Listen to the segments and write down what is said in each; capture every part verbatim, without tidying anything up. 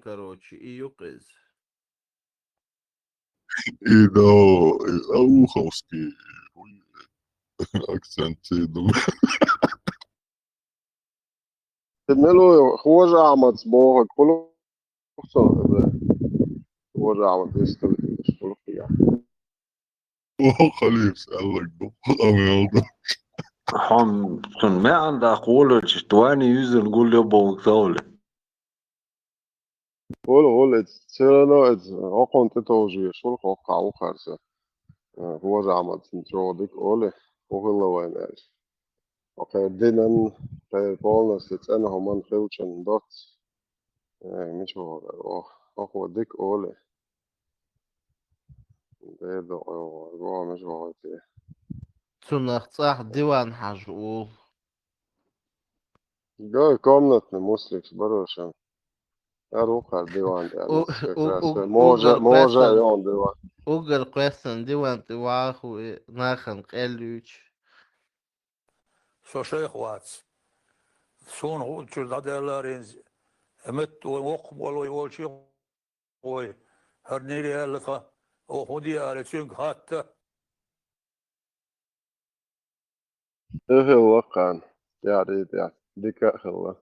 короче, и юкъиз. И да, и Ауховский, акцент, я думаю. Мелой Хожа Ахмад бохаг хулух цо, Хожа Ахмад история хулух я. О, халиф, Аллах, бу, амел да. Хьон, цун маьӀна даккха волчу, твани юьззина гулле боху товле. Ола, ола, эца, церано эца, окхунна тӀе товжуеш, ола, хӀокхахь ву харца. Э, Хожа Ахмад цунна чӀогӀа дика оле, хӀун хилла вайна аьлча. Окхеран динан, кхеран полностью цӀена хӀуманна хилчун доц. Э, мича вогӀу, ох, хӀокхо дика оле. Дера до, ой, ой, ой, мича вогӀу те. Цунах цӀахь диван хьажа олу. Гой, комнатный мусликс барошан. Ар ву кхар диван тӀе, у-, у-, как раз у-, можа, уггар можа кхоьссина, йон диван. Уггар кхоьссина диван тӀе ваху и нахана къеллуьйчу. Со шайх вац. Суна хӀуъучуьра дӀадаьлларинза, метта вай воккха болой волчу вай, хӀара нира яьлла тхан, оха хӀун де аьлла, цуьнга хатта. Эхилла кхана, яри тӀехь, дика а хилла.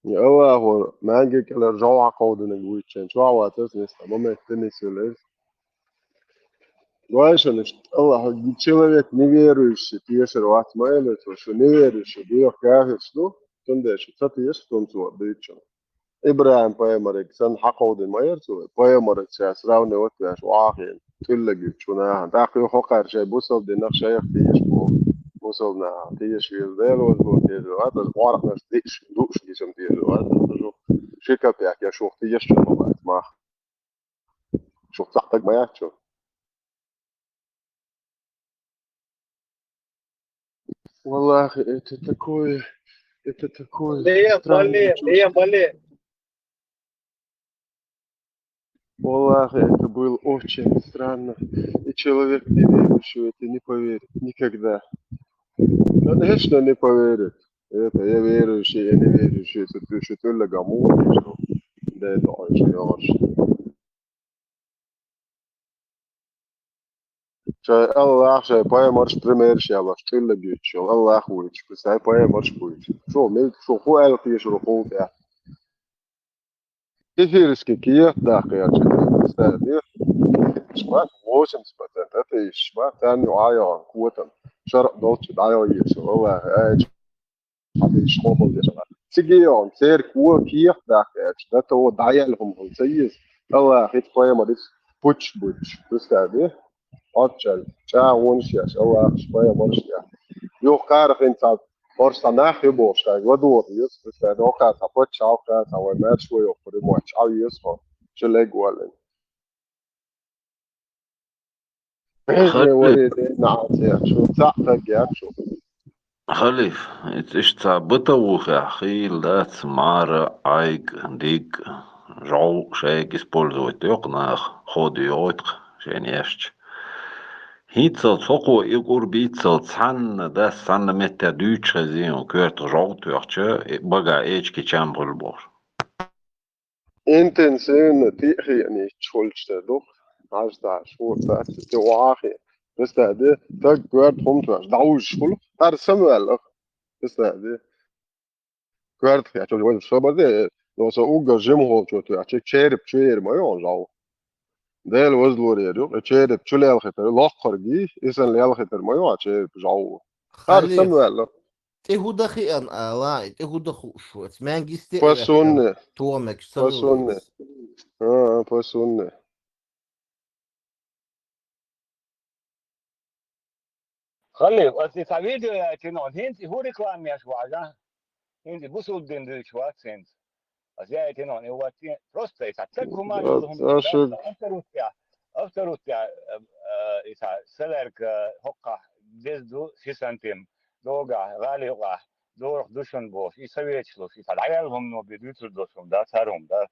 И Аллахо маьнге кӀелара жовхьа кховдинарг вуьйцу шен чохь вацара, нисса, ма метта нисвелла иза. Вай шуна иштта Аллахо, человек неверующий тешар вац ма элира цо, шу неверующий, дуьйху кафирш ду, цундела шу ца теша, цунна цо дуьйцу. ИбрахӀим пайхамариг санна хьакховдина ма яра цо, пайхамарца ша сравнивать веш вахийна, тӀуьллаг ю чу нахана. ТӀаккха юха хӀокхара шайн бусалба динах шайх теша боху. Бусалба нахах теша веза Дела вазло теша вац, аса гӀорхьанаш диъш, дууш гичам теша вац, аса шу ши капек я шух теша чу ма бац мах. Шух цхьаъ таг ма яц чу. Валлахи, это такое, это такое Ле, странное бале, чувство. Ле, бале. Валлахи, это было очень странно. И человек неверующий в это не поверит никогда. Конечно, не поверит. Это я верующий, я неверующий, это ты что, ты легаму, что? Да это он же, он же. Шайн Аллах, шайн пайхамарш примерш ялош, тӀуьллаг юьйцуш йолу Аллах вуьйцуш, шайн пайхамарш вуьйцуш. Шу мел, шу хӀун аьлла тешар ву хӀуллакъехь? Эфирский кехат даккха яьлча, представь, восемьдесят процентов атеисташ бац, царна юкъахь йогӀу котам. Шаръ долчу дӀайогӀу Ӏийса, Аллах, аьлча. Хьан дийш хьо хӀун деш вара? Циге йогӀун, церкво кехат даккха аьлча, дато дӀаяьлла хӀума хӀума ца еза. Аллах, хӀинца пайхамар иза пуч буьтуш, представь, Ӏоччалла, чӀагӀонаш еш, Аллах, пайхамарш еш. Юха кхара хӀинца орца нах ю бохуш, хьайн ладогӀа еза, представь, оха цхьа паччахь, оха цхьа вай маьрша вай йоккхур ю моьттуш, Ӏа веза хьо, ши лег валлина. Хезна варе де наӀалца яц шу, цхьаъ таг яц шу. Халиф, иза иштта цхьа бытовухехь хийла дац, мара, Ӏайг, диг, жӀов шайга использовать йоккху наха, ходу йогӀуьйту шайна ешча. ХӀинццалц хӀокхо и кӀур бийццалц цхьанна дас цхьанна метта дуьйцуш хезий хьуна, коьртах жӀов тоьхча, бага эчки чам хуьлу бохуш. Интенсивно тиъ хиъна йитча хуьлуш тера ду-кх, хьажа цхьа шура цаьрца тӀе охьа а хиъна. Представь, де, стаг коьрта хӀума тоьхча, дӀавуьжуш хуьлу, хӀара самаваьлла. Представь, де. Коьрта хиъча, вай собар де, но со уггар жимахволчо тоьхча, череп чу ера ма ю хьуна жӀов. Дела вазлур ера ю, и череп чу лелхийтар, локкхаргий, и санна лелхийтар ма ю хьан череп жӀов. ХӀара Халиф, самаваьлла. ТӀе хӀун дан хиъна ала, и тӀе хӀун дан хууш вац. Маьнгисте а По ваьккхина, сунне. Томекаш ца По сунне. А, а, по сунне. Халиф, ас и цхьа видео яйтина, хӀинца и хӀун реклама еш вац, а? ХӀинца и бусулба дин дуьйцуш вац хӀинца. Ас яйтина, и вац, просто и цхьа таг хӀума Да, йолу хӀума да, даша. Авторуттехь, авторуттехь, э, э, и цхьа салерка, э, хӀокхахь деза ду, ши сантим, догахь, гӀали юкъахь, дорах ду шуна бохуш, и советаш луш, и цхьа дӀаяьлла хӀумано бен дуьйцур долуш хӀума дац, хӀара хӀума дац.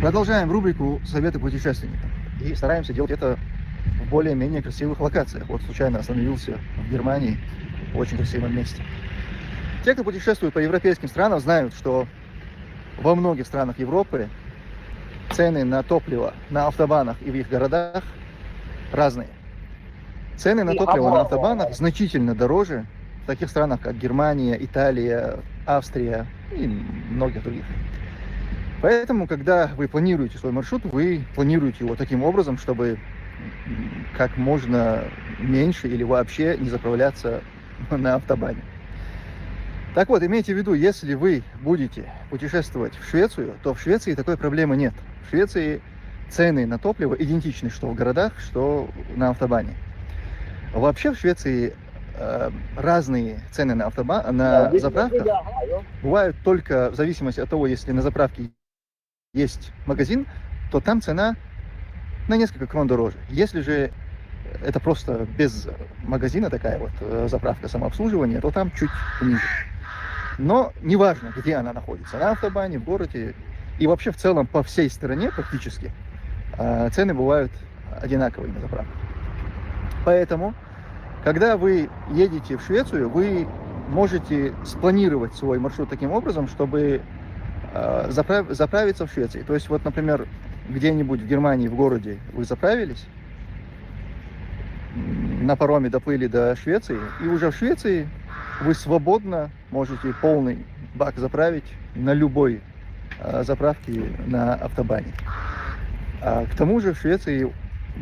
Продолжаем рубрику «Советы путешественникам». И стараемся делать это в более-менее красивых локациях. Вот случайно остановился в Германии, в очень красивом месте. Те, кто путешествует по европейским странам, знают, что во многих странах Европы цены на топливо на автобанах и в их городах разные. Цены на топливо на автобанах значительно дороже в таких странах, как Германия, Италия, Австрия и многих других. Поэтому, когда вы планируете свой маршрут, вы планируете его таким образом, чтобы как можно меньше или вообще не заправляться на автобане. Так вот, имейте в виду, если вы будете путешествовать в Швецию, то в Швеции такой проблемы нет. В Швеции цены на топливо идентичны, что в городах, что на автобане. Вообще в Швеции э, разные цены на автобан, на заправках бывают только в зависимости от того, если на заправке есть магазин, то там цена на несколько крон дороже. Если же это просто без магазина такая вот э, заправка самообслуживания, то там чуть ниже. Но неважно, где она находится, на автобане, в городе, и вообще в целом по всей стране практически э, цены бывают одинаковые на заправках. Поэтому, когда вы едете в Швецию, вы можете спланировать свой маршрут таким образом, чтобы э, заправ- заправиться в Швеции. То есть, вот, например, где-нибудь в Германии, в городе вы заправились, на пароме доплыли до Швеции, и уже в Швеции вы свободно можете полный бак заправить на любой э, заправке на автобане. А к тому же в Швеции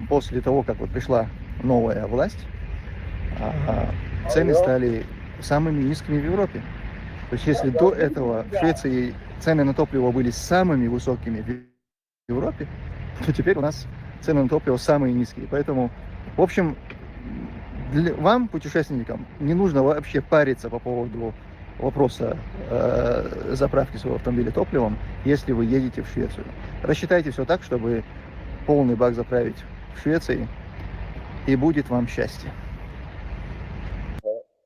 после того, как вот пришла новая власть, а, цены стали самыми низкими в Европе. То есть если до этого в Швеции цены на топливо были самыми высокими в Европе, то теперь у нас цены на топливо самые низкие. Поэтому, в общем, для, вам, путешественникам, не нужно вообще париться по поводу вопроса э, заправки своего автомобиля топливом, если вы едете в Швецию. Рассчитайте все так, чтобы полный бак заправить в Швеции, и будет вам счастье.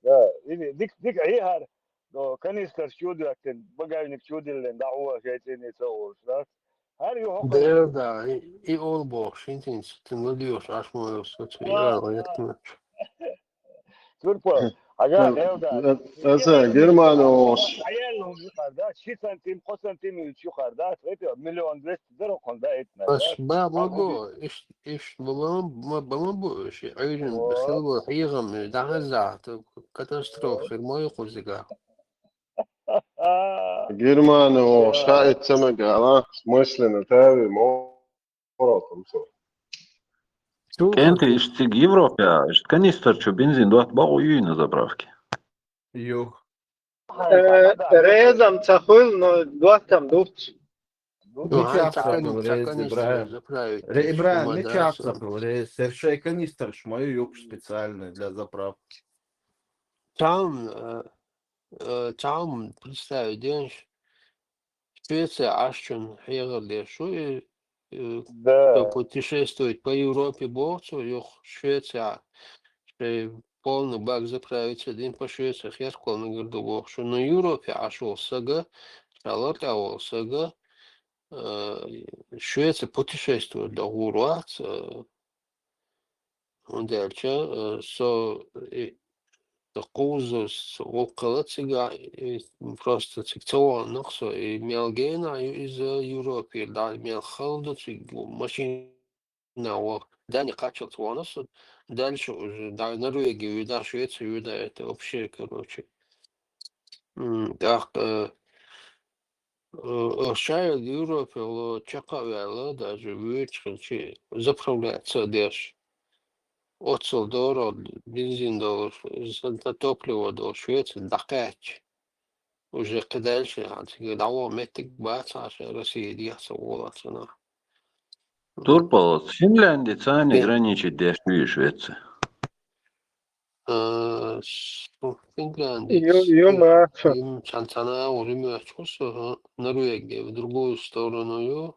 Да, или дик дик айхар, но канистр чудуактен, багажник чудиллен, да, уа шейтсин и цаурс, да? Гьар ю хӀокхуьнца. Дера, да, и, и олбох, шинтинц, тин ладиос, ашмоос, соцу, и ала, яктмач. Турпа, ага, гьел да. Аса, Германиос. Гьаял ну юкъар, да, ши сантим, хо сантим ю юкъар, да, это миллион двести дара хъун, да, этна, Ас да. ба бо, иш, иш, баман, баман бу, ши, айрин, О. Хилва, хӀийгъам, дахаза, катастрофа, хир ма юкъузига. Германиос, шаит самагала, смысленно, тави, мо. Воротом, со. Чу, КӀентий иштта Европа, иштта канистр чу бензин дот бакъу юй на заправке. Юх. Э, Резом ца хуьлу, но доттам дуц. Ну, Ну, гьанна чаккха цхьаъ ну, цхьаъ Рез канистр Ибрагьим. заправить, Ре- Ибрагьим, шума ну, да, чаккха со. ну, Рез, совершай канистр, шмаю юк специально для заправки. Цхьаъ, э, э, цхьаъ представить деш, Швеция Ӏаш чун хьехар деш шу, и, э, кто Да. путешествует по Европе боху цо, юха Швеция, шей полный бак заправиться дин по Швеции, херкол нагар ду боху шу. Но Европе Ӏаш волу сага, ша лартӀа волу сага, э, Швеция путешествовать до гӀур вац, э, хӀунда аьлча, э, со, э, со кхузза со гӀуллакх хилла цигахь, э, просто цига ца вахана со, и мел гена ю иза Европера, да, мел хала ду цига машина ваха. Дани кхаччалц вахана со, дальше уже, да, Норвегия вуьда, Швеция вуьда, это вообще, короче. М, тӀаккха, э, э, шайга Европе чекх а ваьлла, даже вуьйцу хилчи, заправляться деш. Оццул дорого бензин долуш, за топливо долуш, Швеция дӀакхаьчча. Уже кхидӀа шайн хьан цига дӀаваха меттиг бац хьан шайн Россия дехьа ца волу цунах. Турпалц, Финляндия царни Э. граничит деш ю Швеция. Э, с-, Финляндия. Ю, ю, ма, фу. Им цан-, цана уже мёч ху со, ага. Норвегия в другую сторону ю,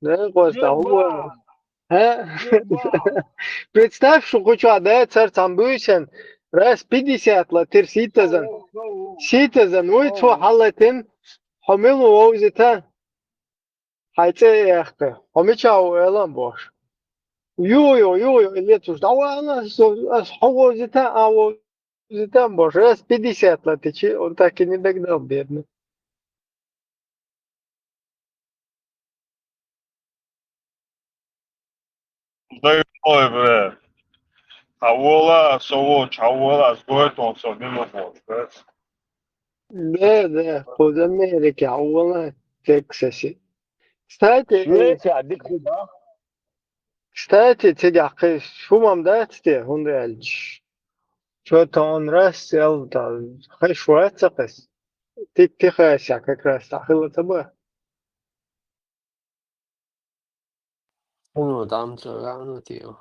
Да, Костя, Ебать! Представь, что хочу, да, царь там бывшен, раз пятьдесят латир ситазан. Ситазан, ой, цо халатин, хомилу овзита. Хай це яхта. Хомичау элам бош. Ю, ю, ю, ю, или туш. Да, ва, ас, ас, ховзита, а овзита бош. Раз пятьдесят латичи, он так и не догнал, бедный. Дай ой, бля. А вола, сово, чавола, сгоет он со, не могу, бля. Да, да, под Америки, а вола, Тексасе. Кстати, э, Швеция, дикуда. Кстати, цигахы, шумам да, ците, хунда яльч. Что-то он раз сел, да, хай швеция кас. Ты, ты хася как раз, ахылата бы. Хьуна дӀа ца ваьнна тӀе.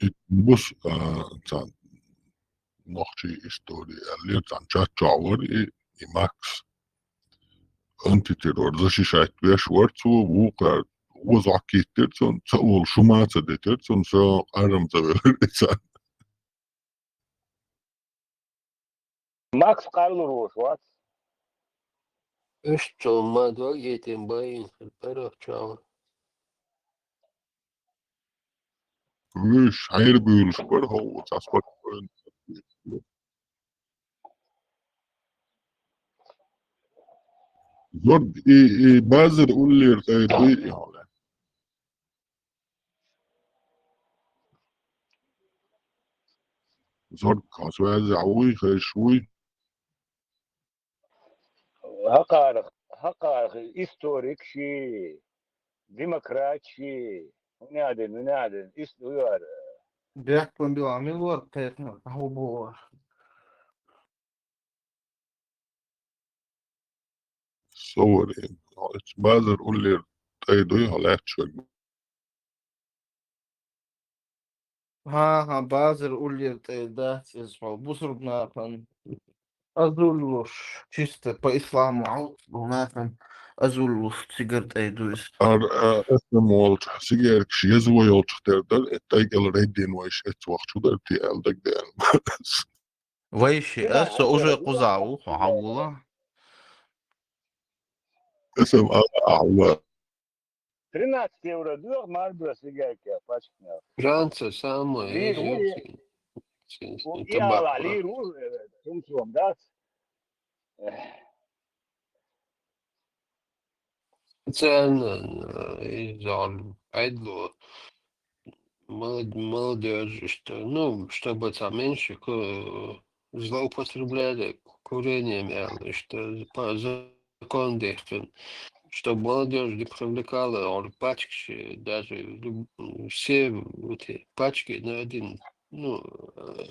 И бус, а, цхьа нохчий истори аьллера, цхьа чат чохь вара и, и Макс. Антитеррор защищать веш вара цо, вукхара вазахь кийттира цунна, ца волу шу ма ца дитира цунна, со къарам ца велира и царна. Макс къарлур ву вац. Уьш цо ма дог етин байин хир парахчал. Уьш хьайр буьйлуш бара хьо, цхьа спокойно. Зург и, и базар уллера тӀе дуй и хьале. Зург хьо связехь вуй, хезаш вуй? ХӀокхара, хӀокхара историк ши, демократ ши, хӀунадин, хӀунадин, ис-, уяр. Бехк бан била мила вара кхайкхина, хьо бу. Со вара, базар уллера тӀе дуй хьо лаьтташ верг? ХӀан-хӀа, базар уллера тӀе дац иза хьо, бусург нахана азуллуш, чисто по исламу Ӏалт бу нахана азуллуш цигара тӀе ду иза. Ар, а, эс эм волчу сигеркаш еза вай йолчух тера дара, э, тӀайкӀел рейдин вайш эцвахчу дара, ти аьлла дагадеана. Вайши, аса уже кхуза ву, хьо хьан вула? Аса а, а, а, вула. Тринадцать евро дуьйху Марбро сигарка пачканах. Франция самая. Лир ву, лир ву, э, сумсом дац. Эх. Специально, э, иза Ӏедало молод-, молодёжь, что, ну, чтобы там меньше ку-, злоупотребляли курением, аьлла, что по закону дехкин, чтобы молодёжь не привлекала, говорю, пачкаш, даже люб-, все вот эти пачки на один, ну, э,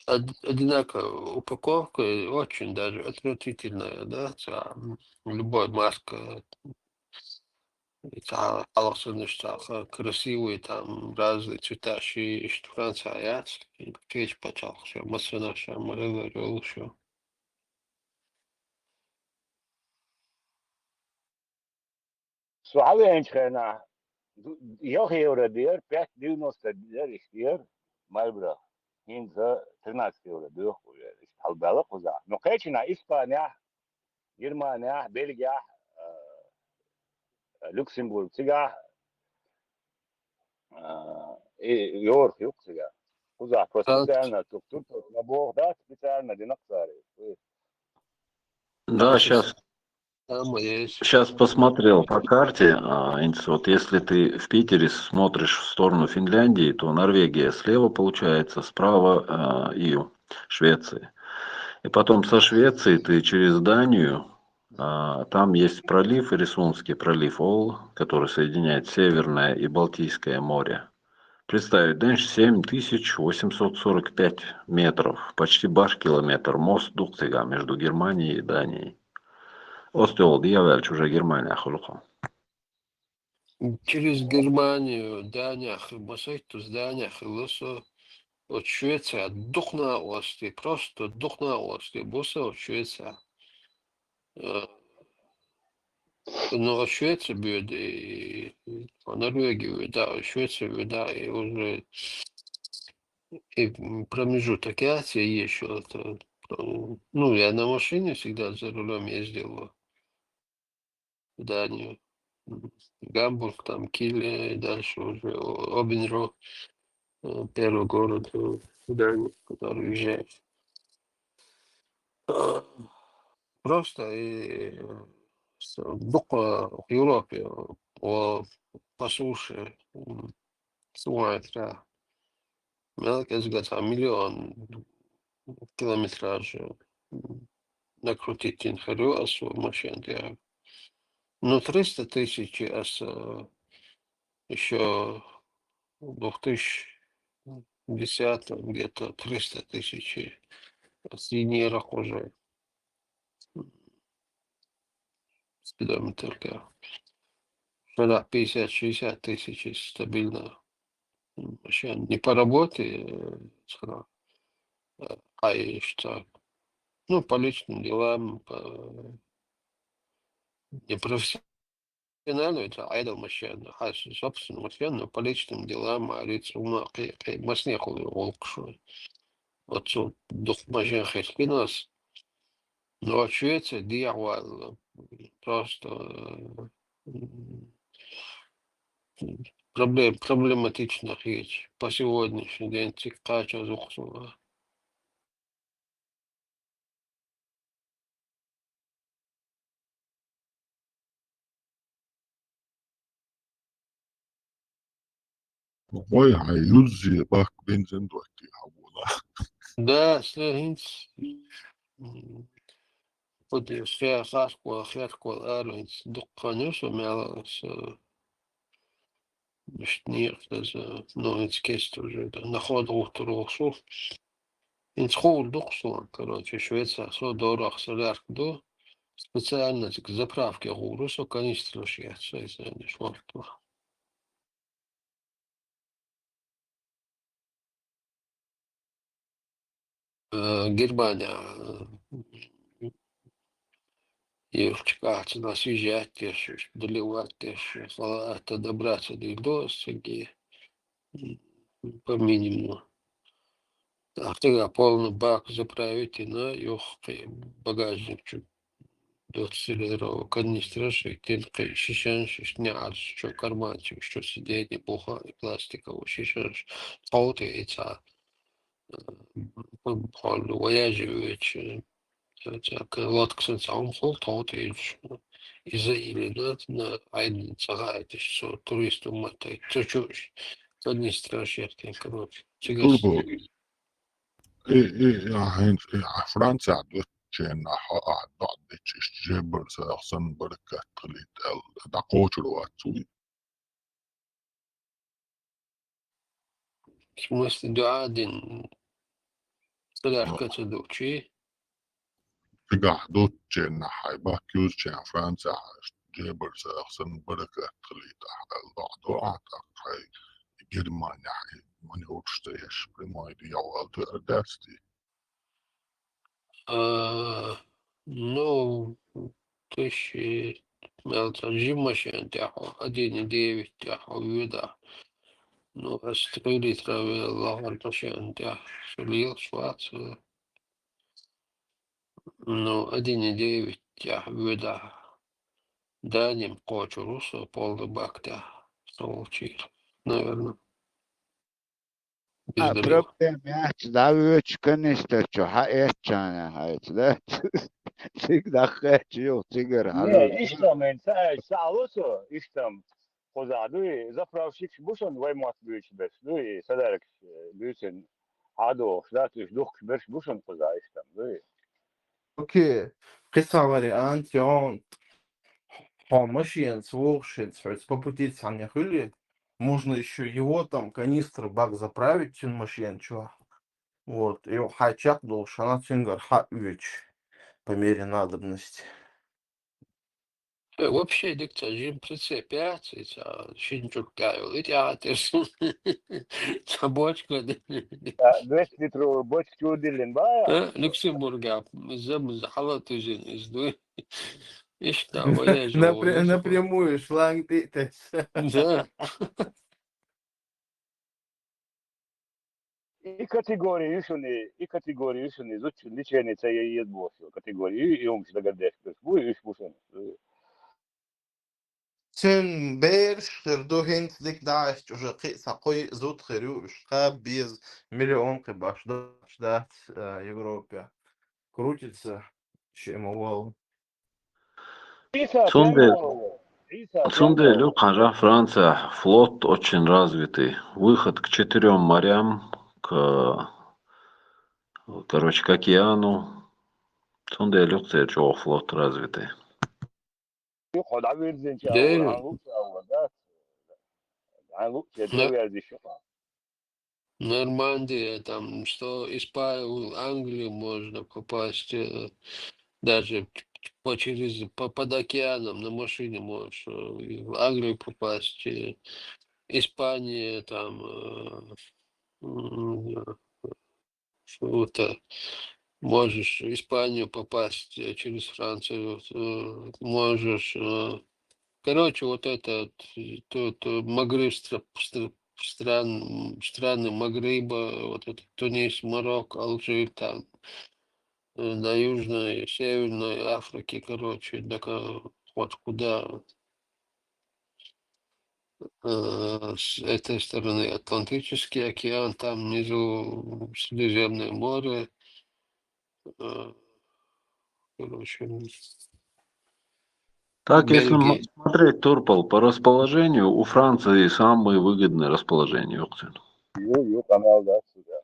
од-, одинаковая упаковка, и очень даже отвратительная, да, ца-, м, любой марка. И ца-, алсанаш ца-, ха-, красивые, там, разные цвета ши, иштта Франция яц, и кечпачалх ша, масана ша, ма-, ма-, ма-, ша. Со хьавеанчу хенахь, ду-, ялх евро дера, пять девяносто дера, иштта дера, Марбро. ХӀинца тринадцать евро доьху уже, иштта хьалабаьлла кхузахь. Но кхечанахь Испанехь, Германехь, Бельгехь, а, Люксембург, цигахь, а, и йорах юкъа цигахь. Кхузахь просто специально тур-, тур-, тур-, ма боху дац, специально динакх цара. Да, щас. Там есть. Щас посмотрел по карте, а, Инс, вот если ты в Питере смотришь в сторону Финляндии, то Норвегия слева получается, справа, а, Ю, Швеция. И потом со Швеции ты через Данию, а, там есть пролив, Ирисунский пролив Ол, который соединяет Северное и Балтийское море. Представить, знаешь, семь тысяч восемьсот сорок пять метров, почти баш километр, мост дукха цигахь между Германией и Данией. Оцу тӀе дӀаваьлча уже Германия хуьлу-кх. Через Германию, Даниях, масех тус Даниях хилла со, оцу Швеция дукха накъостий, просто дукха накъостий бу сан оцу Швеция. Э, ну, Швеция будет, и, и Норвегия будет, да, и Швеция будет, да, и уже и, м, промежуток яц, и ещё это, э, ну, я на машине всегда за рулём ездил в Данию. М, Гамбург, там, Киль, и дальше уже О-, Обенро, э, первый город, э, в Дании, который уезжаешь. Э, просто и, э, с-, дукха Европе, э, по, по суше, м, суван тӀера. Мел кӀезга цхьа миллион километраж, м, накрутить йина хир ю аса машен тӀехь. Ну, триста тысяч аса, э, ещё в две тысячи десятом где-то триста тысяч ас йинера уже. Спидометр тӀехь. Когда пятьдесят-шестьдесят тысяч стабильно, м, вообще не по работе, э, цхьана, э, а и что, ну, по личным делам, по, не профессионально, это айдал машина, а с-, собственно, машина, но по личным делам, а лиц ума, кхе-, кхе-, масне хул, волк шо. Вот тут дух машин хескинос. Но вот Швеция, дьявол, просто, м, проблем-, проблематично хеть по сегодняшний день, цик кача зухсула. Ой, хьай юззи бак бензин дойти хьавула. Да, сэ хинц, м, вот я хе-, хашква, херква, ар хинц дуккханю со мела со. Мишт некъ деза, ну, хинц кест уже, да, наход гъуттар вахсу. Хинц хул дукъсу, короче, Швеция, со дорах солярка ду. Специально цик заправке гъуру, со канистра шият, со из не швартла. Э, Германия, э, юрчкац на съезжать тешуш, доливать тешуш, хала это добраться до Индии, м, по минимуму. Так, тогда полный бак заправить и на юх багажник чу. Двадцатилитровый канистра, ши тин кхи шишанш, шни арш, чо карманчик, чо сиденье, буха и пластиковый шишанш. Тхоути и ца, э, м, м, вояжи веч, э, ца, ца, к-, лодка сан ца ум хул, тхоути и ч-, и за или на, на айн цагаат, и со туристу матай, чо-, чо-, канистра шертин, короче. Чигас. Турбо. Э, э, э, а, хин-, э, а, Франция доччена, ха, а, доччеш, жебер сахсан баркат хилит ал, да кочур вацуй. В смысле, дуадин, солярка А. Цудучи? Цигахь доччена, хьай бак юзчена, Франция, жебер сахсан баркат хилит ал, да, да, а, так, хьай Германия, хьай, мани урштаеш, прямой дьявол, ты ардасти. А, ну, тыщи, мелца жим машин тяхо, один и девять тяхо, вида. Ну, а с три литра вела лагар машин тяхо, шулил швац, э. Ну, один и девять тяхо, вида. Да, ним кочу русо, полный бак тяхо, солчир, наверное. А, проблема яц, дӀавоьдуш канистр чу хьаэцчана хьайца, да? Цига даххаьчча юха цигара хьалур. Не, иштта мен ца аьлча, ца Ӏалу со, иштта кхузахь дуй, заправщикаш бу шуна вай мотт буьйцуш берш, дуй, садаргаш, э, буьйцина хьадохуш, да, уьш духкуш берш бу шуна кхузахь, иштта, дуй. Окей, кхин цхьа вариант йогӀу. Хьо машенаца вогӀуш хӀинца хьоьца по пути цхьанне хуьлий, можно ещё его там канистр, бак заправить цуьнан машена чохь. Вот, и хьайн чекхдолуш хьан цуьнгара хьаоьцуш по мере надобности. Э, вообще, дика ца жим прицеп яц, и ца шин чурт тӀехь йолу, и тӀехь а тера суна. Ца бочка. А, двести литровый бочка чу диллина бахьа? Э, Люксембургехь, замаза хьала туьзина иза дуй. Иштта, вояжа Напря-, вогӀу, напрямую шланг тӀе а тесна. Да. И категория ю шуна, и категория ю шуна, зудчун лечение ца е еза бохуш йолу категория ю, и хӀумаш дагардеш берш бу, уьш бу шуна. Цуьнан бераш хир ду, хӀинца дика дӀахьаьжча, уже кхин а цхьа кхо-йиъ зуда хир ю, уьш кхаба беза, миллион кхин баш дац, дац, а, Европе. Крутится, шиъ ма валло. Цундела, цундела ю кхара Францехь флот очень развитый. Выход к четырём морям, к, короче, к океану. Цундела ю церан чӀогӀа флот развитый. Юха дӀавирзинчу агӀор, Дера. Хьан луучу агӀор, да? Хьан луучу, На- дӀавирзича юха. Нормандия, там, что Испа-, в Англию можно попасть, э, даже по, через, по, под океаном на машине можешь э, и в Англию попасть, э, Испания, там, э, м, вот, э, можешь в Испанию попасть э, через Францию, э, можешь, э, короче, вот это, э, то, то Магриб, стра- стра- стран, страны Магриба, вот это Тунис, Марокко, Алжир, там, э, на Южной, Северной Африке, короче, да ка- вот куда э, с этой стороны Атлантический океан, там внизу Средиземное море. Э, короче, Так, если м- Бельгия. смотреть, Турпал, по расположению, у Франции самое выгодное расположение. Ёлка. Юг, юг, канал, да, сюда.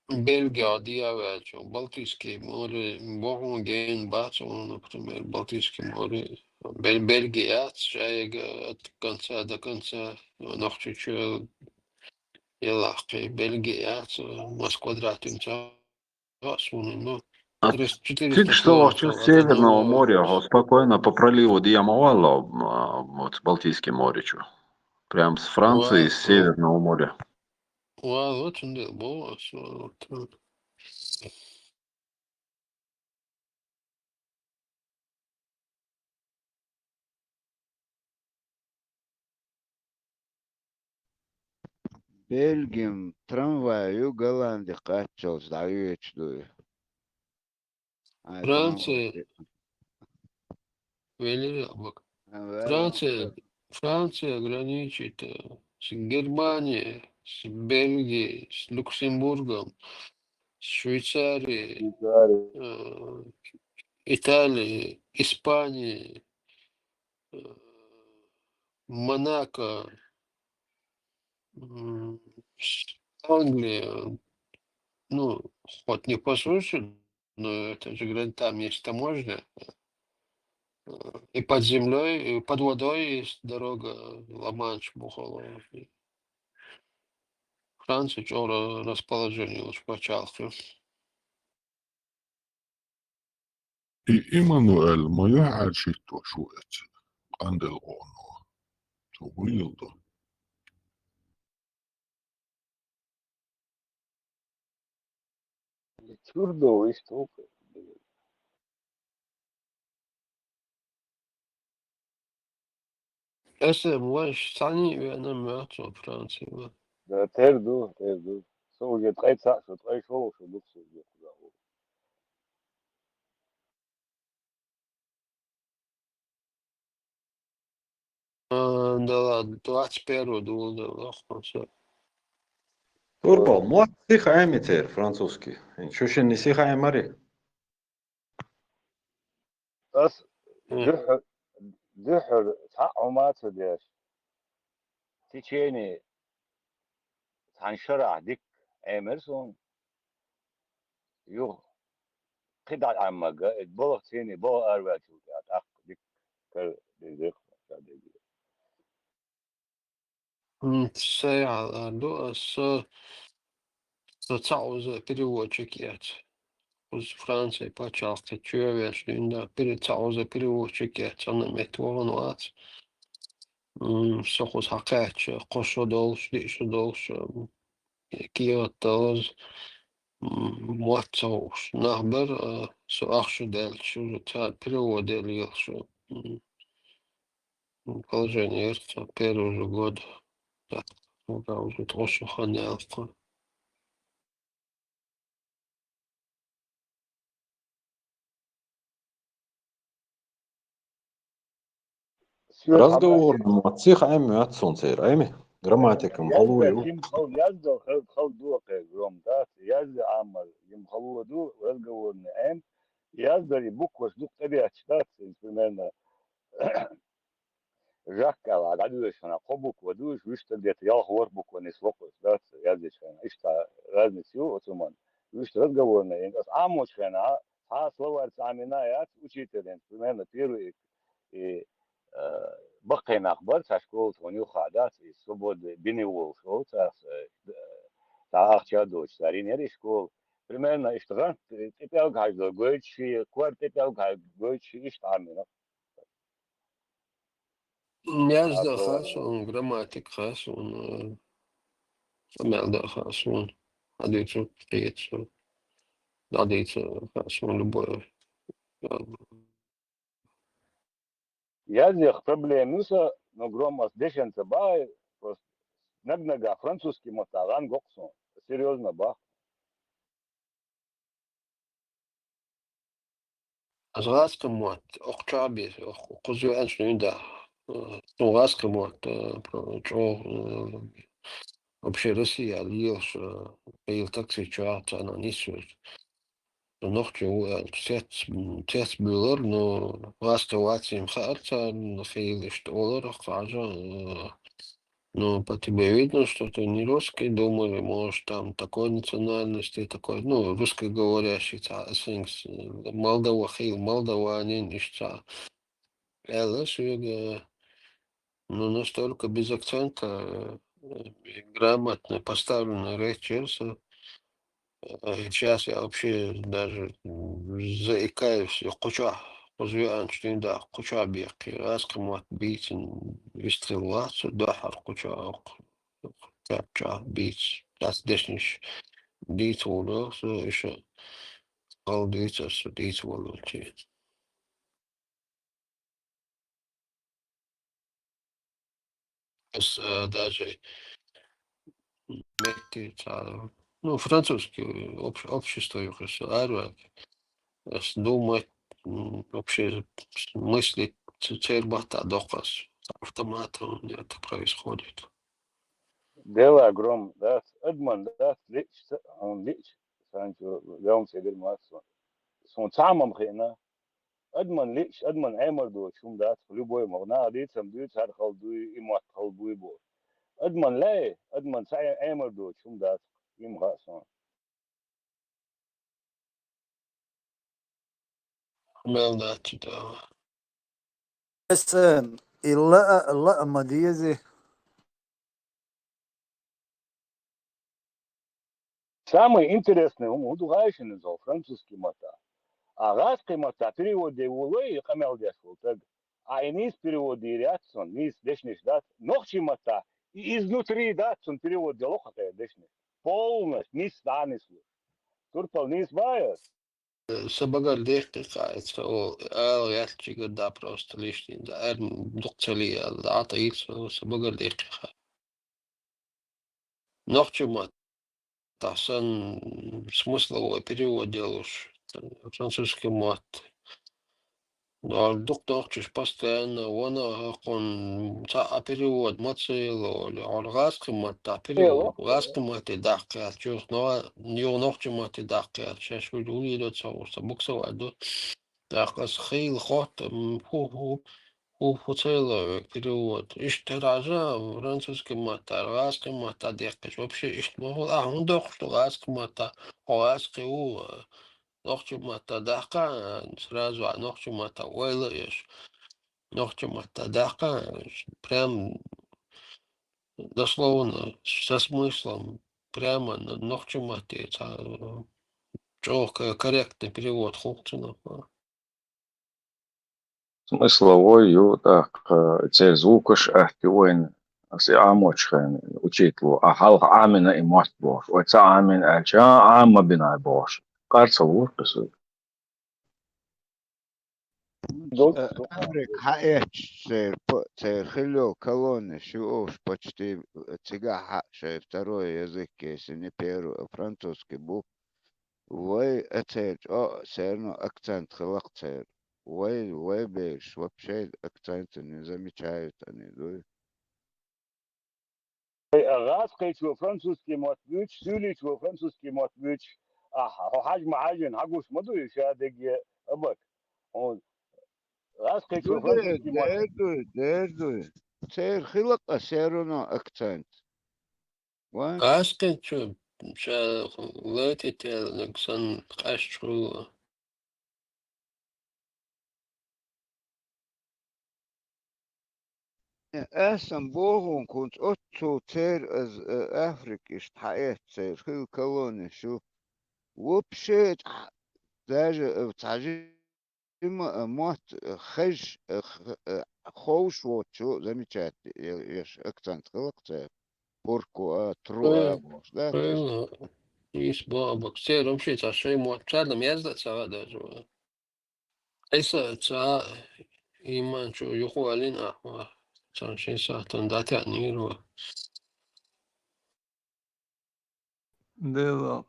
Бельгия, дьявол, Балтийское море, Богунген, Бацу, например, Балтийское море. Бель- Бельгия, Чайга от конца до конца, Нохчичу, Елахи, Бельгия, Москва, Дратинца, Суны, ну, А тридцать, Тільки що километров вовчу от Северного одного моря, го, спокійно по проливу Діамавала, а, от Балтійське море, чу. Прям з Франції, Вау, з Северного моря. Вау, вот он был, вот, вот. Бельгим трамваю Голланди къаччалц дӀавеча дуй. Ай, Франция. трамвай. Вели абак. Трамвай Франция, лоцу. Франция граничит э, с Германией, с Бельгией, с Люксембургом, с Швейцарией, Швейцария. э, Италией, Испанией, э, Монако, м, с- Англия, ну, хоть не по суше, но это же, говорит, там есть таможня. Э, И под землей, и под водой есть дорога Ла-Манш бухало. Франция чора расположение уж почалки. И Иммануэль, ма юхьӀаьржийтта шу эца къандел гӀоно. Цо гӀуйилду. Чурдо иштта. Эсэм ваш цхьанне а веана моьтту Францияла. Да, тера ду, тера ду. Со уже ткъе цхьаъ, со ткъе шолгӀа шо ду, со уже кхузахь. А, да ладно, двадцать первого дула, да, лохо, всё. Турпал, мотт сиха Ӏемий тера французский? Шу шинна сиха Ӏемарий? Ас М. дуьхьа, дуьхьа цхьаъ хӀума ца деш. Течение цхьан шарахь дикка Ӏемар суна. Юха кхидӀа Ӏаммага, балха цене, балха араваьлчул тӀаьхьа тӀаккха дикка кара деза, ша деза. М, Сай хьал ду, ас со, со цхьа уза переводчик яц. Уз Франция пачалкхе чоьвеш динда, пере цхьа уза переводчик яц, цхьана метта вахана вац. М, Со кхуз хьакхаьчча, кхо шо долуш, диъ шо долуш, м, кехат далаз, м, мотт ца хууш. Нах бар, а, со ахча даьлча, уже цхьа перевод яла ела шо. М, Положение яр цхьа первый же год. Так, ну, да, уже ткъо шо хан яьлла. Соьца Разговорный мотт сиха Ӏемий моьтту суна тера, Ӏемий? Грамматика-м хала ю. Яздал, хала, хала ду кхе гром, да? Язда Ӏаммар, им хала ду, разговорный Ӏем. Яздари букваш дукха тӀебетташ, да? Примерно Жаккала дӀадоьшуш хьуна кхо буква ду, уьш вуьшта где-то ялх-ворхӀ буква нисло кхуьш, да, ца яздечу хенахь. Иштта разница ю оцу ман. Вуьшта разговорный, ас Ӏамочу хенахь, цхьа а словарь ца Ӏамина яц, учитель, примерно первый и, э, баккхий нах бара цхьа школа тхуна юххехь, да, и свобода бинийволуш волу цхьа, э, цхьа ахча а доцуш, цара йинера и школа. Примерно иштта гӀант тӀе пӀелг хьаждо гойтуш, кор тӀе пӀелг хьаждо гойтуш, иштта Ӏамийна. Язда хаа суна, грамматика хаа суна, къамел да хаа суна, хьадийца кхета суна, дӀадийца хаа суна любой. Язъех проблема ю са, но Гром, ас дешан ца бахьа, просто наг-нагахь французский маттахь гӀан го-кх суна. Серьёзно боху. Ас гӀазкхи мотт, окху чохь бен, окху кхуза веанчу дуьйна дахь. Э, цу гӀазкхи мотт, э, про-, чӀогӀа, э, вообще Россия лелаш, э, хила такси чохь царна нисвелча. Нохчи ву аьлча, цец, м, цецбуьйлура, но гӀазкхи вац-м хаьара царна, хила иштта олура, кхажа, э, Ну, по тебе видно, что ты не русский, думали, может, там такой национальности, такой, ну, русскоговорящий, ца, синкс, Молдова, хил, молдаванин, иш, ца. Элла шуга, ну, настолько без акцента, э, грамотно поставлена речь, э, Э, щас я вообще даже, м, заикаюсь, я кхучахь, кхуза веанчу дийнахь кхучахь бехке, гӀазкхи мотт бийцина вистхила вац, дуьххьара кхучахь, кху-, кху-, кхучахь бийца, цхьацца дешнаш дийца волу со, иша гӀала дуьйцу аса дийца волу чи. Ас, э, даже метте цхьа, ну, французский общ-, общество юкъа ас араваьлла. Ас думать, м, вообще мыслить ц-, церан маттахь доккху ас. Автоматом у меня это происходит. Дела Гром, дац, адаман дац, лиъча ца, хьуна лиъча, сан чу левма ца дира массо. Суна цхьа а ма хиъна, адаман лиъча, адаман Ӏемар доцуш хӀума дац, любой ма, наха дийцам дуьйцу, хӀара хала дуй, и мотт хала буй бохуш. Адаман лаьий, адаман цхьа а Ӏемар доцуш хӀума дац, и ма хаьа суна. Мел дац и тӀаккха. Аса и лаа, лаа ма деза. Самое интересное, хӀума хӀун ду хаьий шуна иза, французский маттахь. А гӀазкхи маттахь перевод де волу вай, и къамел деш волу стаг. А и нийса перевод дийр яц суна, нийса дешнаш дац. Нохчийн маттахь и изнутри дац суна перевод де лоху тӀе дешнаш. Полностью нийса дӀа а нислуш. Турпал нийса бац иза? Сан багара деккхий кхаьа ца олу, ала гӀертачигара да просто лишний, да, аьрма дукха ца лиъ аьлла, дӀа а тӀаийцу, сан багара деккхий кхаьа. Нохчийн маттахь санна смысловой перевод делуш, французский мотт. Дукха нохчаша постоянно вана хӀокхунна цхьа а перевод ма ца елла олий, хьуна гӀазкхи маттахь перевод, гӀазкхи матте даккха яц, юха но-, юха нохчийн матте даккха яц, шаьш вуьйла вуьйла ца хууш, ца буксовать ду. ТӀаккха аса хийла хотта, м, хӀу, хӀу, хӀу, хӀу ца елла вайга перевод. Иштта хӀара хьажа, французский маттахь, гӀазкхи маттахь деккхича, вообще иштта ма хуьлу, ахьа хӀунда доккхуш ду гӀазкхи маттахь, хьо гӀазкхи ву, Нохчийн маттахь даккха, сразу а нохчийн маттахь ойла а еш. Нохчийн маттахь даккха, прям дословно, со смыслом, прямо н-, нохчийн матте цхьа чӀогӀа ко-, корректный перевод хуьлу цунах. Смысловой ю, тӀаккха церан звукаш атта ю вайна, аса и Ӏамочу хенахь учитело, а хьалха Ӏамийна и мотт бохуш. Вай ца Ӏамийна аьлча, а, Ӏама ма бина бохуш. Къар ца лур кхуьсур. Э, Африка хьаэцча, церан по-, церан хилла йолу колонеш ю уьш почти, э, цигахь хьаъ шайн второй язык, если не первый, а французский бу. Вай а церан чӀогӀа, всё равно акцент хилла-кх церан. Вай, вай бераш вообще акцента не замечают они, дуй. Вай а гӀазкхичо французский мотт буьйцуш, суьйличо французский мотт буьйцуш, ахьа, хьо хьажа ма хьажийна, хьан гуш ма дуй ша дерриге а бакъ. Хьуна гӀазкхичо французский мотт. Дер дуй, дер дуй. Церан хилла-кх а всё равно акцент. Ван? ГӀазкхичо ша латителлиг санна къаьсташ хуьлу. Э, аса-м боху хьуна, оццул церан аса, э, Африка иштта хьаэцча, церан хилла колонеш ю. вообще, цхьа-, даже, э, цхьа жима, э, мотт, э, хезаш, э, х-, э, ховш воцучо замечать, э, еш акцент хилла-кх церан. Пурку а, тру а Э, бохуш, да, э, тесна? Ийс боху, бакъ, церан вообще цхьа шайн мотт, царна язда а ца ваьа даже. Айса цхьа иман чу юхаваллина ахьа, цхьа шайн сахьтана дӀатаьӀнера вай. Дела,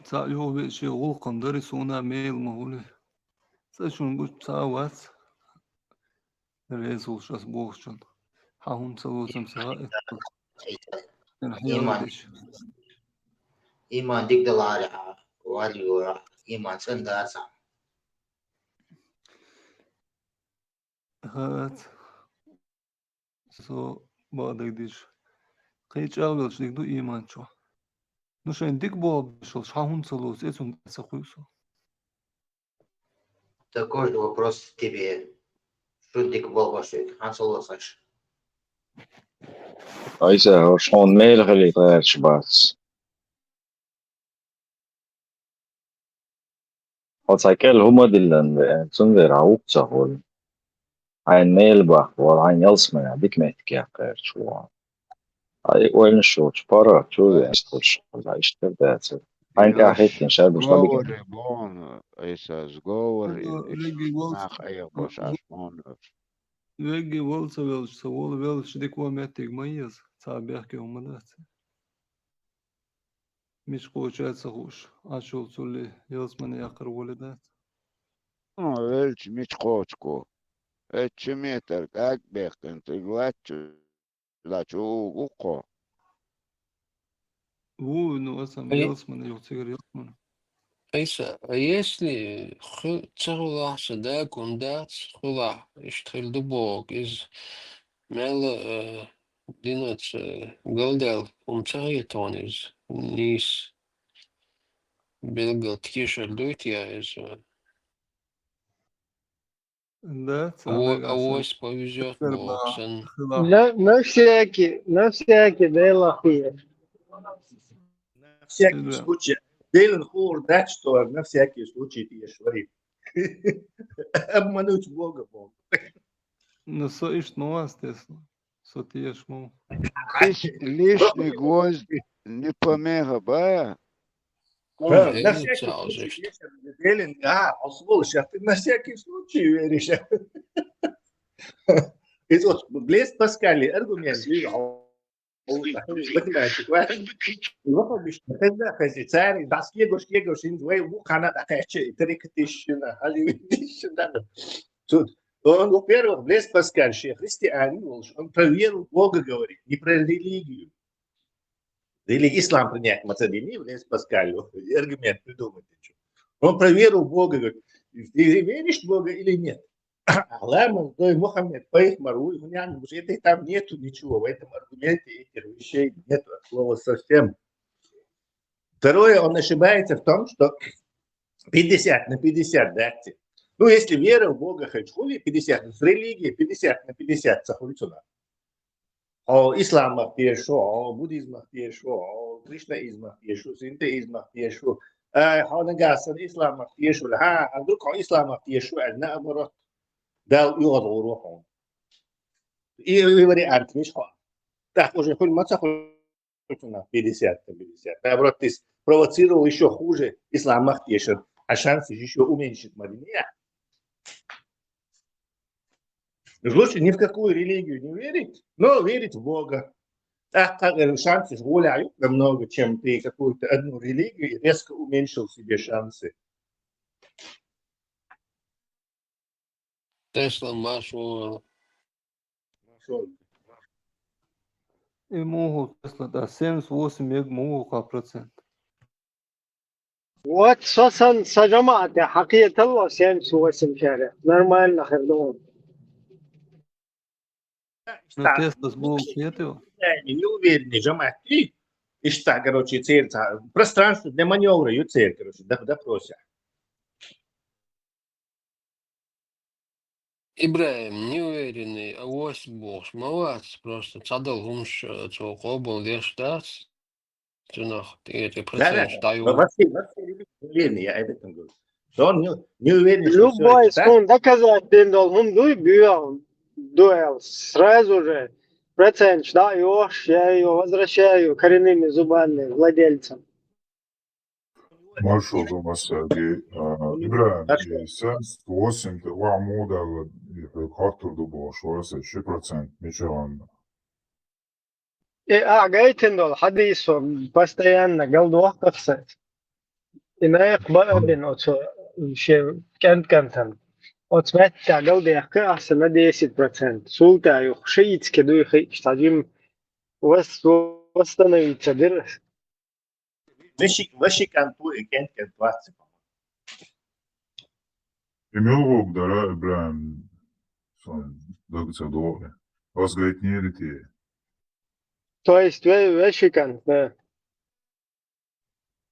цхьа юхавеача шен гӀуллакхана дарий суна мел ма хуьлий. Цкъа шуна гуча цхьа а вац. Реза волуш ас бохучунна. Хьан хӀума ца лоцам саха а. Иман, иман дика даларехьа, варри вара, иман цӀена дацахь. ХӀаъ, со бакъдерг дийцича, кхин чӀагӀвелча дика ду иман чохь. Ну, шайн дика болх беш волуш, хьан хӀума ца лоцу, эцунна тӀе ца кхуьу со. Такой же вопрос тебе. Шун дика болх беш верг, хьан ца лоцу аша? Айса, хӀорш хьуна мела хилийта гӀерташ бац. Хьо цхьа кӀел хӀума диллина веана, цундела хьан вукху ца хуьлу. Хьайна мела баккха волу, хьайна ялсаманехь дика меттиг яккха гӀерташ ву хьо. Хьан и ойланаш йолчу паргӀат чу а веана, иштта хуьлуш хьо, иштта хир дацара. Хьайна тӀехь хӀиттина шаьрбуш ма дика. Сговоре боху, Айса, сговор, Ага, и, и вегги волу нах ца, Ӏехабош Ӏаш ма хьуна. Вегги волу ца велча, ца волу велча дика ван меттиг ма еза, цхьа бехке хӀума дац. Мича кхочу а ца хууш, Ӏаш йолу цулли ялсамане яккхар воле дац. Хьо велча мича кхочу-кх? Эцу чу метр кӀаг баьккхина, цига лаьттачу, лаьттачу ву, ву-кх хьо. Ву, ну, аса Ай- ялсамане юха цигара ялсамане. Айса, а если хи-, ца хуьлахь, сан дага хӀума дац, хуьлахь, иштта хир ду боху иза. Мел, э, динаца, э, галдаьлла хӀума ца хета хьуна иза? Нийса. Билггал тешар дуй те иза? Да, ца Аво-, нагахь сан авось повезёт боху сан. На, на всякий, на всякий, Делан хир. На всякий случай. Делан хуур дац, что на всякий случай тешаш вари. Обмануть Бога боху. Ну, со иштта ма вац, тесна. Со тешаш ма ву. Лиш-, лишний гвоздь не помеха, ба? Ха, на всякий случай тешар, Делан, а, хьо сволочь, а ты на всякий случай веришь. Иза оцу Блез Паскали аргумент вижа хьо. Математик вац. Ваха биша, хезна, хези, цара, дас кегош, кегош, хӀинца вай ву хана дӀакхаьчча, и тарикатиш шина, хьали витиш шина. Цу, он, во-первых, Блез Паскаль шен христианин волуш, он про веру в Бога говорит, не про религию. Религию ислам принять ма ца дини, Блез Паскаль, аргумент придумать нечего. Он про веру в Бога говорит, ты веришь в Бога или нет? Ламаз дой Мухаммед пайхамар вуй, хӀунда аьлча, это там нету ничего, в этом аргументе этих вещей нету от слова совсем. Второе, он ошибается в том, что пятьдесят на пятьдесят, да, те. Ну, если вера в Бога хоть хули, пятьдесят, с религией пятьдесят на пятьдесят ца хули цунах. Хьо исламах тешаш ву, хьо буддизмах тешаш ву, хьо кришнаизмах тешаш ву, синтоизмах тешаш ву. Э, хьо нагахь санна исламах тешаш ву, хьа, а вдруг хьо исламах тешаш ву аьлла, наоборот, Дала оьгӀаз гӀур ву хьуна. И, и вариант виш хьо. ТӀаккха уже хуьлу ма ца хуьлу цунах пятьдесят на пятьдесят. Наоборот, ты спровоцировал ещё хуже исламах тешар. А шансы ещё уменьшить ма динехь. Лучше ни в какую религию не верить, но верить в Бога. Так, как, э, шансы более намного, чем ты какую-то одну религию и резко уменьшил себе шансы. Тесла марш ву. И муха Тесла, да, семьдесят восемь мега муха процент. Вот со сан, сан жамаӀате хьакхеталло семьдесят восемь шаьре. Нормально хир ду. Ну, Теслас боху кхетий? Неуверенный жамаӀат. Иштта, короче, церан цхьа пространство для манёвра ю церан, короче, доп-, допросе. ИбрахӀим, неуверенный, авось бохуш ма вац, просто цхьадолу хӀумаш, э, цо къобал деш дац. цунах тӀе тӀе Да, да. процент дӀайо. Вообще, вообще, уверенный, я об этом говорю. Что он не, не уверен, что всё Любой это так. Суна доказать дин дол хӀума дуй, буьйал дуэл. Сразу же процент дӀа йош, я её возвращаю коренными зубами владельцам. Маршо до массаги, а, Ибрагим, Хорошо. и семьдесят восемь ты ва мудала, и хаттур ду бош, васа ши процент, ничего. Э, а, гайтин дол, хадис со постоянно, галдохкахса. И наякъ ба абин оцо, ше кент-кентан. Оц метта галдехка ахса на десять процент. Султа юх, шиитске дуй хи, стадим вос-, восстановиться дыр. Веши, веши канту и кент кент платцы. И милгук дара, Ибрагим, сон, дагца доги. Вас гайт нерити. То есть ве-, вешикан, да.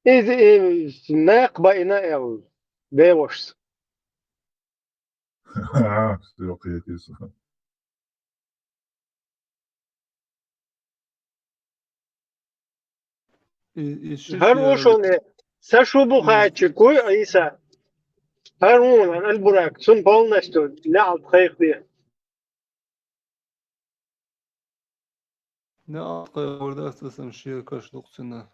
Из, из, наякъ ба ина эл, девошс. Ха, всё, кайфис. И, и шиш ХӀар яра ушуни, са шу бу хайчи куй, Иса. ХӀар ун, аль-бурак, цун полностью лягӀаб хайх ди. Не алкъай вордастасан шия каш дукцина.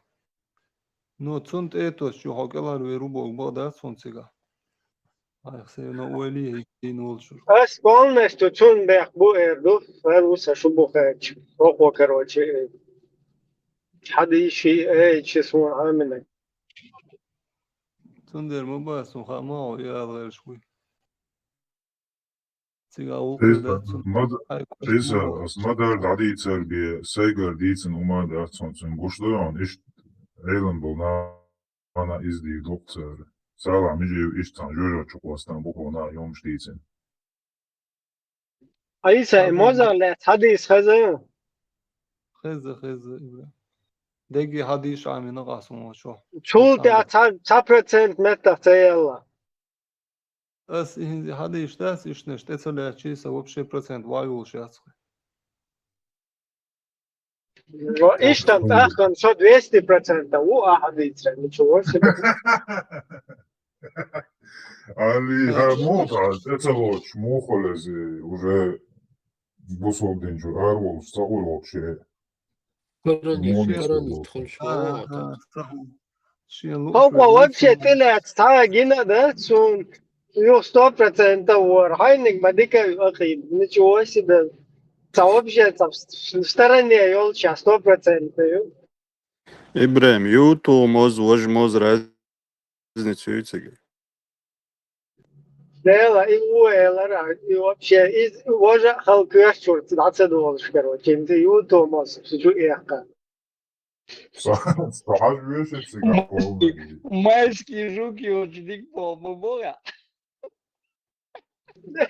Но цун тӀетос чу хьо кӀелар ве рубок бадац хун цига. Айх се но уэли хик дин волчур. Ас полностью цун бех бу эрду, хӀар уса шу бу хайчи. Охо, короче, хадиши, эй, чи сун амина. Цун дер ма ба сун хама о ял герш хуй. Цига улкъ Иса, да цун. мад-, Ай, Иса, ас мадар дадийцар би, сайгар дийцин ума да цун цун гушдур он, ишт эйлан бол на, ана изди дукцар. Сала мижи ишт цан жожо чуквастан бухона ёмш дийцин. Айса, и моза ле хадис хаза. Хеза, хеза, Ибра. Деги хадиш амина къасун очо. Чул те ца, ца процент метта цаялла. Ас и хадиш дас ишнеш, те цалячи са вообще процент ваюл шац. Иштам тахтан со двести процентов у, а хадис, ничего себе. Али, а, ну, да, это вот, мухолези уже бусобдин жу, арвол, саул вообще. Коронит, Мунис коронит, вот. хун А, шо. а, саху. Шиен лу. Хокъо вообще тилац, ца гина да, цун ю сто процентов вор. Хайник ма дика ахи, ничего себе. Ца вообще, ца в, в стороне ёлча, сто процентов. Ибрагим, юту моз, вож моз разницу юйцеге. Дела, и уэлара, и вообще, и вожа халкыш чурт, даца долш, короче, инты юту моз, сучу эхка. Сахаж вешет сига полный. Майский жук и ученик по бога.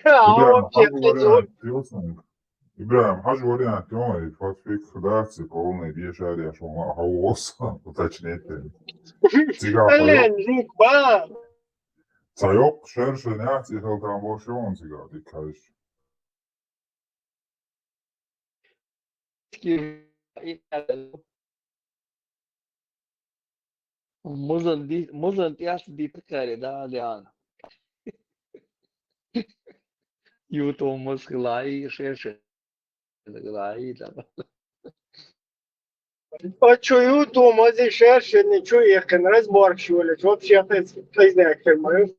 А Ибрагим, вообще, хаж вариант ёсунг. Ибрагим, хаж вариант ёсунг, и факт фикс даци полный, дешаря шума хаос, уточнить. Сига Блин, жук, ба. Цайок шершеня цихал там вообще он сига, ты кажешь. Музан ди, музан тяс ди такари, да, Лиан. Юту музхилай, шерше. Хилай, да. А чё юту мози шерше, ничего, я хрен разбор, что ли, вообще, ты, ты знаешь, как мою.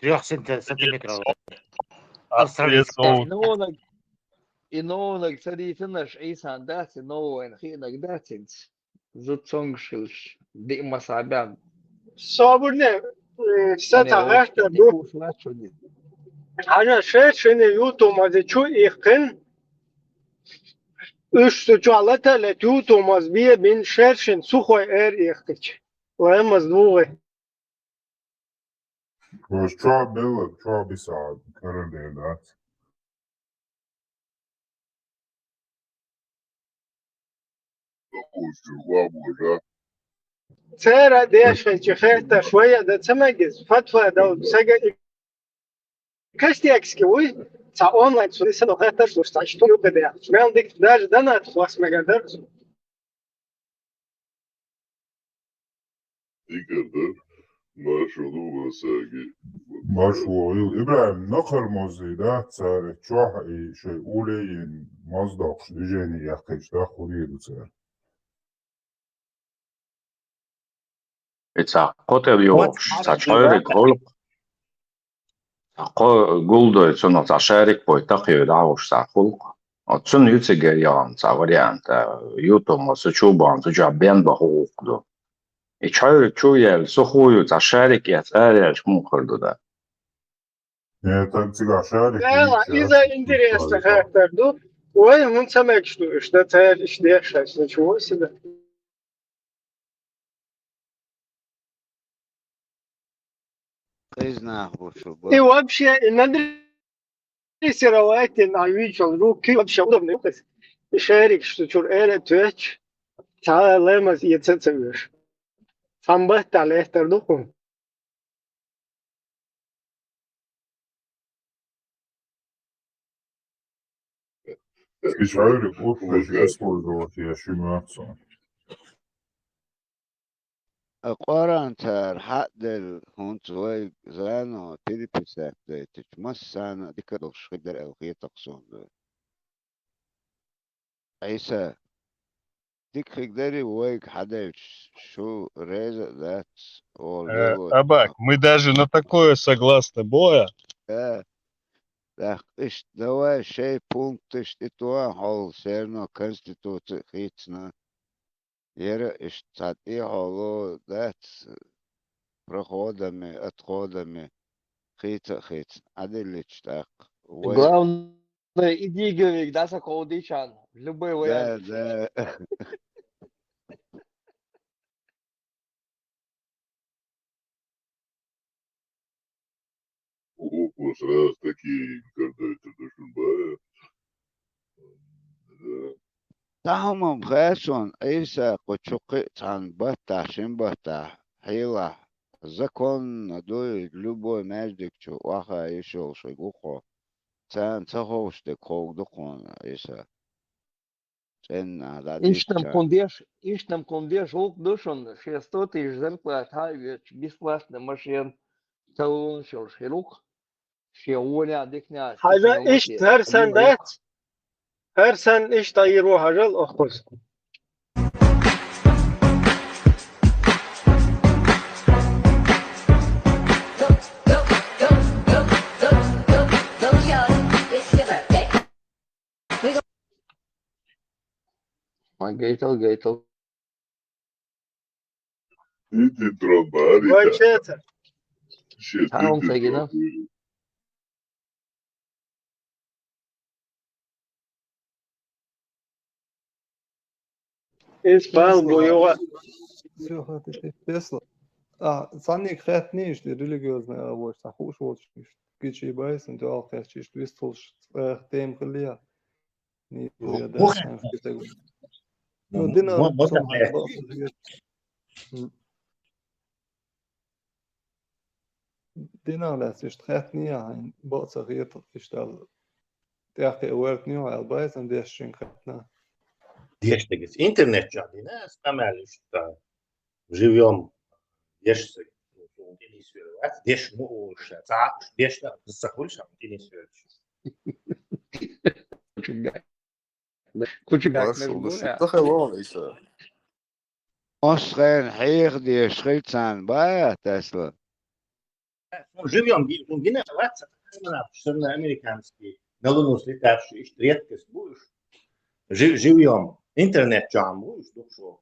Трёх сантиметров. И новонаг, и новонаг цаританаш Исан даци, новоен хинаг дацинц. Зуцонгшилш, ди масабян. Собурне, м, са тагашта ду. Хажа шершене юту мазе чу ихкин. Уж су чуалата лет юту маз бие бин шершен сухой эр ихкич. Лемаз двугы. Ваш чуа белла, чуа биса, карандер, да? Цера дешен чи херта швея да цамагиз, фатва да сага и кастекски уй. Цхьа онлайн цу лиса но хаттар слушать, цхьа что юкъа де. Мел дик даже донат хвас мега дер. Дикар дар, маршалла васаги. Маршалла, ИбрагӀим, нахар мозли да, цара чохь и шай улейин, моздокш движение яхкаш да, худи ду цара. И цхьа кхо тӀе йогӀуш, цхьа чхьойриг гӀуллакх, цхьа кхо гулдой, цунах цхьа шарик бой, тахйой дӀагӀуш цхьа гӀуллакх. Оцун ю цигара яхана цхьа вариант, а, ютума, со чу бан, со чу бен баха гӀуллакх ду. И чхьойриг чу яьлла, со ху ю, цхьа шарик эц, араяьлча мухар ду да. Э, так цигахь шарик Дела, иза интересно хаттар ду. Ой, хӀун ца мегаш ду, иш да цаьр иш деш, аш ничего себе. Къиз нах бу шу бу. И вообще, и надрессировать, и на вичел, руки вообще удобный. И шарик, что чур эре тёч, та лемаз и ца ца веш. Самбат та лехтар ду ху. Иш гӀайрик урхӀлуш использовать я ши мацун. А Къуръан цара хьаъдел хӀунца вай зано переписать дайтича, массана а дика долуш хир дара аьлла хетакх суна ду. Ӏийса, дика хиг дарий вайга хьаделча, шу реза а дац, ола Э, вело Абак, мы даже на такое согласны, Боя. Э, тӀаккха иштта давай шайн пункташ тӀе тоха хьол, все равно Конституци а хийцина. Яра иштта цхьа тӀехьоло дац, проходами, отходами, хийца а хийцина. Ӏадиллича тӀаккха. Вай Главное, иди говори, да, сакъо дичан. Любой Да, вариант. Да. Укхо сразу такие инкардайтар дашун бая. Да. Цхьа хӀума хаьа суна, Ӏийса, кху чу кхин а цхьана баттахь, шин баттахь, хьелахь, законно дуй, любой маьждиг чу охьа йиш йолуш вайга ву кхо. Царна ца ховш дерг ховга ду кхуна, Ӏийса. ЦӀенна дӀа Иштта-м дийцича. Кхуна деш, иштта-м кхуна деш гӀуллакх ду шуна, шен сто тысяч зарплата хьа а йоьцуш, бесплатно машен ца лунаш йолуш хир ву-кх. Шен вонехь диканехь Хьажа, иштта хӀара санна дац? ХӀара санна иштта дӀайийр ву хьажал оха кхуза. Ма гайтал, гайтал. Ити тромба, Вай чета. Шет Таун ити тегина. Тромба. Эс бал бу югӀа. Всё, хватит, Тесла. А, цхьаннега хаьттина иштта, религиозный а волчу, цхьа хууш волчу иштта. Гичи байсан, дуьхьал кхаьчча иштта вистхуьлуш, цкъа тема хилла. Нийса Ну, я, да, ну, хьан фитаг. Ну, ну, дина ну, вот цунах это. Бакъ-, м. Дина лаьцна иштта хаьттина я хьайна, бакъ ца хета, иштта аьлла. ТӀехкхиа вертан ю аьлла, байсан дешчуьнга хаьттина. Деш дегица. Интернет чохь дина, ас къамел иштта. Живьём деш ца, ну, тӀе нисвер вац, деш ма олуш ша. Цхьа а дешна, ца хуьлуш ша, тӀе нисвер. Кучугак. Кучугак Маршалла, наш шу бура. Тахай вон иса. Оцу хенахь хьеха дезаш хилла царна бац, Тесла? Ну, живьём, ди-, ну, гина вац, космонавт, что на американский, на Луну слетавший, иштта редкость будешь. Жи-, живьём, интернет чохь будешь, дух шо.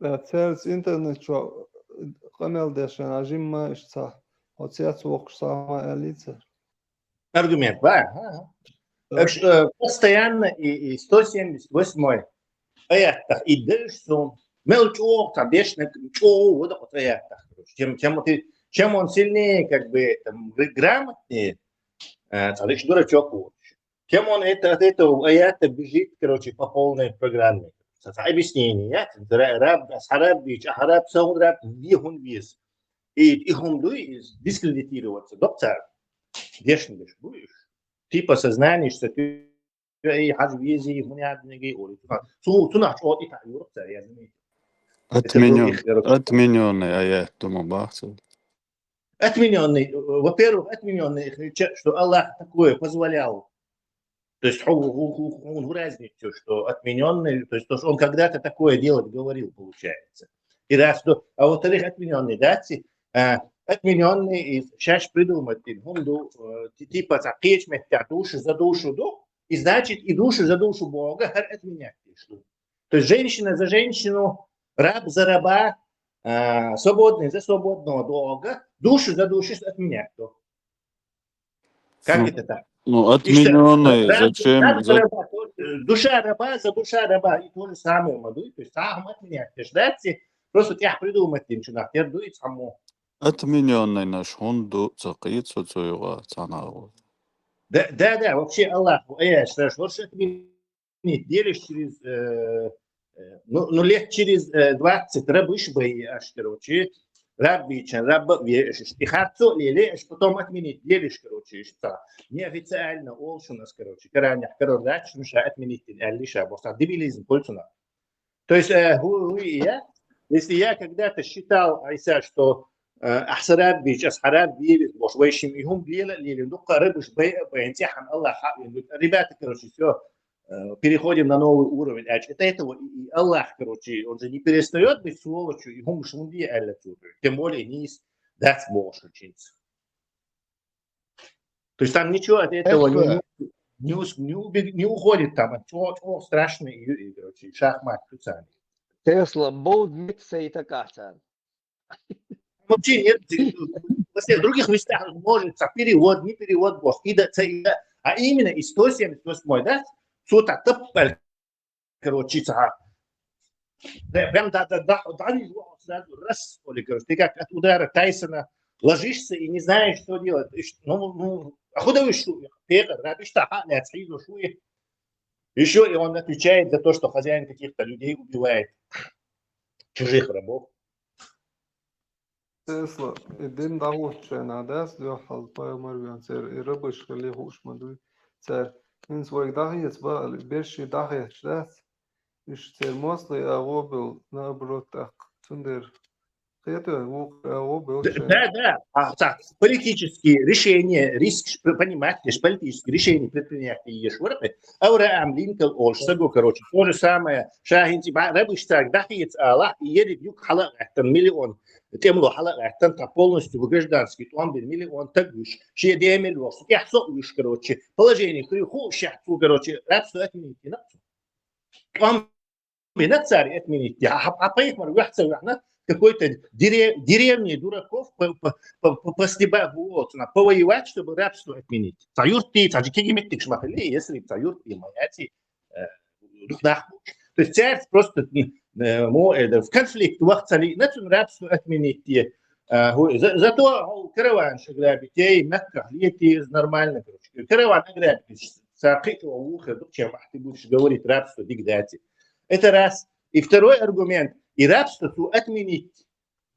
Э, цаьрца интернет чохь къамел деш, а, жимма иштта ца, хьо цец воккхуш сама аьллица. Аргумент, ба? Ага. Да. Так что, э, постоянно и, и сто семьдесят восьмой аятах и дальше сон. Мел чӀогӀа цхьа дешнаг чӀогӀа вада оцу аятах, короче. Чем, чем ты, чем он сильнее, как бы, там, гр-, грамотнее, э, цхьа дешна дурачок волчу. Чем он это, от этого аята бежит, короче, по полной программе. Цхьа, цхьа объяснение, я, ра-, раб, асхьа раб бийча, ахьа раб, сон раб, вехун вес. И, и хӀума дуй, и дискредитироваться, докцар. Дешна деш буй уж. Типа сознаниешься, ты, эй, хьажа вези, хӀуна яд нигий, ори. Цу, цунах чӀоагӀа и таӀ юрца, я заметил. Это Отменен... других, короче. Отмененный аят, думаю, бахцев. Отмененный, э, во-первых, отмененный, их реча-, что Аллах такое позволял. То есть, ху, ху, ху, ху, ху разницу, что отмененный, то есть, то, что он когда-то такое делать говорил, получается. И раз, то, а во-вторых, отмененный, да, ти-, а, отмененный и сейчас придумать, и хунду, э, ти-, типа, за кечмет, душу за душу, ду, и значит, и душу за душу Бога, хар отменять пришло. То есть, женщина за женщину, раб за раба, а, свободный за свободного Бога, душу за душу отменять, то. Как Ну, это так? ну, И что? отмененный, Раб, зачем? раб за За- раба, то, э, душа раба за душа раба, и то же самое, маду, то есть, а, отменять, то есть, да, ти-, просто тебя придумать, ничего, нахер дует само. Отмененный наш хунду цакицу цуюга цанагу. Да, да, да, вообще Аллах, э, что ж, вот что отменить, делишь через, э, э, ну, ну, лет через э, двадцать рабыш бы и аж, короче, раб бичен, раб ве-, и харцо леле, аж потом отменить, делишь, короче, что неофициально олш у нас, короче, каранях, короче, дальше, ну, ша отменить, алиша, бо, дебилизм, кольцуна. То есть, э, ху, ху, и я, если я когда-то считал, Айса, что э, ахсараб бич, асхараб бивис, бош, вайшим, и хум лела, лелин, дукка рабыш, бай, бай, тяхан, Аллах, ха, и говорит, ребята, короче, все, э, переходим на новый уровень. А это этого, и, и Аллах, короче, он же не перестает быть сволочью, и хум шунди, Аллах, тем более, не из, that's больше чинц. То есть там ничего от этого не, Эхо. не, ус- не, убег- не уходит там, от чего, чего страшно, и, и, короче, шахмат, туцан. Тесла, болт митца и такацан. Вообще нет, во всех других местах может, а перевод, не перевод, бог, и да, ца, и да. А именно и сто семьдесят восьмой, да? Сута топпель, короче, ца. Да, прям да, да, да, да, не знаю, сразу раз, что ли, короче, ты как от удара Тайсона ложишься и не знаешь, что делать. И ш- Ну, ну, а куда вы шу? Пека, рабишта, ха, не отсхизу, шу и. Еще и он отвечает за то, что хозяин каких-то людей убивает, чужих рабов. Тесла, и дин дагӀуччена дас дуьхьал пайхамар вен цер и рабыш хили хууш ма дуй. Цер инс вайга дахьец баали, берши дахьец дац. Иш цер мосли а вобил, наоборот, так. Цундер хету, вук а вобил. Да, да, да. А, так, политические решения, риск ш- понимать, лишь политические решения предпринять и ешь вырабы. Авраам Линкольн, он саго, короче, то же самое. Шахинти, ба, рабыш так, дахьец, Аллах, и еле юг хала, это миллион. Темло хала, это полностью в гражданский, он был миллион, так уж. Ще демель, вот, я со уж, короче. Положение, ху, ху, ща, ху, короче, рабство отменить, не надо. Он меня царь отменить. Я, а, а поехал, я царь, она какой-то дерев, деревне дураков по, по, по, по, постебать, вот, на, повоевать, чтобы рабство отменить. Цаюрти, цаджи кегиметик шмахали, если цаюрти, маяти, э, духнах. То есть царь просто, э, мо, э, в конфликт, вахцали, нацин рабство отменить, э, ху-, за- зато караван шаграби, те, Мекка, лети, нормально, короче. Караван ограбить, сакхи, ухе, чем ты будешь говорить, рабство, дигдати. Это раз. И второй аргумент, и рабство ту отменить.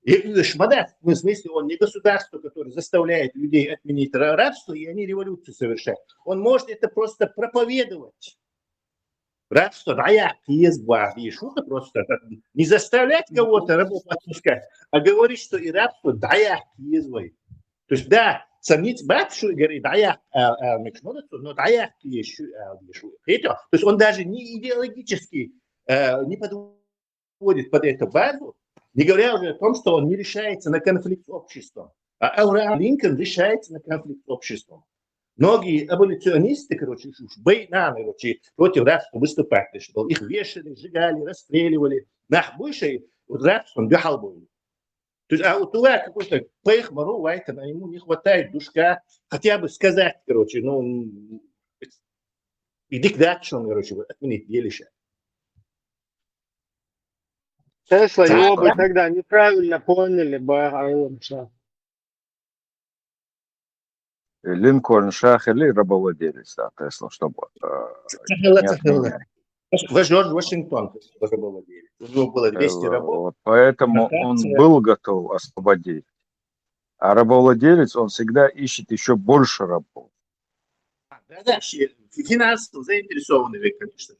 И, и шмадат, в смысле, он не государство, которое заставляет людей отменить ра- рабство, и они революцию совершают. Он может это просто проповедовать. Рабство, да, я, есть, шутка просто. Не заставлять кого-то рабов отпускать, а говорить, что и рабство, да, я, есть. То есть, да, сомнить, бат, что говорит, да, я, а, а, микшмодец, но да, я, ещё, а, ещё. Видите? То есть он даже не идеологически э, не подводит под эту базу, не говоря уже о том, что он не решается на конфликт с обществом. А Авраам Линкольн решается на конфликт с обществом. Многие аболиционисты, короче, уж, уж бей-, на, короче, против рабства выступать, что их вешали, сжигали, расстреливали. Нах больше вот рабством дюхал был. То есть, а вот туда какой-то пейх мору, вайтана, ему не хватает душка хотя бы сказать, короче, ну, м, иди к дальше, короче, вот, отменить делище. Тесла, Так, его бы да. Тогда неправильно поняли бы, а, вообще. Линкольн ша хили рабовладелец, да, Тесла, чтобы э, Цахилла, не цахилла. отменять. Ваш Джордж Вашингтон, который был владелец. У него было двести Э, рабов. Вот, поэтому он Плантация. Был готов освободить. А рабовладелец, он всегда ищет еще больше рабов. Да, да, финансово заинтересованный век, конечно.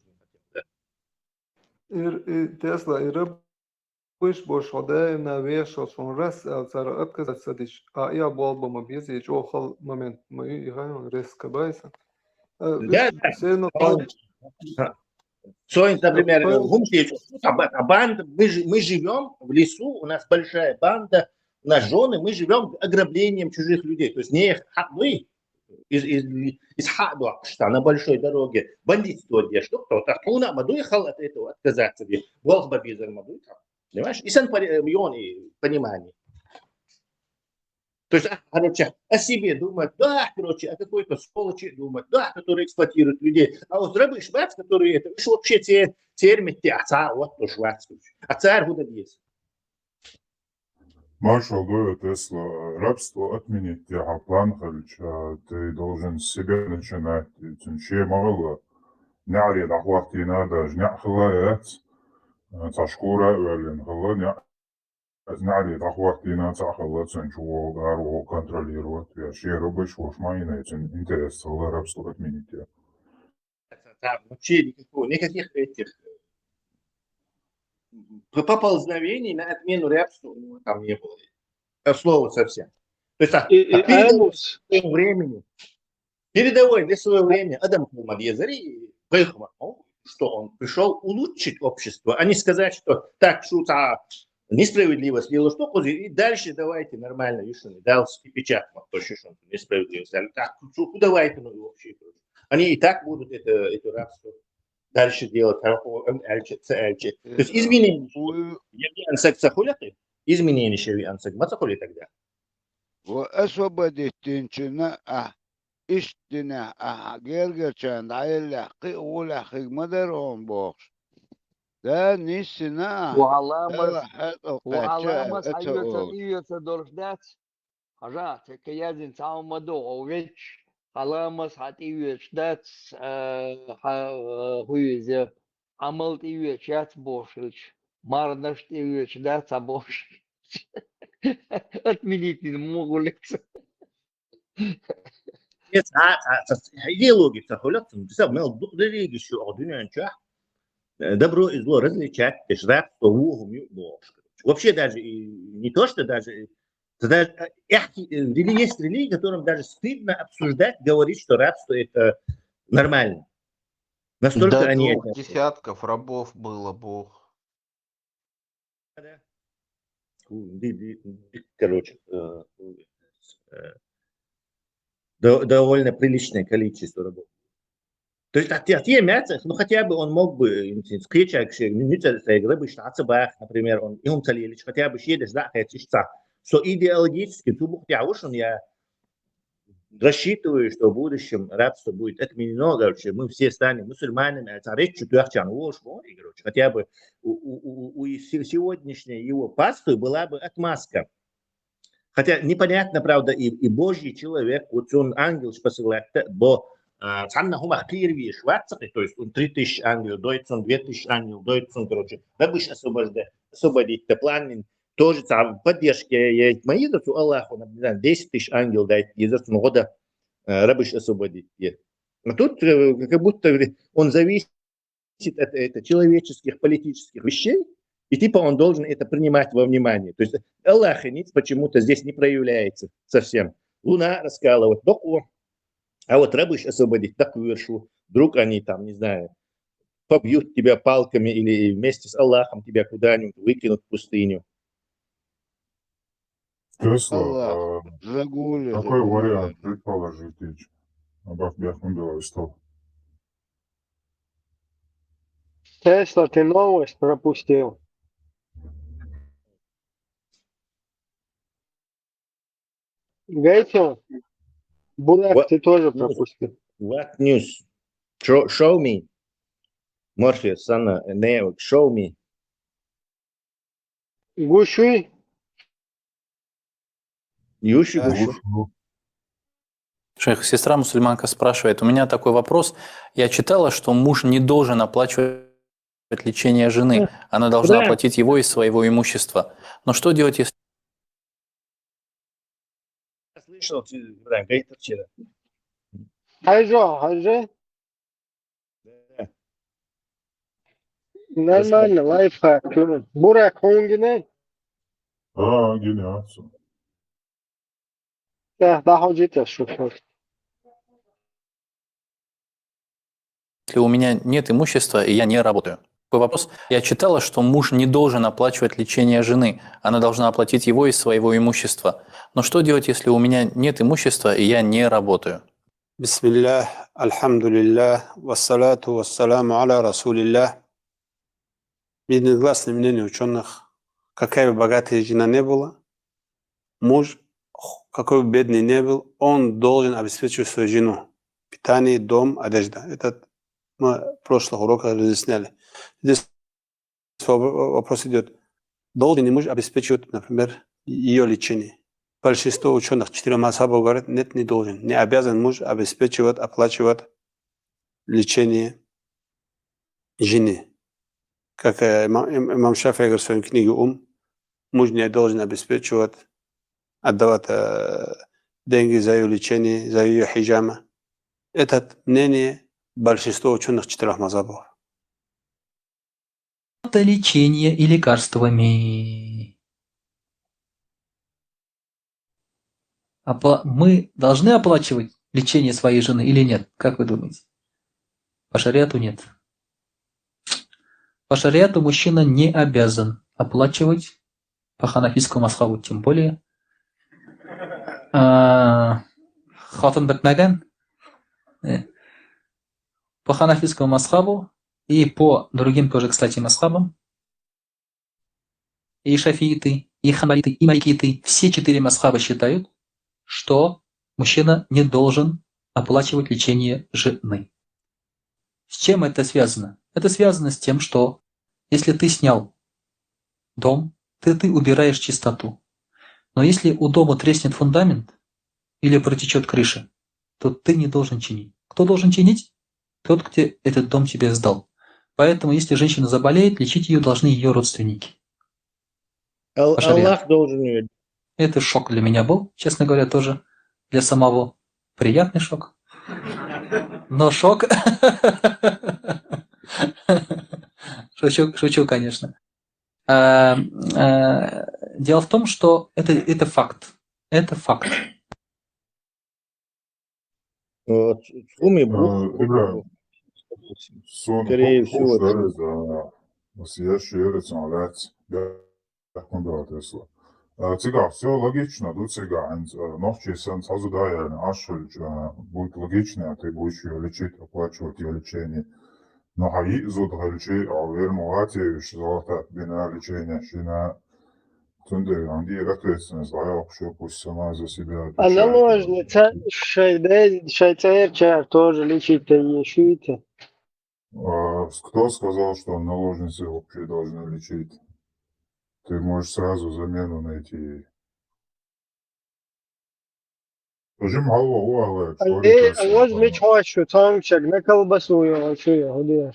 Ir, ir Tesla ir rabuši, boš odēna viešos un res, el cer atkas sadis. A, jā, bolba ma biezi, jo hal moment ma i hajon res kabaisa. Да, да. Все равно. Соин, например, гумсич, а банда, мы, мы живем в лесу, у нас большая банда, у нас жены, мы живем ограблением чужих людей. То есть не мы из, из, из Хадуакшта на большой дороге бандитство где что кто-то хуна мадуй хал от этого отказаться. Болх бабизар мадуй там. Понимаешь? И сан понимание. То есть, а, короче, о себе думать, да, короче, о какой-то сволочи думать, да, который эксплуатирует людей. А вот рабы швац, которые это, уж вообще те, термит те, а ца, вот то швац, а царь гуда есть. Маршал говорит, если рабство отменить, я план, короче, ты должен с себя начинать. Ты вообще мало, не ари, да, хватит, не надо, не ахлаец, цашкура, верлин, хала, не Аз нари дахвахтина цахалла цун чугол гару контролировать я шеру беш вош майна цун интерес сала рабство отменить я. Там вообще никакого, никаких этих поползновений на отмену рабства у него там не было. От слова совсем. То есть, а, и, и, а передовой для своего времени. Передовой для своего времени. Адам Кулмадьезари, что он пришел улучшить общество, а не сказать, что так, шута, несправедливость, дело что, и дальше давайте нормально, видишь, дал и печать, вот то, что несправедливость. Так, давайте, ну, вообще. Они и так будут это, это рабство дальше делать. То есть изменения. Изменения шеви ансек мацахули тогда. Освободить тинчина а иштина а гергерчан дайлахи улахи мадарон бокс. Да, нисина. Уаламас, уаламас, айоца, иоца дорждац. Хажа, текаязин цаумадо, овеч. Халамас хат иоч дац, хуизе. Амал иоч яц бошилч. Марнаш иоч дац, а бош. Отменить не могу лекцию. Идеология цахуляцин, ты сам мел дух религии, что дунянча. Добро и зло различать, ты ж рабство вугум. Вообще даже и не то, что даже, даже есть религии, которым даже стыдно обсуждать, говорить, что рабство это нормально. Настолько До они двух десятков рабов было, Бог. Короче, довольно приличное количество рабов. То есть от, от, ну хотя бы он мог бы скричать, например, он и он Талилич, хотя бы щедешь, да, хотя что идеологически тубух я ушел, я рассчитываю, что в будущем рабство будет отменено, короче, мы все станем мусульманами, а речь четвёрчан, короче, хотя бы у, у, у, у сегодняшней его пасты была бы отмазка. Хотя непонятно, правда, и, и Божий человек, вот он ангел посылает, бо цанна хума хирви швацахи, то есть он три тысячи ангел, дойтсон, две тысячи ангел, дойтсон, короче, рабыш освобождать, освободить, планин, тоже там поддержки есть мои, то Аллаху, например, десять тысяч ангел дает, из этого года рабыш освободить. А тут как будто он зависит от это, человеческих, политических вещей, и типа он должен это принимать во внимание. То есть Аллах почему-то здесь не проявляется совсем. Луна раскалывать, а вот рабыш освободить, так вершу. Вдруг они там, не знаю, побьют тебя палками или вместе с Аллахом тебя куда-нибудь выкинут в пустыню. Тесла, а какой вариант предположить? Абах бяхун беловистов. Тесла, ты новость пропустил. Гайтел, Бурак, ты тоже пропустил. What news? Show, show me. Morpheus, Sana, Neo, show me. Гушуй. Юши, гушуй. Шейх, сестра мусульманка спрашивает, у меня такой вопрос. Я читала, что муж не должен оплачивать лечение жены. Она должна оплатить его из своего имущества. Но что делать, если слышал, ты, Ибрагим, говорит вчера. Хайжо, хайжо. Нормально, лайфхак. Бурак, хонгине? А, гениально. Да, да, ходжите, шо, шо. Если у меня нет имущества и я не работаю? Такой вопрос. Я читала, что муж не должен оплачивать лечение жены. Она должна оплатить его из своего имущества. Но что делать, если у меня нет имущества и я не работаю? بسم الله، الحمد لله، والصلاة والسلام على رسول الله. Единогласное мнение ученых, какая бы богатая жена не была, муж, какой бы бедный не был, он должен обеспечивать свою жену. Питание, дом, одежда. Это мы в прошлых уроках разъясняли. Здесь вопрос идет. Должен ли муж обеспечивать, например, ее лечение? Большинство ученых четырех мазхабов говорят, нет, не должен. Не обязан муж обеспечивать, оплачивать лечение жены. Как э, имам, имам Шафи говорит в своей книге «Ум», муж не должен обеспечивать, отдавать э, деньги за ее лечение, за ее хиджама. Это мнение большинства ученых четырех мазхабов. Оплата лечения и лекарствами. Опла- Мы должны оплачивать лечение своей жены или нет? Как вы думаете? По шариату нет. По шариату мужчина не обязан оплачивать, по ханафийскому мазхабу тем более. А, Хатын битмәгән. Э, По ханафийскому мазхабу и по другим тоже, кстати, мазхабам, и шафииты, и ханбалиты, и маликиты, все четыре мазхаба считают, что мужчина не должен оплачивать лечение жены. С чем это связано? Это связано с тем, что если ты снял дом, ты, ты убираешь чистоту. Но если у дома треснет фундамент или протечет крыша, то ты не должен чинить. Кто должен чинить? Тот, кто этот дом тебе сдал. Поэтому, если женщина заболеет, лечить ее должны ее родственники. Ал- По шариату. Аллах должен ее. Это шок для меня был, честно говоря, тоже для самого. Приятный шок. Но шок. Шучу, шучу, конечно. А, а, Дело в том, что это, это факт. Это факт. Вот, в сумме Э, Ибрагим, будет. сон Скорее ху- всего, хуш да. Дереза, а, с ящерицем, а, лац. Я хундратесла. А, цигах, все логично, ду цигах, а, нохчи сан сразу да, я, ашуль, а, будет логично, а ты будешь ее лечить, оплачивать ее лечение. Но хаи зуд галчи, а вермугати, что золото бина лечение, шина. Цунде, анди ответственность, да, я вообще пусть сама за себя А отвечает. наложница шайдей, шайцаерчар тоже лечить-то не шуете. А, кто сказал, что наложницы вообще должны лечить? Ты можешь сразу замену найти. Жим халва уа, Эй, а вот меч хочу, там чек, на колбасу я хочу, я худи.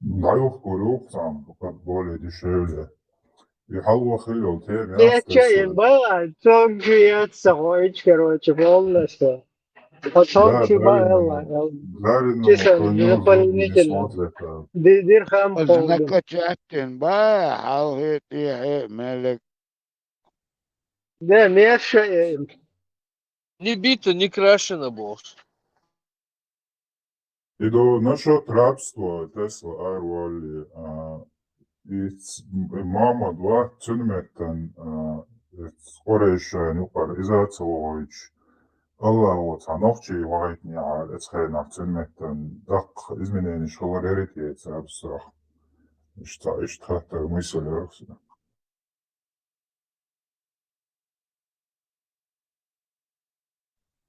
Даюх курух там, как более дешевле. И халва хилил, те Я чаем, ба, тонкий я сахоич, короче, полностью. А тонкий, ба, элла, элла. Жареного Чисто конёк, дополнительно. смотрят, а, Ди- Дирхам холдин. Знакачатин, ба, халхит, и, э, мелек. Да, меша, э, Не бита, не крашена, босс. И до насчет рабства Тесла Арвали, а, и ц- м- мама два цунметтан, а, скорейшая нукар изацелович. Аллах вот, а нохчи вайтни, а, эцхайнах цунметтан, дак изменени школа реритиец рабства. Ишта, ишта, мысль рабства.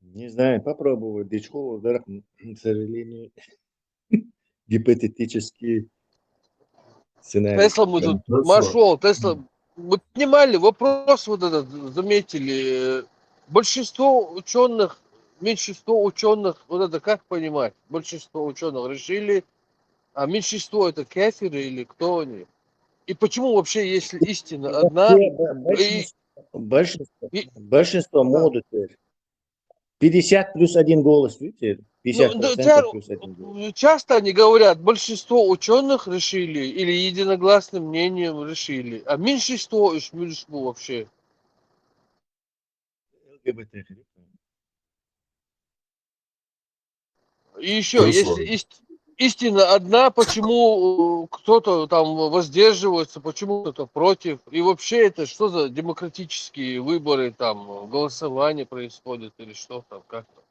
Не знаю, попробовать. Дичкова, да, к сожалению, гипотетический сценарий. Тесла мы тут, Маршал, Тесла, мы поднимали вопрос вот этот, заметили, э, большинство ученых, меньшинство ученых, вот это как понимать? Большинство ученых решили, а меньшинство это кафиры или кто они? И почему вообще, если истина одна, Вообще, бо- большинство, большинство, и- большинство могут теперь. Пятьдесят плюс один голос, видите? Ну, да, Пятьдесят процентов плюс один голос. Часто они говорят, большинство ученых решили или единогласным мнением решили, а меньшинство уж меньшинство вообще. Л Г Б Т. И еще, если ист- истина одна, почему э, кто-то там воздерживается, почему кто-то против? И вообще это что за демократические выборы, там голосование происходит или что там, как-то?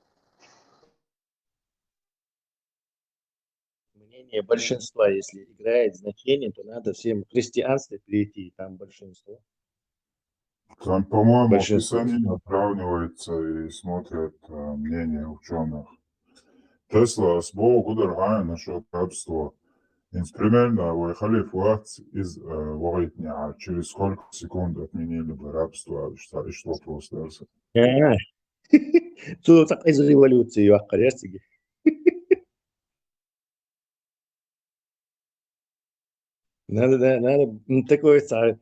Мнение большинства, если играет значение, то надо всем в христианство перейти, и там большинство. Там, по-моему, Большинство. Писание сравнивается и смотрят э, мнение ученых. Тесла, ас боху гудар хьайна насчет рабства. Инс примерно вай халиф вац из э, вагьитня, через сколько секунд отменили бы рабство, что, что просто. Ага. Цу цакъ из революция юаккъар яц цига. Надо, да, надо м, такое ца-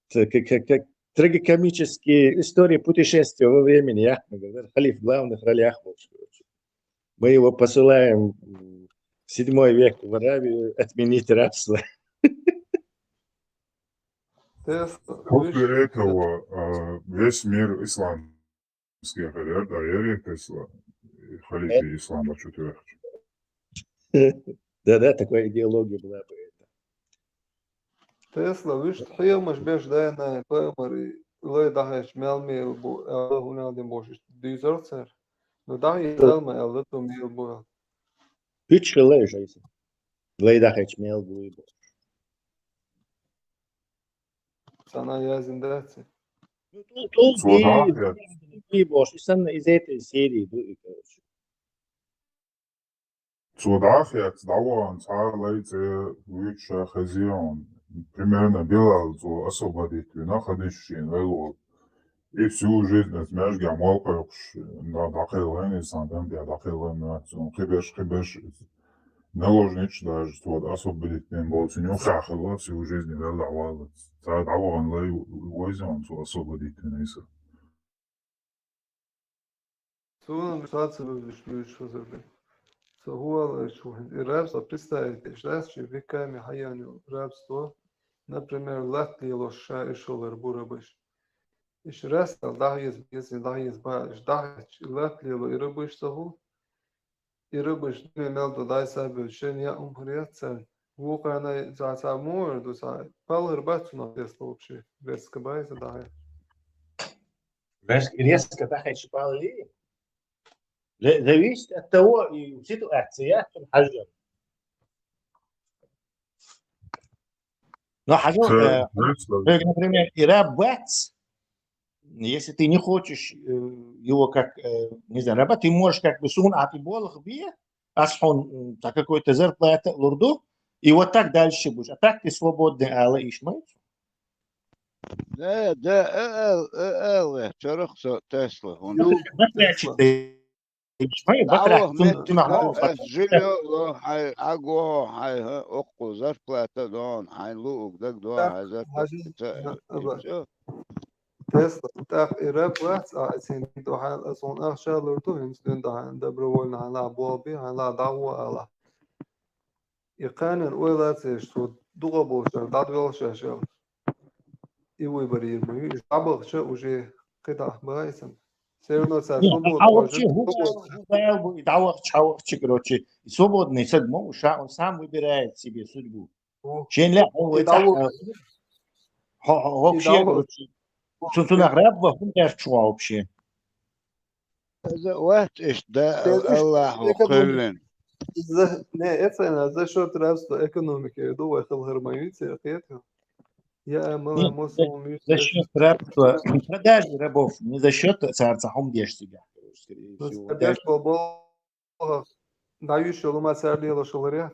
ца- как, как, как трагикомические истории путешествия во времени. Яхмагар, халиф главных ролях был, короче. Мы его посылаем м, в седьмой век в Аравию отменить рабство. Тесла, После видишь, этого э, весь мир исламский, говорят, да, Эрик Тесла, халиф ислама, что ты Да-да, такая идеология была бы это. Тесла, вуьш хьемаш беш дайна пайхамар лай дахьаш мел мел бу, ала хунал дин бош дюзар цар. Но дахьи дал ма ала ту мел бу. Уьч хила уж айса. Лай дахьаш мел бу. Сана язин даци. Ну, ту- ту- Цо и- дахьаш. и бош, и сан из этой серии, ну, и, короче. Цо дахьаш, даван, цар лай це вуьч ша хазион. Примерно Билал цо освободить вина хадиш шин вайло. И всю жизнь эт межга мол кайкуш, да, дахьаш лайни сан, да, да, дахьаш лайни ацун, хибеш, хибеш. Наложнич даже цо освободить не был, цо не хахала всю жизнь вела вала. Цар даван лай войзон цо освободить не иса. Цунам саца вывдиш, вывдиш возырды. Со хуала шухин. И рабство представить, и ждать, что веками хьаяни рабство. Например, латлило ша и шолар бурабыш. И шрастал дахьез, если дахьез ба, ждать, латлило и рабыш саху. И рабыш не мел то дай сабе, шен я умхрияца. Вукана за са муэр, ду са палгар бацуна Тесла вообще. Резко байса дахьаш. Знаешь, резко дахьаш пал ли? Зависит от того, и ситуация, я хьажа. Но хьажа, Ца- э, знаешь, что- как, например, и раб бац, если ты не хочешь э, его как, э, не знаю, раба, ты можешь как бы сун а ты болах бе, ас хьона м, та какой-то зарплата лурду, и вот так дальше будешь. А так ты свободный, ала ишмайт. Да, да, э, э, э, э, чорох со Тесла. Он Ну, Значит, ишмайт, Давах батрак, ме тун, тун, ка- э, жилё ло, хай, аго, хай, э, окку зарплата дон, хай, луук даг дон, Так, хай, зарплата. хажи, Ца- на- аба. всё. Тесла, так и раб вац, а син дохал, а сон ахша лурду, хин син дохал, добровольно хала болби, хала дагва ала. И канен ойлаце, что дуга болша, дадвелша шел. И выбор ирму, и жабах ша уже кыда байсам. Все равно ца Не, свобода а тоже вообще, свобода. гугал, гугал, и давах, чавах, короче, и свободный сад, ша- он сам выбирает себе судьбу. О, Чен ля, и давах, вообще, давах. Короче, сунтунах раб ва хун дяр чуа вообще. За ват иш да Тесла, Аллаху это кыллин. За, не, это она за счет рабства экономики, я думаю, хал хармаюйте, это. Я мала Нет, мосом За счет рабства, продажи рабов, не за счет царца хум деш себя, скорее Ну, всего. опять бобо, дающий лума царь лошаларя.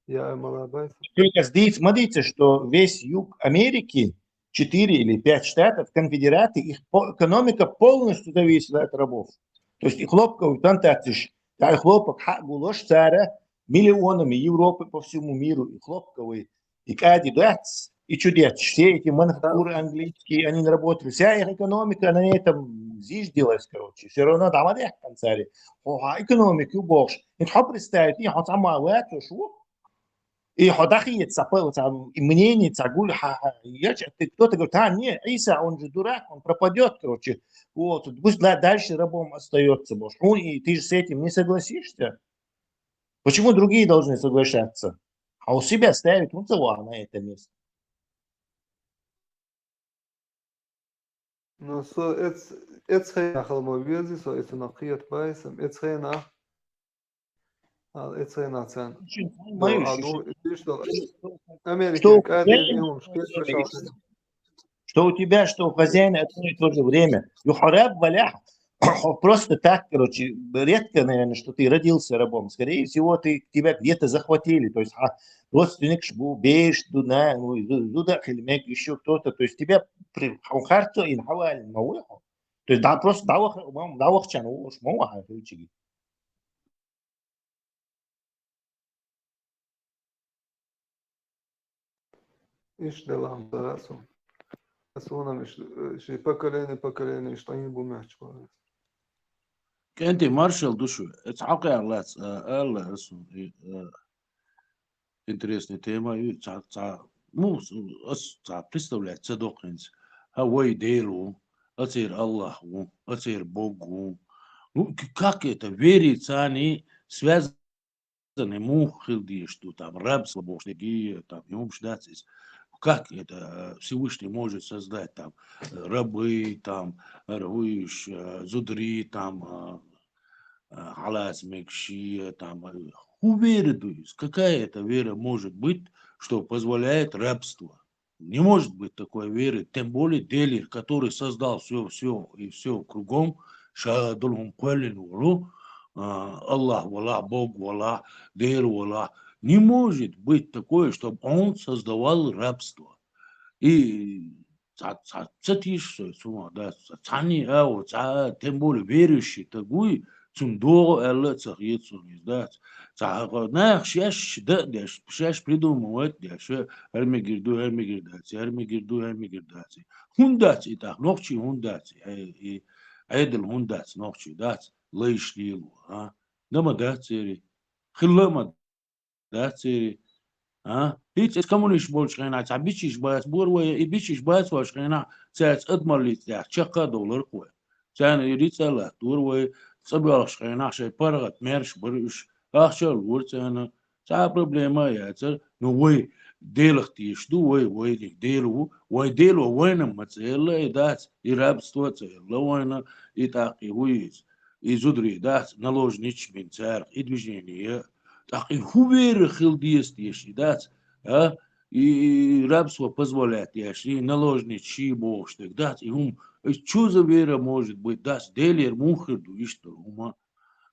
Я мала байт. Только здесь, смотрите, что весь юг Америки, четыре или пять штатов, конфедераты, их по- экономика полностью зависела от рабов. То есть и хлопковый плантациш, да, и хлопок ха- гулош цара миллионами Европы по всему миру, и хлопковый, и кади дац, и чудец. Все эти мануфактуры английские, они работали. Вся их экономика на этом зиждилась, короче, всё равно дӀа ма дехкан цари. Хьо хьа экономика ю бохуш. ХӀинца хьо представить, и хьо цхьа ма вац уж ву. И хьо дахиет цхьа па-, цхьа мнение, цхьа гули хьа, хьа, я чё, ты, кто-то говорит: «А, не, Иса, он же дурак, он пропадёт, короче. Вот, пусть да-, дальше рабом остаётся, бохуш». Хьуна и ты же с этим не согласишься? Почему другие должны соглашаться? А у себя ставить, ну, целого на это место. Ну, со эц-, эц хенахь хала ма вези, со эцунах кхета байсам, эц хенахь. А, эц хенахь царна. Дол-, а, ду-, ишта дол-, Америка, кадер, имам, шкет, пожалуйста. Что у тебя, что у хозяина одно и то же время. Юхараб валях, просто так, короче, редко, наверное, что ты родился рабом. Скорее всего, ты, тебя где-то захватили. То есть, а, родственник шбу, беш, дуна, ну, и зу-, зуда, хельмек, ещё кто-то. То есть тебя при-, хо харцо ин хавалин ма вехо. То есть, да, просто давах, мам, давах чан, уж мам, а, хельчиги. Иш делам, да, су. Сунам иш, ши поколение, поколение, иш тайин бу мяч. КӀентий, маршалла ду шу. Эц хьакъ яхлац, а, алла, а, су, и, а, интересная тема, и ца, ца, ну, с-, ас, ца, представлять ца доккхинца. Ха, вай Дела ву, ацер Аллах ву, ацер Бог ву. Ну, к-, как это верить, цани связано мух хила деш ду, там, рабство бохуш дерг, там, юмш дац иза. Как это, э, Всевышний может создать, там, э, рабы, там, э, руиш, э, зудри, там, э, э, хьалаца мегаш, там, э, хӀун вера ду иза? Какая это вера может быть, что позволяет рабство? Не может быть такой веры, тем более Делир, который создал всё, всё и всё кругом, ша долу хӀума кхоьллина волу, а, Аллах валахь, Бог валахь, Дела валахь. Не может быть такое, чтобы он создавал рабство. И ца, ца, ца тиша со, цунах дац, ца, цхьанний а во, ца, тем более верующий таг вуй, цунна догӀу аьлла а ца хета суна иза, дац. Ца, наха шаьш дан а деш, шаьш придумывать а деш, хӀара мегар ду, хӀара мегар дац, хӀара мегар ду, хӀара мегар дац. ХӀунда дац и тӀаккха? Нохчий хӀунда дац и? Э, и Ӏедал хӀунда дац нохчий? Дац, лайш лело, а? Дан ма дац церий? Хилла а ма дац церий? А? ХӀинца эс коммунисташ болчу хенахь цхьа бичиш бац бора вай, и бичиш бац ваш хенахь, цаьрца адамаллица тӀехь чаккха а довларх вай. Царна и рицкъа а латтора вай, цӀа боьлхуш хенахь шайн паргӀат маьрша бара уьш, ахча а лора царна, цхьа а проблема а яцара. Ну, вай Делах тешаш ду, вай, вайниг Дела ву, вай Дело вайна ма ца элла и дац, и рабство а ца элла вайна, и тӀаккха и хӀу иза. И зударий дац, наложничаш бина царах, и движение, тӀаккха и хӀун вера хила деза теша и дац, а? И, и рабство позволять деш, и наложничаш бохуш дерг дац, и хӀума, и чу за вера может быть дац, Делера муха хир ду иштта долу хӀума?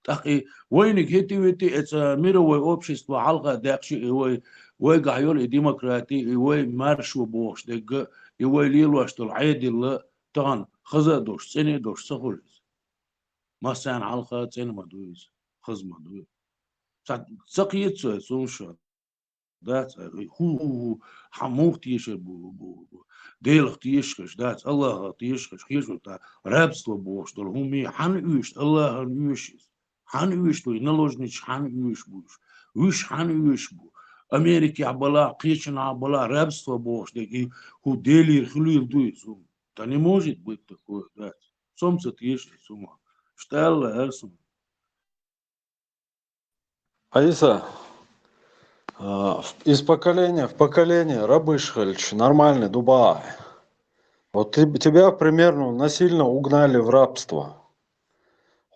ТӀаккха и вайниг хӀетти-ветти эца мировой общество хьалха декъча, и вай, вайгахь йолу и демократи, и вай маршо бохуш дерг, и вай лелош долу Ӏедал тахана хаза а долуш, цӀена а долуш ца хуьлу иза. Массарна хьалха цӀена ма ду иза, хаза ма ду. Ца, ца кхета со, цунна шо. Дац, хӀу, хӀу, хӀу, хьан муха тешар бу, бу, бу? Делах тешаш хилча, дац, Аллахах тешаш хилча, хьешо та рабство бохуш долу хӀума хьан оьшу, Аллахана оьшу иза? Хьан оьшу ду и наложничаш, хьан оьшу бу уьш? Уьш хьан оьшу бу? Америкехь балахь, кхечанхьа балахь, рабство бохуш дерг, и хӀу Делера хуьлийла ду иза хӀума? Да не может быть такое, дац. Со-м ца теша иза хӀума. Иштта аьлла ара суна. Айса, а, в-, из поколения в поколение рабыш хилча, нормальный ду бахьа. Вот ты, тебя примерно насильно угнали в рабство.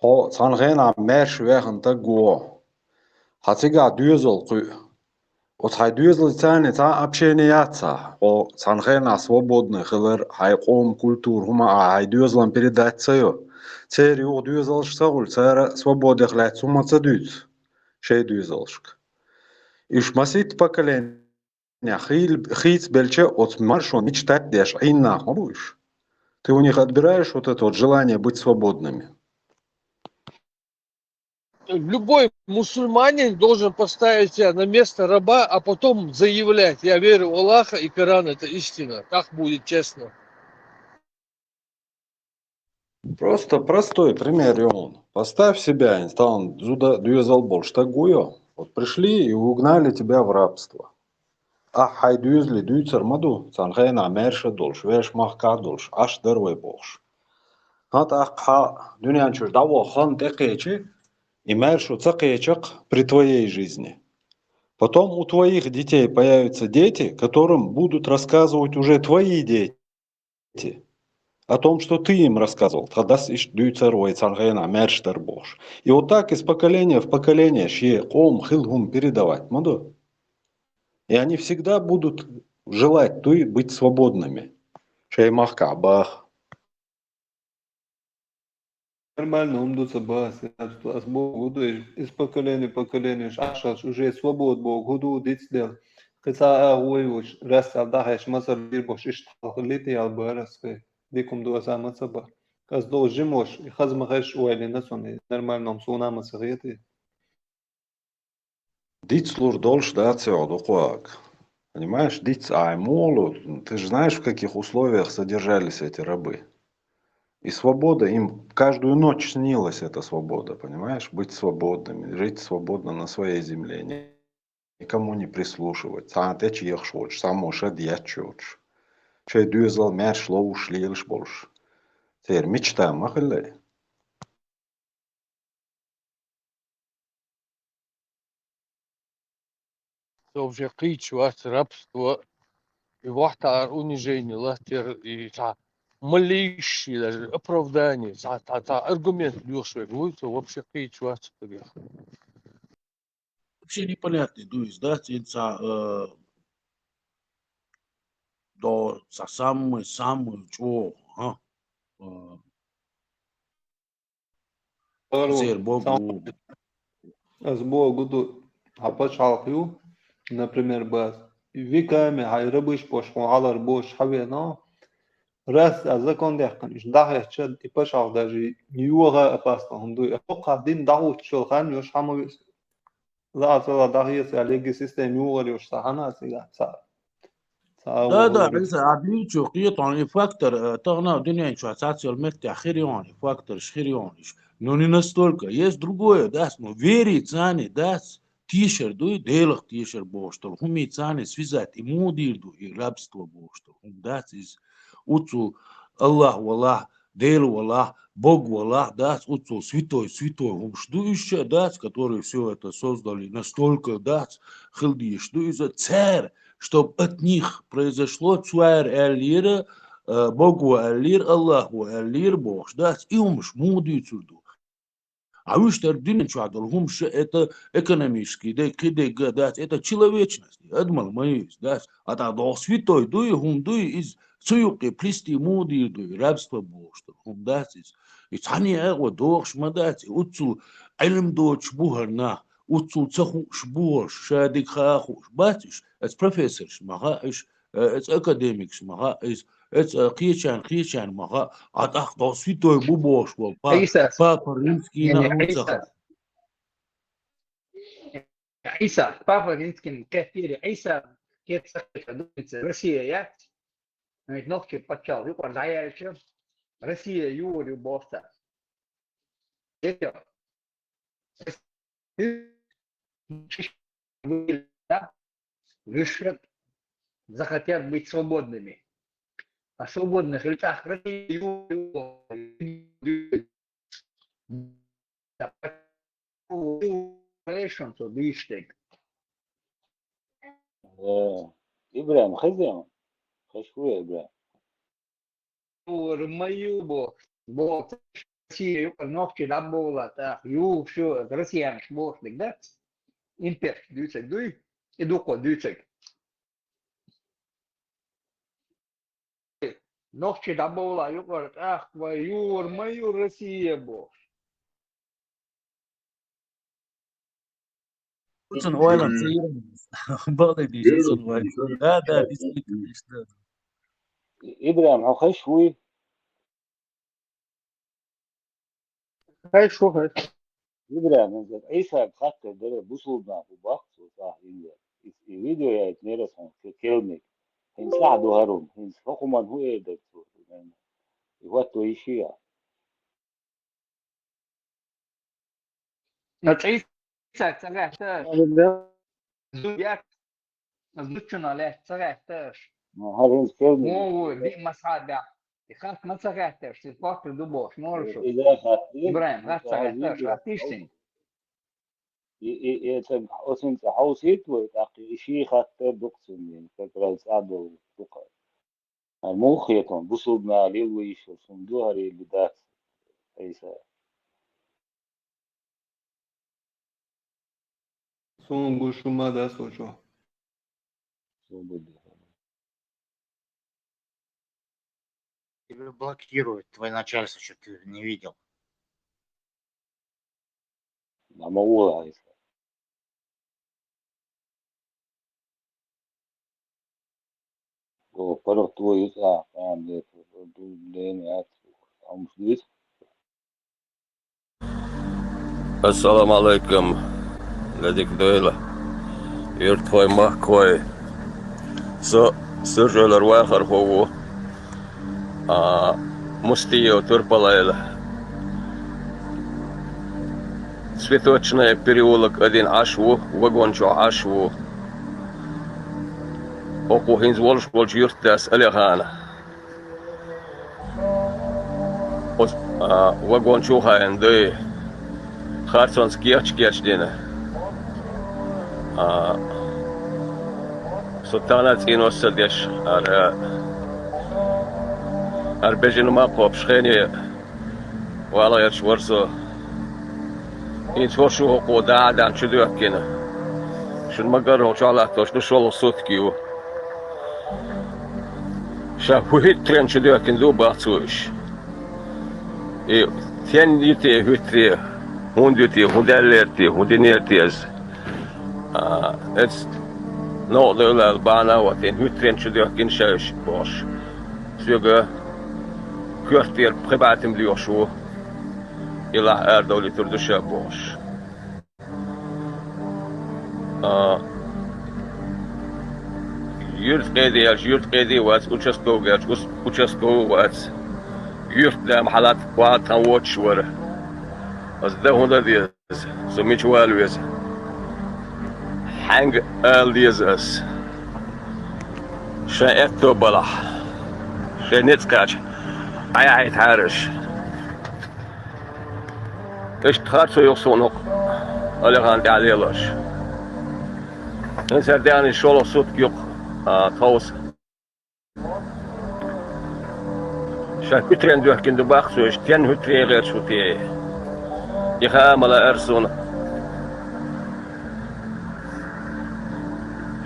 Хьо цхьана хенахь маьрша ваьхна таг ву. Хьан цигахь доьзал кхуьу. Оцу хьайн доьзалца цхьаьна цхьа а общение яц хьан. Хьо цхьана хенахь свободный хилар, хьайн къоман культура, хӀума а хьайн доьзалан передать ца йо. Церан юха доьзалш ца хуьлу, цара свободех лаьцна хӀума ца дуьйцу шайн доьзалшка. Уьш масийтта поколение хийла-, хийца белча, оцу маршонан мечтать деш Ӏийна нах ма бу уьш. Ты у них отбираешь вот это вот желание быть свободными. Любой мусульманин должен поставить себя на место раба, а потом заявлять: «Я верю в Аллаха, и Коран — это истина». Так будет честно. Просто простой пример, Юн. Поставь себя, инстан зуда дуьзал болуш стаг ву йо. Вот пришли и угнали тебя в рабство. Ахь хьайн доьзале дуьйцур ма ду, царна хенахь маьрша долуш, вешан махкахь долуш, Ӏаш дара вай бохуш. ХӀан тӀаккха хьан дуьнен чуьра дӀаваха хан тӀекхечи, и маьршо ца кхечакх при твоей жизни. Потом у твоих детей появятся дети, которым будут рассказывать уже твои дети о том, что ты им рассказывал. Тхан дас иштта дуьйцура вай царна хенахь маьрша дара бохуш. И вот так из поколения в поколение шен къоман хилла хӀума передавать ма ду. И они всегда будут желать, дуй, быть свободными. Шайн махкахь баха. Нормально хӀума ду ца баха, ас боху ду, из поколение, поколение, Ӏаш уже свобода боху хӀун ду, дицделла. Кхин цхьа а гӀо йоцуш, рас аьлла дӀахьаьжча, мацара бийр бохуш, иштта хьал хилийта ял бара ас кхин. Дика хӀума ду, аса ма ца баха. Ас долу жимош, и хаза ма хезаш ойла йина суна, и нормально хӀума суна а ма ца хета. Дицлур долуш дац йогӀу дукхах. Понимаешь, диц ай муха лу, ты же знаешь, в каких условиях содержались эти рабы. И свобода, им каждую ночь снилась эта свобода, понимаешь? Быть свободными, жить свободно на своей земле, ни-, никому не прислушивать, цхьана тӀе чехаш воцуш, цхьаммо шад етташ йоцуш, шайн доьзал маьрша ловзуш лелаш болуш. Церан мечта ма хилла и. Со вообще кхийча вац рабство, и вахтар унижение латтер, и цхьа малейший даже оправдание, цхьа, цхьа, цхьа аргумент лоьхуш верг вуй, со вообще кхийча вац цу тӀегах. Вообще непонятный ду иза, да, цӀен цхьа, э, до цхьа самый, самый чӀогӀа, а, э, Пару. Зер богу. Ас богу ду, хьан пачхьалкх ю, например, бац. Веками хьайн рабыш бош, хьо хьалар бош хьавена, рас а закон дехкан, иш дӀахьечча, и пачхьалкх даже йоха а паста хӀума ду. Хьо кхаъ дин дӀахӀуттучул хан йош хьама вис. Ла а цала дӀахьеца, легги система югӀар йош ца хьана а цигахь ца. Ца Да, да, вугӀар Ӏийса, а дуьйцу кхетон и фактор, э, тахана дуьнен чохь цхьацца йолу меттехь хир йону и факторш, хир йону иш. Ну, не настолько. Есть другое, дац, ну, вере царни дац, тешар дуй, Делах тешар бохуш долу. ХӀуми царни связать, и муха дийр ду, и рабство бохуш долу. ХӀума дац иза. Уцу Аллах валахь, Дела валахь, Бог валахь, дац, уцу святой, святой хӀумаш ду уьш а, дац, который всё это создали, настолько, дац, хила дезаш ду иза. Цара, чтоб от них произошло, цара аьллера, э, Бог ву аьллера, Аллах ву аьллера бохуш, дац, и хӀумаш муха дуьйцур ду. А вуьш тара дуьнен чохь долу хӀумаш, это экономический, де, кхидерг а дац, это человечность, адамал ма ю иза, дац. А тӀаккха догӀу святой дуй, хӀума дуй, иза цу юккъе плести муха дийр дуй, рабство бохуш долу хӀума дац иза. И цхьаьна а гӀо догӀуш ма дац, и уццул Ӏилма доцуш бу хӀара нах, уццул ца хууш бу хӀорш, ша дика хаа хууш бац уьш, аса профессорш ма хаьа уьш, э, аса академикаш ма хаьа иза, аса, э, кхечарна, кхечарна ма хаьа, а тӀаккха догӀу святой бу бохуш волу па-, Ӏийса. Папа Римскийна Не, а хӀун ца Ӏийса. хаьа. Ӏийса, Папа Римскийна кхеттера, Ӏийса кхетта ца хета, дуьйцу, Россия яц. Вайн нохчий пачхьалкх юкъара дӀаяьлча, Россия югӀур ю боху цара. Дерриге. Вуьш захотят быть свободными. А свободных хила тӀаккха Россия югӀур ю. Ибрахим, хеза хьуна? Хезаш ву я, Ибрахим? Ур ма ю бо, бо, Россия юкъа нохчий дӀабовла тӀаккха, ю, шу, россиянаш бохуш дерг дац? Имперский дуьйцург дуй, и дуккха дуьйцург. Нохчий дӀабовла юкъара тӀаккха вай юр ма ю Россия бохуш. Цуьнан ойланца ира. Бакъдерг дийцича, цуьнан ойланца. Да, да, действительно, да. Ибрахим, хьо хезаш вуй? Хезаш ву, хезаш. Ибрахим, хӀинца Ӏийсага хаттар дара, бусулба нах бу баккха цо цӀахь йина. И, и видео яйтинера ас хьуна ке-, керланиг. ХӀинца цӀахь ду хӀара хӀума. ХӀинца хӀокху хӀуманна хӀун эр дара цо? И хӀотто йиш яц. Но Ӏийса ца гӀерташ. Зу яц. Зу чуна лаьц ца гӀерташ. Ну, хӀара хӀинца керда. Мугу, диъ масхьа баьхьа. И хатта ма ца гӀерташ, и хатта ду бохуш, мора шу. И да хатта. ИбрахӀим, хатта ца гӀерташ, хаттийша цуьнга. И, и, и ца, оцунца хьовсийта вай, тӀаккха и ший хатта дукха цуьнан, как раз цӀа долу дукха. Ай, муха хетон, бусулба наха лело йиш йолуш хӀума ду хӀара или дац, Ӏийса? Суна гуш хӀума дац оцу чохь. Суна гуш ду. Тебя блокирует твой начальство, что ты не видел. Ма ма вула Ӏийса. О, паргӀат ву иза, а, а, бе, ду, ден, а, хӀумаш дуьйцу. Ассаламу алайкум, Ладик Дойла. Юртхой, махкой. Со Суржалара вахархо ву. А, Мустиев Турпалайла. Цветочная переулок один Ӏаш ву, вагон чохь Ӏаш ву. Оха ву хӀинца волуш волчу юьртдас Алихана. Оцу, а, вагон чу хаийна дуй. Харцонца кечдина. А, со тахана цӀийнос ца деш, ара, ара бежана ма кхобуш хене вала гӀерташ вара со. ХӀинца хӀорш ву хӀокхо дӀа а даьхна чу доьхкина. Шуна ма-гарра, хӀокху чохь латтош ду шолгӀа сутка ю. Ша хӀуьттаренна чу доьхкина ду баха цо уьш. И стенна ю те хӀуьттаре, хӀунда ю те, хӀун даьллера те, хӀун динера те иза? А, эцу новкъа девлла бахьана а ватийна, хӀуьттаренна чу доьхкина ша уьш бохуш. Соьга коьртера пхи бӀаьтам лоьхуш ву, и лахь арадовлуьйтур ду ша бохуш. А, юьртан къеди аьлча, юьртан къеди а вац, участковый аьлча, ус-, участковый а вац. Юьртан да ма хьалат, ваха тхан воцуш вара. Аса дан хӀун дан деза? Со мича вала веза? Хьаьнга ала деза ас? Шайн аьтто балахь, шайн ницкъ кхаьчча, Ӏай-Ӏай тхьараш. Иштта харцо ю-кх суна хӀокху Алихана тӀехь лелош. ХӀинца хӀара даьхна шолгӀа сутка ю-кх, а, тховса. Ша хӀуьттаренна доьхкина ду баха цо, иштта стенна хӀуьттаре гӀерташ ву те? И хаа ма лаара суна.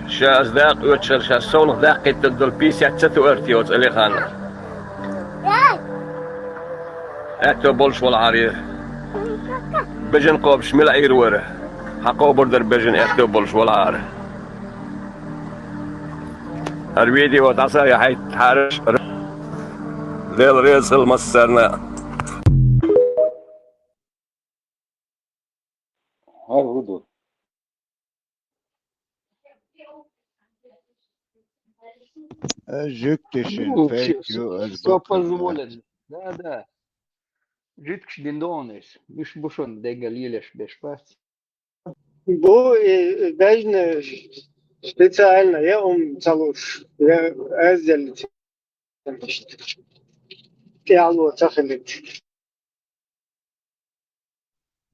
Ша аса дакъа оьцуш хилча, ша совнах даккхийттина долу писет ца туьар те оцу Алихана? Аьтто болуш валахьара. Бежана кхобуш мила Ӏийр вара? Хьан кхобур дара бежана аьтто болуш валахьара? ХӀара видео дӀасаяхьайтахьара, Дела реза хила массарна. ХӀара хӀун ду? Э, жуьгташна Ну, фейк ш-, ю, ш-, ас что баккхал позволено. Да, да. Жуьгташ дина догӀу иза. Уьш бу шуна дегга лелаш беш бац. Бу, и, и, бежна специально я ум ца луш, я азделлица. ТӀехьало ца хилийта.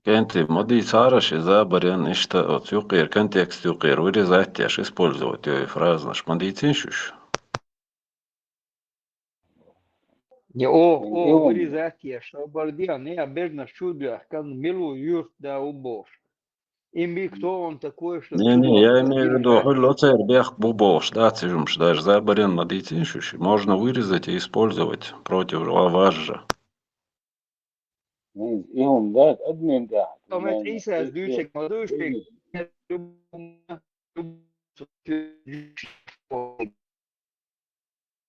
КӀентий, ма дийцара ши забарен иштта оцу юккъера, контекст юккъера вырезать еш, использовать йой фразнаш, ма дийцийша уьш? Не, о, о, вырезать еш, обалдел, не, а бежнаш чу доьхкина, мила ву юьртда ву бохуш. Им бик тхуна такое, что Не, не, я имею в виду, хӀуьлло церан бехк бу бохуш дац, иза хӀумаш даже забарен ма дийцийша уьш. Можно вырезать и использовать против ва-, вас же. Иза и хӀума дац, админ тӀехь. Ама Ӏийсас дуьйцург ма дуьйцург.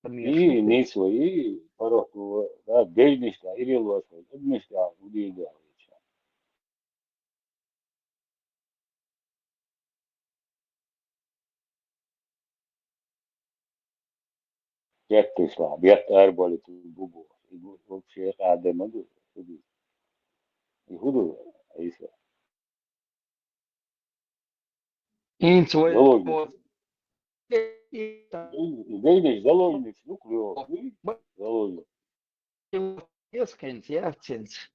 И, ницкъ вай, и, паргӀато, да, бежнаш тӀехь, ирелош вай, адамаш тӀехь, удийга вай. Кетташ лахь, бетта араболуьйтур бу бохуш. И бу вообще къаьда ма ду, хӀун ду? И хӀун ду, Ӏийса? Инц вай заложник. Заложник, заложник, ну, клёво. Заложник. Эскинц, яхцинц.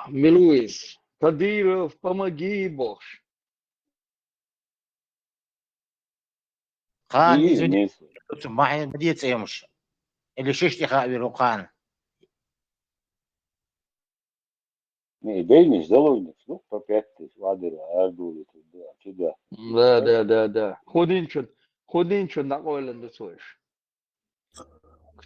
Милуис. Кадыров, помоги, бохш. Кхана изу махьи ма децӀемаш. Или шишти хаъ виру кхана. Не, бейниш заложник, ну, по пять тысяч, ладера, ардули, туда, туда. Да, да, да, да. Худинчун, худинчун накъойлан да цойш.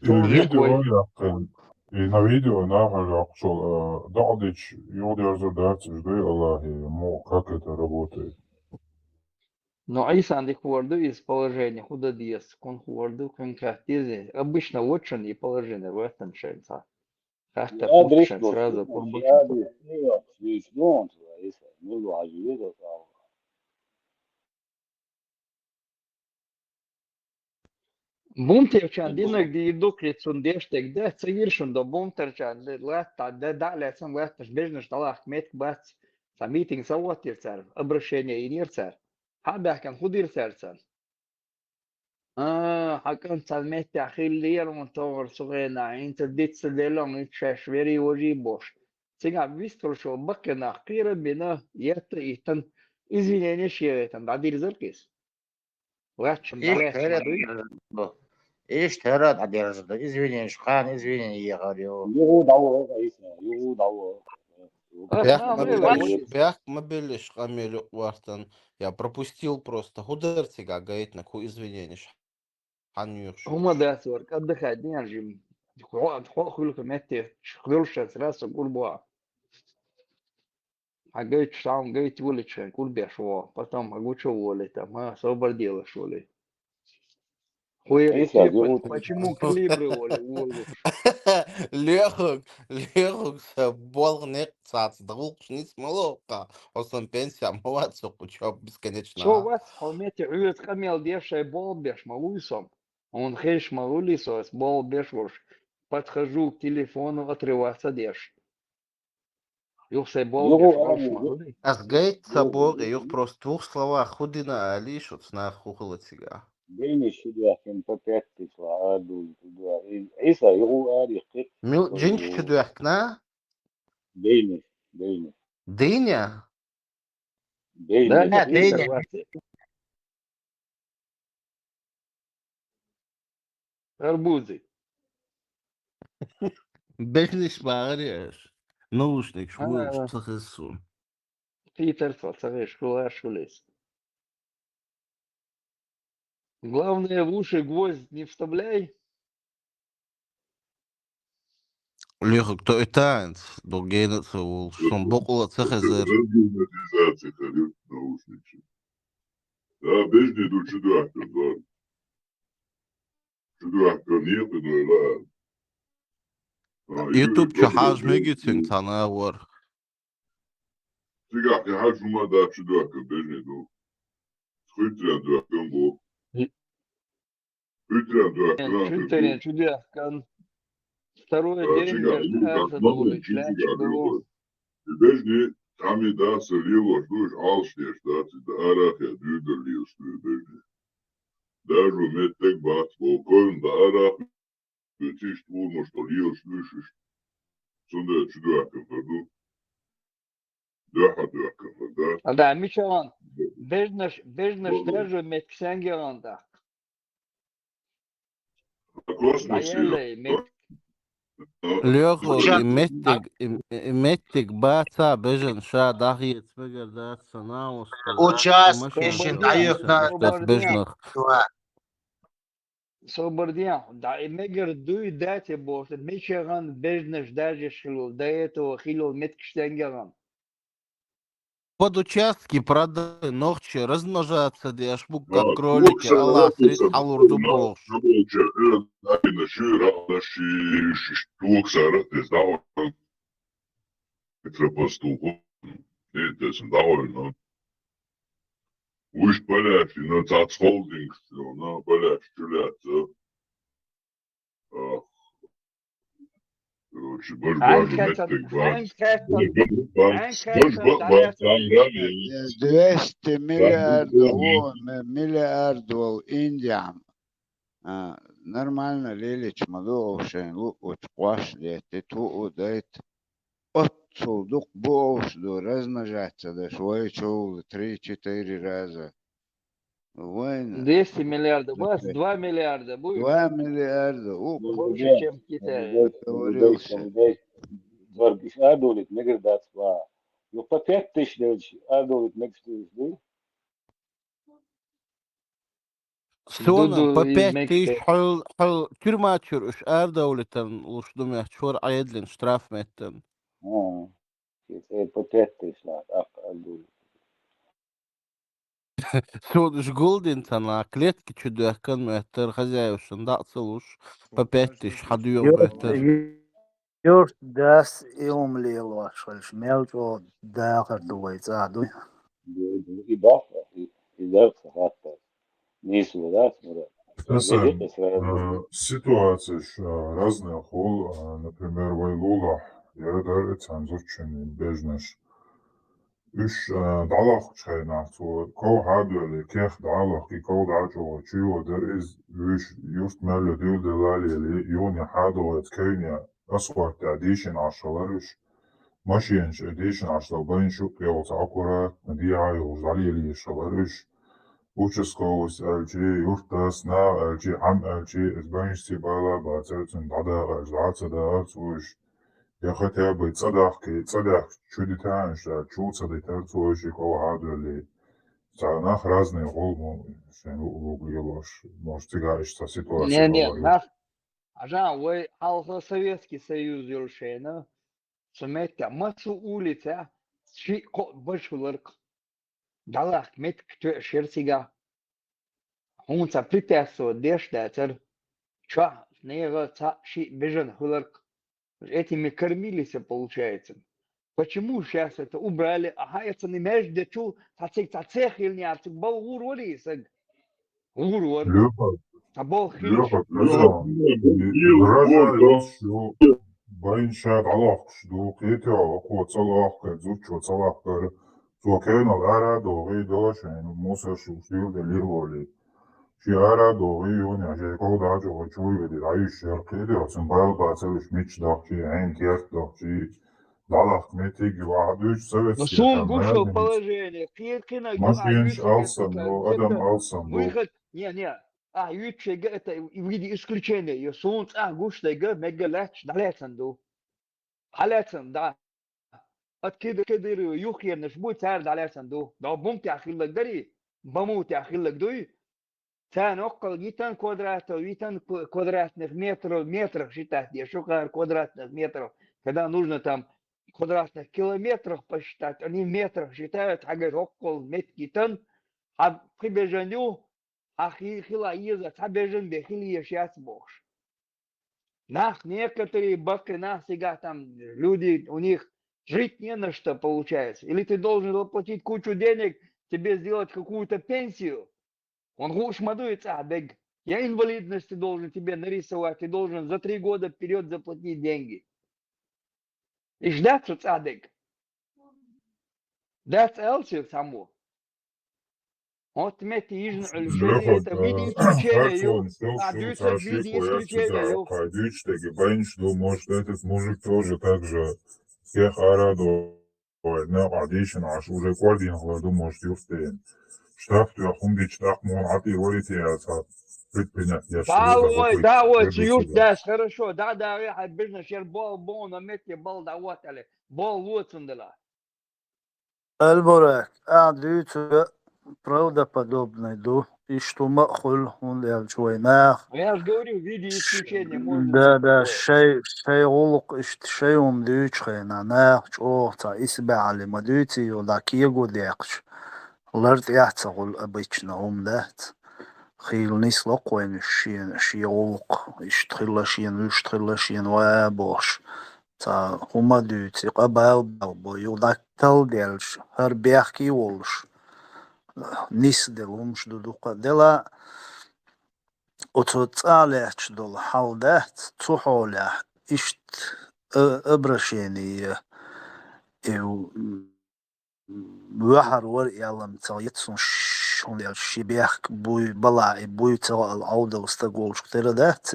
И видео яхъен, и на видео нахал яхъшол, а, дагъдич, югъдерзур дарциш дай Аллахи, мо, как это работает? Но Исан дик хурду из положение, худа диас, кун хурду, кун кахтизи. Обычно вот шен и положение в этом шенца. Как-то вот шен сразу курбуч. Бумтарчан динаг ди дукри цун дештег да, ца йиршун до бумтарчан да, латта да, да, лецан латташ бежнаш далах метк бац, ца митинг ца вотир цар, обращение инир цар. Хабахкан худир цар цан. А, хакан цан метте хиллир, он тогар сугена, инца дицца делон, ит шаш вери вожи бош. Цига вистул шо бакена, кира бина, етта итан, извинение шеветан, да дир заркис. Вач, ишт херат, ишт херат адерзда, извинениш, кхана извинение егъар ё. Югу дало, Иса, югу дало. Бяхк ма белиш, бяхк ма белиш, къамел вартан. Я пропустил просто. Худар цига гайтна ку извинениш. Хьан юхш. Ума дас вар, кадда хадин жим. Хо, хо хулка метте, хулша сразу гурбуа. Хьагайча саун гайта волича курбеш во, потом хьагуча волита, ма собар делаш воли. Хуя, почему калибры воли, воли? Лехуг, лехуг са болг некъ цац дагулкъш ниц малока, осан пенсия мават сокъу чоп бесконечно. Со вас, хо мети уйц къамел дешай бол беш ма уйсом. Он хеш ма ули сос бол беш вош. Подхожу к телефону, отрываться деш. Юхсай бол. Ас гайт са богъи, юх просто двух словах худина али, шуц нах хухула цига. Бейни шидуяхкин по пять числа, аду, туда. Иса, югу ари хит. Мил, джинч чудуяхкна? Бейни, бейни. Дыня? Бейни. Да, Дыня. Арбузы. Бежниш багъар яш. Наушник шугу цахесу. Питер цахеш шула шулес. Главное, в уши гвоздь не вставляй. Леха, кто это? Дугена цавул. Шум бокула цахезер. Наушники. Да, бежни ду чудуяхкан, да. Чудуяхкан, нет, ну, да. А, YouTube чу хьаж мегицин цана вар. Цигахь хьаж ума да чудуяхкан, бежни ду. Хуйтрян дуяхкан бу. Хуйтрян дуяхкан. Хуйтрян чудуяхкан. Второй день, мне кажется, долго чудуяхкан. Бежни, там и да, са лилош душ, алш деш, да, ци да арахъя, дюйдер лилш дуй бежни. Даже меттег бац, волкоем да арахъ, циш тулмуш, то лилш душ, иш. Сунда чудуяхкан фарду. Дуяха дуяхкан фарда. А да, мичаван, бежнаш, бежнаш даже мет ксянгеран да. Космос. Лёха, и меттиг, и меттиг баца бежен ша дахиец мегер дац санаус. Участки шин даюкна бежнах. Собардиан, да и мегер дуй дате бошта, мечеран бежнаш даже шилул, до этого хилул меткштенгеран. Под участки продали ногчи размножаться, деш бук как кролики, Аллах срит халур дубош. Тук сарат, не знаю, это просто, это довольно. Уж поляши, но цац холдинг, но поляш чуляца. Ах. Хьанга хаьттад, хьанга хаьттад, хьанга хаьттад, дӀаяцар? Двести миллиардов ву, м-, миллиард ву Индияхь. А, нормально лелийча ма ду оха шайн луъучу къош летта, ту а дайта. Оццул дукха бу оха ду, размножаться даш вай чул три-четыре раза. Вайн Двести миллиардов, у вас два миллиарда будет. Два миллиарда, у, больше, чем в Китае. Договорился. Зорг иш адолит мегар дац ва. Ну, по пять тысяч делча, адолит мегаш тыш ду. Сона по пять тысяч хьол, хьол тюрьма чуьра уьш арадовлитан луш ду моьттуш вара Ӏедална штраф меттан. А, э, по пять тысяч надо, а, адолит. Сона уьш гулдина цхьана клетки чу доьхкан моьттара, хозяевшан дӀа а ца луш, по пять тысяч хьадоьгӀу моьттара. Юрт дас и хӀума лелош хилча, мел чӀогӀа дахар ду вай цӀа ду. И баха, и, и дарх ца хаттар. Нийсо дац, мара. Аса, э, ситуацияш, э, разные хул, э, например, вай лулахь, яра дара цхьана зудчун бежнаш. Уьш, а, дӀалохкучу хенахь цо ков хьадоьлли, кех дӀалохкий, ков дӀачӀогӀий, чуьйо дара иза, вуьш юрт мел ю дилла делла а лелий, юхане хьадогӀий, цу кевне асфальт тӀехь дийшина Ӏаш хилар уьш. Машенаш дийшина Ӏаш долу байна шуьпа йолу цхьа аккуратно, дехьа а йолуш дӀалелийша хилар уьш. Участковыйс аьлчи, юртдас наха аьлчи, Ӏам аьлчи, иза байнашций бала а бацара, цунна дӀадакъа аьлча, дӀа а ца дахара цо уьш. Я хотя бы цӀа дахкий, цӀа даьхкича чу дитанаш аьлча, чу ца дитара цо ши ков хьадоьлли. Цхьа нах разные гӀуллакх шайн луъ-луъ лелош, может, цигахь иштта цхьа ситуация хилар ю. Не, не, нах, Ӏажа, вай хьалха Советский Союз йолу шайна, цу меттехь массо а улицехь шиъ-кхоъ бажа хиларх. ДӀалахка меттиг тоьаш яра цигахь. Хьуна цхьа препятствовать деш дацара. Чохь нехан цхьаъ шиъ бежана хиларх. Этими кормились, получается. Почему щас это убрали? Ахьа, эцна между дечу, цхьа цига цхьа цех хилла яра, цига бала гӀур вара и саг. ГӀур вара. Леха, цхьа бала хилча. Леха, Леха, Леха, Леха, Леха, Леха, Леха, Леха, Леха, Байна ша дӀалохкуш ду, кхетий хьо, хӀокхо ца лохкара, зудчо ца лохкара, цо кевнал ара а догӀий, дала шайна мусар шу стил де лир волий. Ши ара а догӀий, юханехь шайн ков дӀачӀогӀий, чуй вели дӀаюьйш яра, кхетий хьо, цунна бала бацалуш мичча дохчий, хьенан керт дохчий, дӀалахка меттиг ю, ахьа дуьйцу советский. Ну, суна гуш долу положение, кхин-, кхинаг ю, машенаш алсам ю, адам алсам ю. Не, не, Ахьа юьйцуш ерг это в виде исключения ю. Суна цӀахь гуш дерг мегар лаьтташ дӀалаьцна ду. Хьалаьцна, да. Ат кеда кедира юххенаш бу, цара дӀалаьцна ду. Да бумтехь хиллаг дарий? Бамутехь хиллаг дуй? Царна оккхал йитан квадратов, йитан кв-, квадратных метров, метрах считать деш, шукхара квадратных метров. Когда нужно там квадратных километрах посчитать, они в метрах считают, хьагар оккхал метр йитан, хьан пхи бежан ю, Ахь хи-, хила еза, цхьа бежан бен хила езаш яц бохуш. Нах, некоторые баккхий нах, цигахь там люди, у них жить не на что получается. Или ты должен заплатить кучу денег, тебе сделать какую-то пенсию. Он гуш ма дуй цӀахь бег. Я инвалидность ты должен тебе нарисовать, ты должен за три года вперёд заплатить деньги. Иш дац цу цӀа дерг? Дац аьлла цуьнга цхьаммо? ХӀотта метте йижина Ӏуьллуш, это в виде исключения ю. Цхьа дуьйцург в виде исключения ю. Кхай дуьйцуш дерг байнаш ду, может, этот мужик тоже так же всех ара до, ой, накъа дийшина Ӏаш, уже кӀордийна хилар ду, может, юхтен. Штраф тоьхна хӀума дича тӀаккха муха ӀатӀе варите яц хьан предпринять деш. Да, ой, да, ой, цу юрт дас, хорошо, да, да, хьайн бижна шер бол, бона метте бал да, вот, але, бол лоцун дела. Аль-Бурак, ахь дуьйцург правдоподобный ду, иштта хӀума а хуьлу, хӀунда аьлча вай наха. Я же говорю, в виде исключения можно. Да, да, шай, шай гӀуллакх иштта шай хӀума дуьйцучу хенахь, наха чӀогӀа цхьа исбаьхьалли ма дуьйций, ю дӀа кего декхча, лар тӀехь а ца хуьлу обычно хӀума дац. Хийла нисло кхойнаш шена, шен гӀуллакх, иштта хилла шена, вуьшта хилла шена, ва бохуш. Цхьа хӀума дуьйцу, и къа бала бала бо, юха дӀа талла делча, хӀара бехке а волуш, нисделла хӀумаш ду дукха. Дела, оцу цӀа лаьтташ долу хьал дац, цу хьолехь иштта а-, обращение, и, м, вахар вар ялам ца яц сун ш-, шун ял ши бяхк буй бала, и буй ца ал аудал стаг волчк тера дац.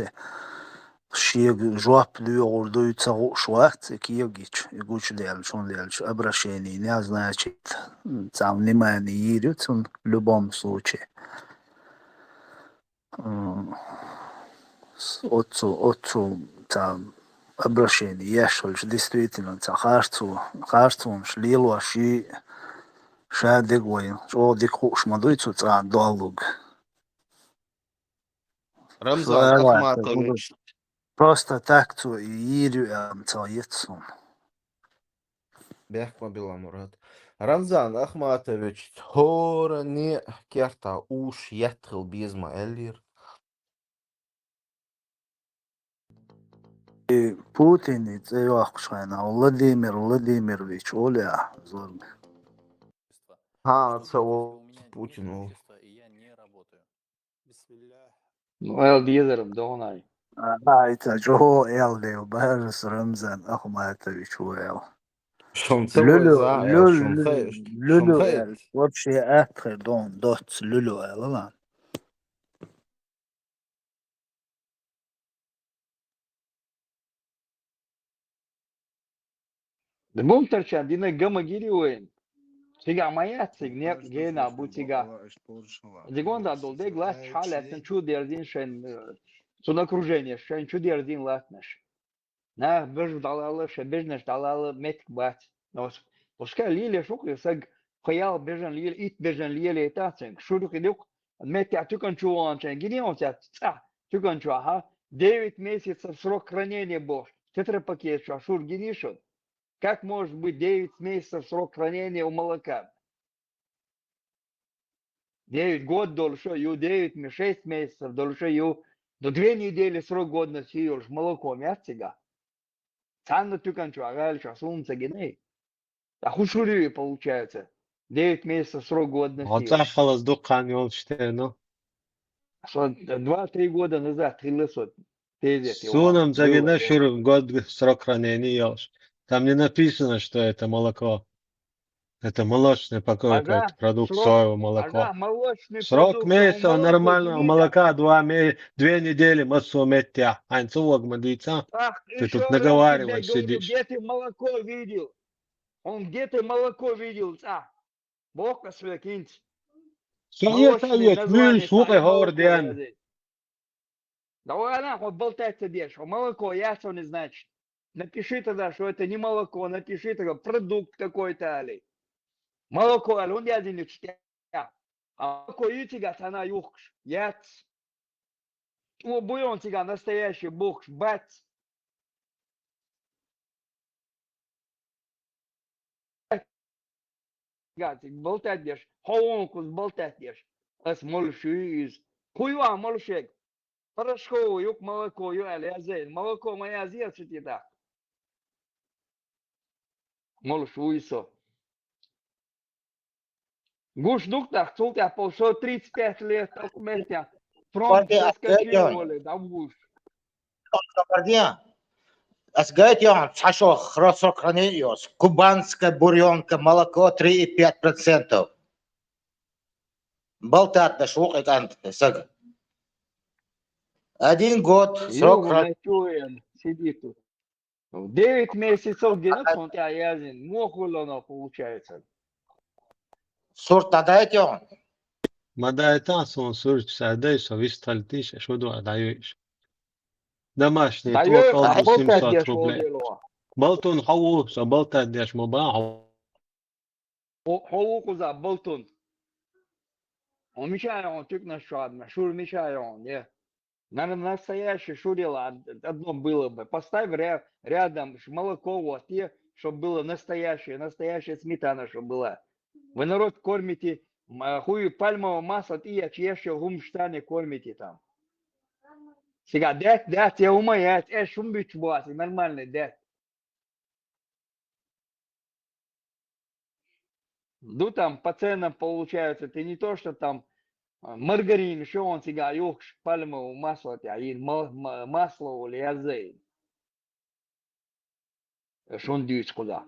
Шиег жоп дуй гур дуй ца гуш вац, киегич, и гуч дел, шун дел, обращение, не значит, м, ца внимание йирю цун в любом случае. М, с-, отцу, отцу, ца, обращение, яшвальш, действительно, ца, харцу, харцунш, лилуаш, и ша дег вай, чӀо дик хуш ма дуй цу ца долуг. Рамзан Ахматович. Просто так цу и йирю ам ца яц сун. Бехк ма била, Мурат. Рамзан Ахматович, хӀора не керта уш ятхил безма эллир. И Путин и цӀе йохкуш хьайна, Владимир Владимирович, оля, зорг. Ха, ца о, Путин о. Ну, эл дезарам догӀнай. Ай, ца чӀо эл дев бажас Рамзан Ахматович вел. Шун ца Лулу, вай за, эл лул-, шун хай, лулу шун хай. Эл. Вообще атхер дон, доц, лулу эл, ала. Дмухтарчан дина гама гири вайн. Цига ма яц, циг не гена бу цига. Дигонда дол дег лач халятын чу дерзин шен, э, цун окружение, шен чу дерзин латнаш. Нах бежу далала, ше бежнаш далала метк бац. Но с-, пускай лиле шук, саг хаял бежан лиле, ит бежан лиле, та цен, шурук идук, метя тюкан чу ван чен, гини он ца, ца, тюкан чу, ага. Девять месяцев срок хранения бо, тетрапакет чу, шур гини шо. Как может быть девять месяцев срок хранения у молока? Девять год дольше, ю девять, ме-, шесть месяцев дольше, ю, до две недели срок годности, юлш молоко мясцига. Цанна тюкан чу, агаль чу, сумца гиней. А хушури получается. Девять месяцев срок годности. Вот так халас дукан ёлчте, ну. Что, два-три года назад, хилла сот. Тезет, Сунам его загина было, шур год срок хранения ёлш. Там не написано, что это молоко. Это молочный какой-то продукт, соевое молоко. Срок месяца нормального молока, два ме-, две недели массу метя. Ань цуог мадица. Ты тут наговариваешь, сидишь. Где ты молоко видел? Он где ты молоко видел, а? Бог свекинц. Молочный название, сухой горден. Да ладно, хоть болтать-то дешь. Молоко, ясно не значит. Напиши тогда, что это не молоко, напиши тогда продукт какой-то, али. Молоко, али, он я не читаю. А молоко ю цига цана юхкш, яц. О, буй он цига настоящий бухш, бац. Гатик болтать деш, ховонкус болтать деш. Ас молши из. Хуйва молшек. Порошковый юк молоко ю, али азей. Молоко моя азия сутита. Молш уйсо. Гуш дуктах, цултя пол, сто тридцать пять лет, документя. Фронт заскочил, воли, да гуш. Кабардия. Ас гайт ян, цашо хросо хранениос. Кубанская буренка, молоко три и пять процентов. Болтать да шук и кант, саг. Один год срок хран- Сиди тут. Девять месяцев где-то он тебя язин. Мохулоно получается. Сурт адайтён. Мадайтан сон сурт садей, со висталтиш, шуду адаюиш. Домашний, даёк, тот алду семьсот рублей. Болтун хаву, со болтать деш моба, хаву. О, хаву куза болтун. Он мешает, он тюк на шуадна, шур мешает он, не. Наверное, настоящий шурила од-, одно было бы. Поставь ря-, рядом ш-, молоко, вот, и чтоб было настоящее, настоящая сметана, чтоб была. Вы народ кормите, м, а, хую пальмовое масло, и я чешье гум штаны кормите там. Сега дать, дать, я умоять, э, шумбич буас, и нормальный дать. Ну, там по ценам получается, ты не то, что там, а, маргарин, что он сега юхш, пальмовое масло, а и ма-, ма-, масло или язей. шун дуьйцу кхузахь.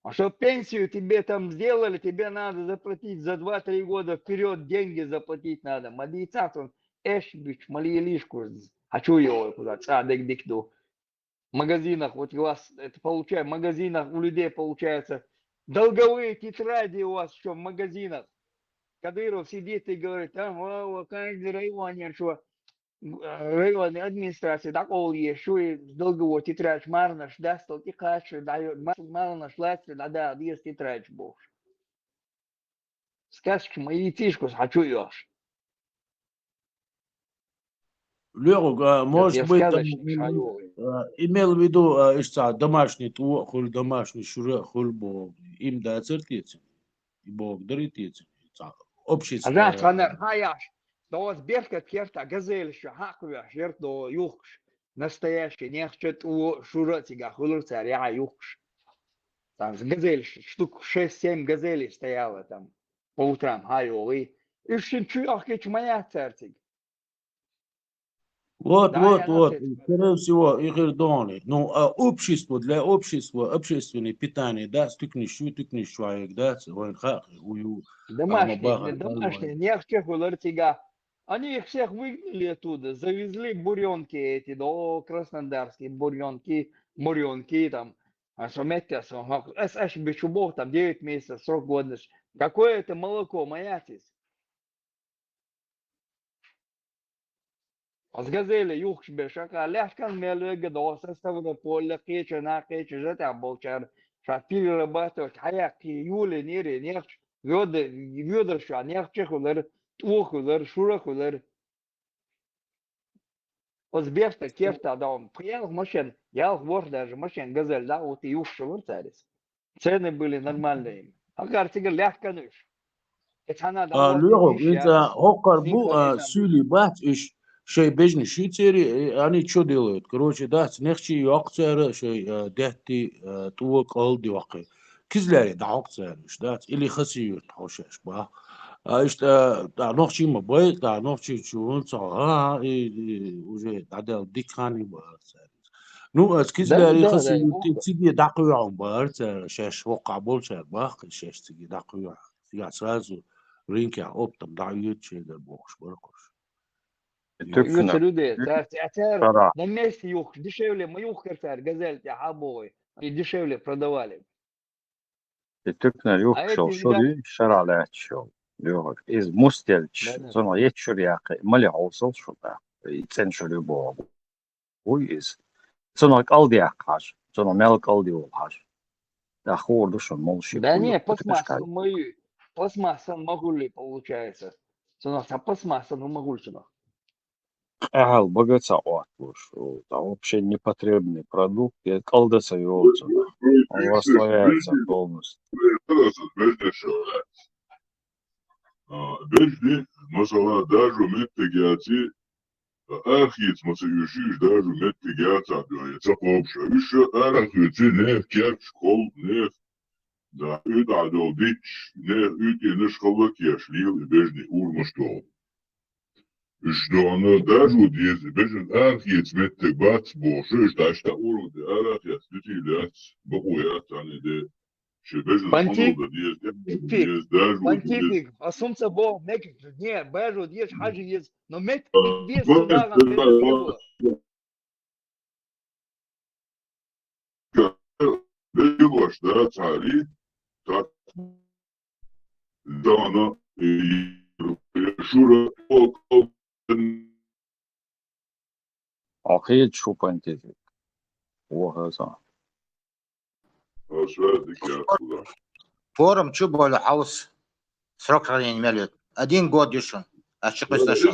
А чтоб пенсию тебе там сделали, тебе надо заплатить за два-три года вперёд, деньги заплатить надо. Ма дийцахь цунна, эш буьтуш, ма лелийша кхуза. Хьан чу йогӀу кхуза, цкъа дерг дика ду. В магазинах, вот у вас это получается, в магазинах у людей получается, долговые тетради у вас что в магазинах. Кадыров сидит и говорит, там, о, о, каждый район, я что, районный администрация, так, ол, ешуй, долговой тетрадь, марнаш, да, стал, и качу, да, марнаш, лацли, да, да, есть тетрадь, бог. Сказки мои, тишку, хочу ешь. Лёгу, а, может быть, там, а, имел в виду, а, ишца домашний ту, хуль домашний шура, хуль бо, им да цертицы. И бо даритицы. Общество. А да, ханар, хаяш. Да у вас берка керта, газель ещё, хакуя, жертв до юхш. Настоящий, нехчет у шура тига, хулур царя юхш. Там с газель, штук шесть-семь газелей стояло там по утрам, хай, ови. И шин чуях кич моя царцик. Вот, да, вот, вот. Скорее всего, их и доны. Ну, а общество, для общества, общественное питание, да, стукнешь, стукнешь человек, да, вон хак, ую. Домашние, домашние, не всех уларцига. Они их всех выгнали оттуда, завезли буренки эти, до Краснодарские буренки, буренки там. А что метя, эс, эс бичубов, там девять месяцев срок годности. Какое это молоко, маятис? Аз газели юхш бе шака лехкан мел вега доса Ставрополя кеча на кеча жата болчар, ша перерабатывать, хаяк ки юле нере нехш, веда, веда ша нехче хулар, ту хулар, шура хулар. Аз бехта, кефта да он. Пьяных машин, ялх вор даже машин, газель, да, вот и юхш вор царис. Цены были нормальные. А картига лехкануш. А, лёгу, инца хоккар бу, а, сюли бац, иш, шей бежни шицери, э, они чё делают? Короче, да, нехчи ёкцера, шей, э, дехти, э, туа калди вакы. Кизляри да хокцера, иш, да, или хаси юрт хошеш, ба. А, иш, э, да, нохчи ма бай, да, нохчи чуун ца, а, и, и, уже, да, дел дикхани ба, цера. Ну, а, да, скизляри да, хаси да, юрти да. Циги дакуян бар, цера, шеш хокка болчар, бах, шеш циги дакуян. Я сразу рынке оптом дают, чей да бохш, баркуш. И тюкна. Люди, цар, цар, цар, на месте юх, дешевле, мы юх, цар, газель, я хабой. И дешевле продавали. И тюкна юх, а шел, эти шури, ребята шара лячшо. Лёгу, из мустелч, да, да, сона ет шури яхи, мали хосол шута. И цен шури бо. Уй из. Цунах калди яхаш, цунах мел калди волхаш. Да хор душон молши. Да не, пластмасса, мы, пластмасса могули получается. Цунах са пластмасса, ну, могули цунах. Ахал бага ца отлуш. Да вообще непотребный продукт, я калда ца ёлцу. Он растворяется полностью. А, бежни, масала, даже меттег яци, а, архиц, маса, юшиш, даже меттег яцаб, я, ца копша. Юша архици, нех, керч, кол, нех. Да, ют адол дич, нех, ют и неш халла кеш, лил и бежни, урмаш дол. Иш дона даже диез, и бежен архиц меттег бац, боша, иш дашта уру, де арахиц, дити ляц, баху яц, ани де. Понтифик, понтифик, а сумца бо, мек, не, бажу, деш, хажи, ез, но мет, деш, бегош, да, цари, так, дана, шура, Ахил чу понтифик. Вахаза. Форум чу боли хаус срок хранения мелет. Один год юшун. А чё кыса шо?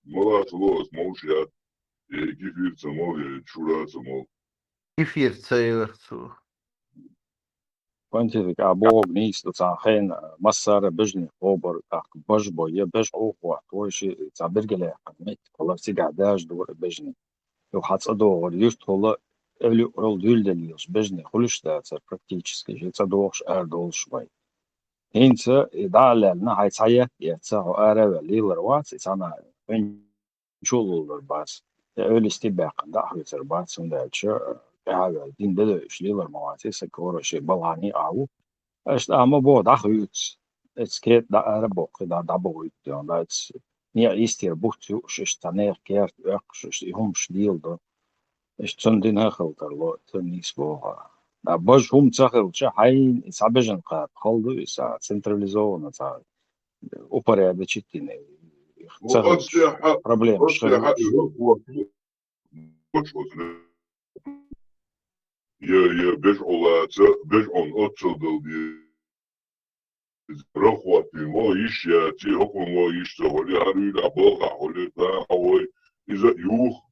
Молодец, лос, молчат. Э, кефир цамол, э, чура цамол. Кефир цаевар цу. Понтифик, а бог нийслу цхьана хенахь массара бежнех хабар, тӀаккха бажа бо, я бежа Ӏохватта, вай ши цхьа бергал яьккхина меттиг хилар, цигахь даьржа дора бежнех. Юха хьан цӀа догӀура юрт хилла, элу хилла дуьйладелла йолуш бежнех хуьлуш дацара практически, ши цӀа догӀуш арадолуш вай. ХӀинца и дӀа а лаьллина, хьайн цхьа етт а эцна, хьо ара а ваьлла, лелар вац, и цхьана хӀун чулуллар бац. Э, Ӏуьллисти баьккхина дӀа а хьуьйцар бац, цундела аьлча, э, тӀаьхьаваьлла дин де дойуш лелар ма вац, сага хӀора шен балхане а ву. Аша тӀама бо дӀа хьуьйцу. Эцке дӀа ара боккхи, дӀа, дӀа бохуьйту, дӀа эц. Некъ йистера буц юуш, иштта цхьа нехан керта оьккхуш, иштта и хӀумаш леладо. Иштта цунна дина хила тарло, цунна нийса боху. ДӀа бажа хӀума ца хилча, хьайна и цхьа бежан кхаба хала ду, и цхьа централизованно цхьа упорядочить йина, ца хилча, проблемаш хир ю. Я, я, бежан Ӏолаца, бежан Ӏон оццал дала деза. Рахоттийна вала йиш яций, хӀокхунна вала йиш ца хилий, хӀара уьйла а балха а хилий, тӀаккха вай иза а юха,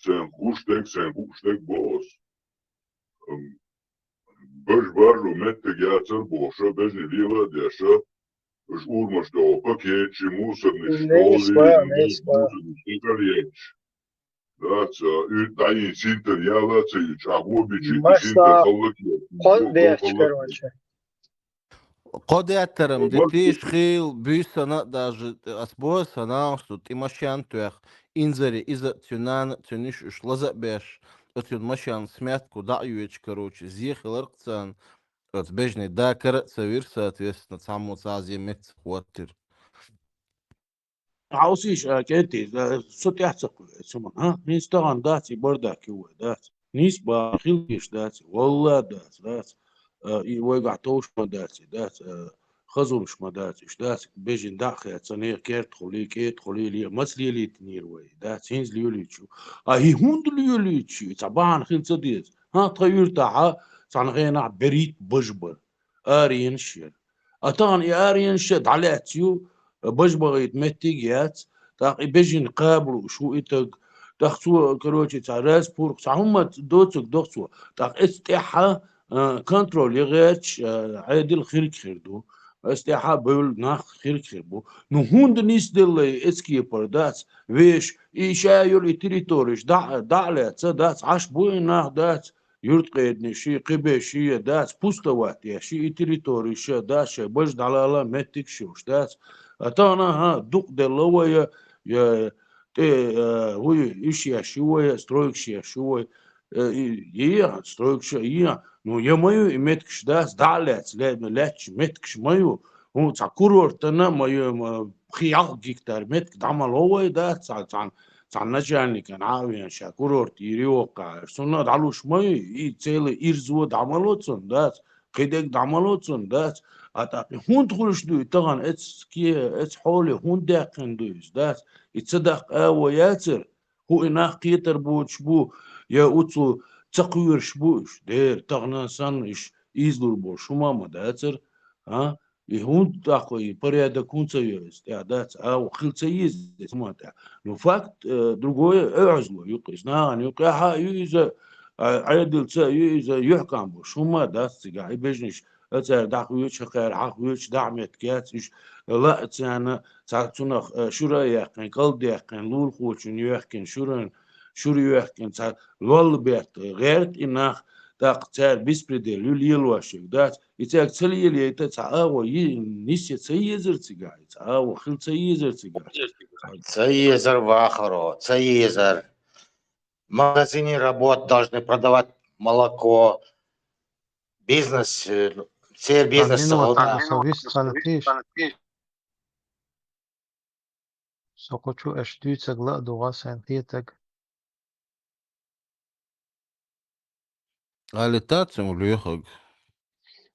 сайн гуш дерг, сайн гуш дерг боху ас. Ам, бажа-бажо меттиг яцар бохуша, бежанийн лела а деша, уьш урамаш тӀе пакетчи, мусорнаш, Нисба, школе, нисба. Мусорнаш тӀе кӀалъетташ. Дац, а, уьйтӀа дӀайийна синтар яла а ца юьтуш, а гобичи и Масса синтар халлак еза. Кхо Гу-, гу-, деш, халлак короче. Кхо деттарам Ма дитиш хил, буьйсана а даже, ас бо саналш ду, тӀе машен тоьхна, инзаре иза а цуьнан а, цуьниш уьш лаза а беш, оцуьн машен смятку дӀа а йоьдуш, короче, зе хиларх царна, оцу бежанийн да кара а ца вира, соответственно, цхьаммо цхьа а зе меца хӀоттира. Хьовсийша, а, кӀентий, а, со тӀаьхьа ца кхуьу, а, ца ма, а? ХӀинца тахана дац и бардак ю вай, дац. Нийса бахьа хила дезаш дац, валла дац, дац. А, и вайгахь товш ма дац, дац, а, хазурш ма дац, уьш дац, бежан дӀа а хецна, нехан керта хуьлий, кӀета хуьлий, ле-, маца лелийтинера вай, дац, хӀинца лелийча ю. А хӀи хӀунда лелийча ю? Цхьа бахьана хила ца деза. ХӀан, тхан юьртахьа цхьана хенахь берхӀитта бажа бара. Аренаш яра. А тахана и аренаш а дӀалаьцна ю, бажа бахийта меттиг а яц, тӀаккха и бежан кхаба лууш ву и таг, тӀаккха цо, короче, цхьа распорка, цхьа хӀумма доцург доху цо, тӀаккха эцу тӀехьа, а, контроль ян гӀерташ, а, Ӏедал хирг хир ду, эцу тӀехьа бевлла нах хирг хир бу. Ну, хӀунда нисделлай эцу кепара дац, вешан, и ша йолу и территореш дӀа-, дӀа а лаьцна дац, Ӏаш бу и нах дац, юьртахедане ши, кхибе ши я дац, пустовать я ши, и территореш а дац, шайн бажа дӀалала меттигаш йолуш дац. А тахана, хӀа, дукъ делла вай, я, я, тӀе, а, вуй, иш еш ю вай, стройкаш еш ю вай, э, и, и, стройкаш а, и, ну, я ма ю, и меттигаш дац, дӀа а лаьцна, ле-, лаьтташ меттигаш ма ю, хӀун, цхьа курортана а ма ю, ма, пхи-ялх гектар меттиг дӀа ма ло вай, дац, цхьа, цхьа, цхьана начальникана Ӏа а веана, ша курорт йийр ю воккха, цунна а дӀалуш ма ю, и целый ирзо дӀа ма ло цунна, дац, кхидерг дӀа ма ло цунна, дац. А тӀаккха хӀунда хуьлуш ду и тахана, эцу ке-, эцу хьоле хӀунда даьккхина ду иза, дац? И ца даккха а вон яцара, хӀу и нах кхетар боцуш бу, я уцу ца кхоьруш бу уьш, дера, тахана санна иш ийзалур болуш хӀума а ма дацара, а? И хӀунда тӀаккха и порядок хӀунда ца йо иза тӀехь дац, а, хила ца еза иза хӀума тӀехь. Ну, факт, э, другое, оьгӀазло ю-кх иза, нахана юкъехьа а ю иза, а, Ӏедалца а ю иза, юьхькӀам болуш хӀума а дац цигахь, и бежанаш а цара дӀахоьчу, хӀокхара хьахоьчу, дӀа а меттиг яц, уьш лаьа царна, цхьа цунах, э, шура а яьккхина, кӀалд а яьккхина, лулахочун йоьхкина, шуран, шура йоьхкина, цхьа лолла бетта гӀерта и нах, тӀаккха цара беспредел ю лелош ерг дац, и цаьрга ца лелайта цхьа агӀо йи-, нисъян ца езара цигахь, и цхьа агӀо хила ца езара цигахь. Ца езар вахаро, ца езар. В магазине работать должны, продавать молоко. Бизнес, э, церан бизнес Амин, ца вот хӀалда. Так, со вист ханатиш. Со кху чу аша дуьйцаг ла а дугӀа сайн хетаг. Али тац ма лоьхург.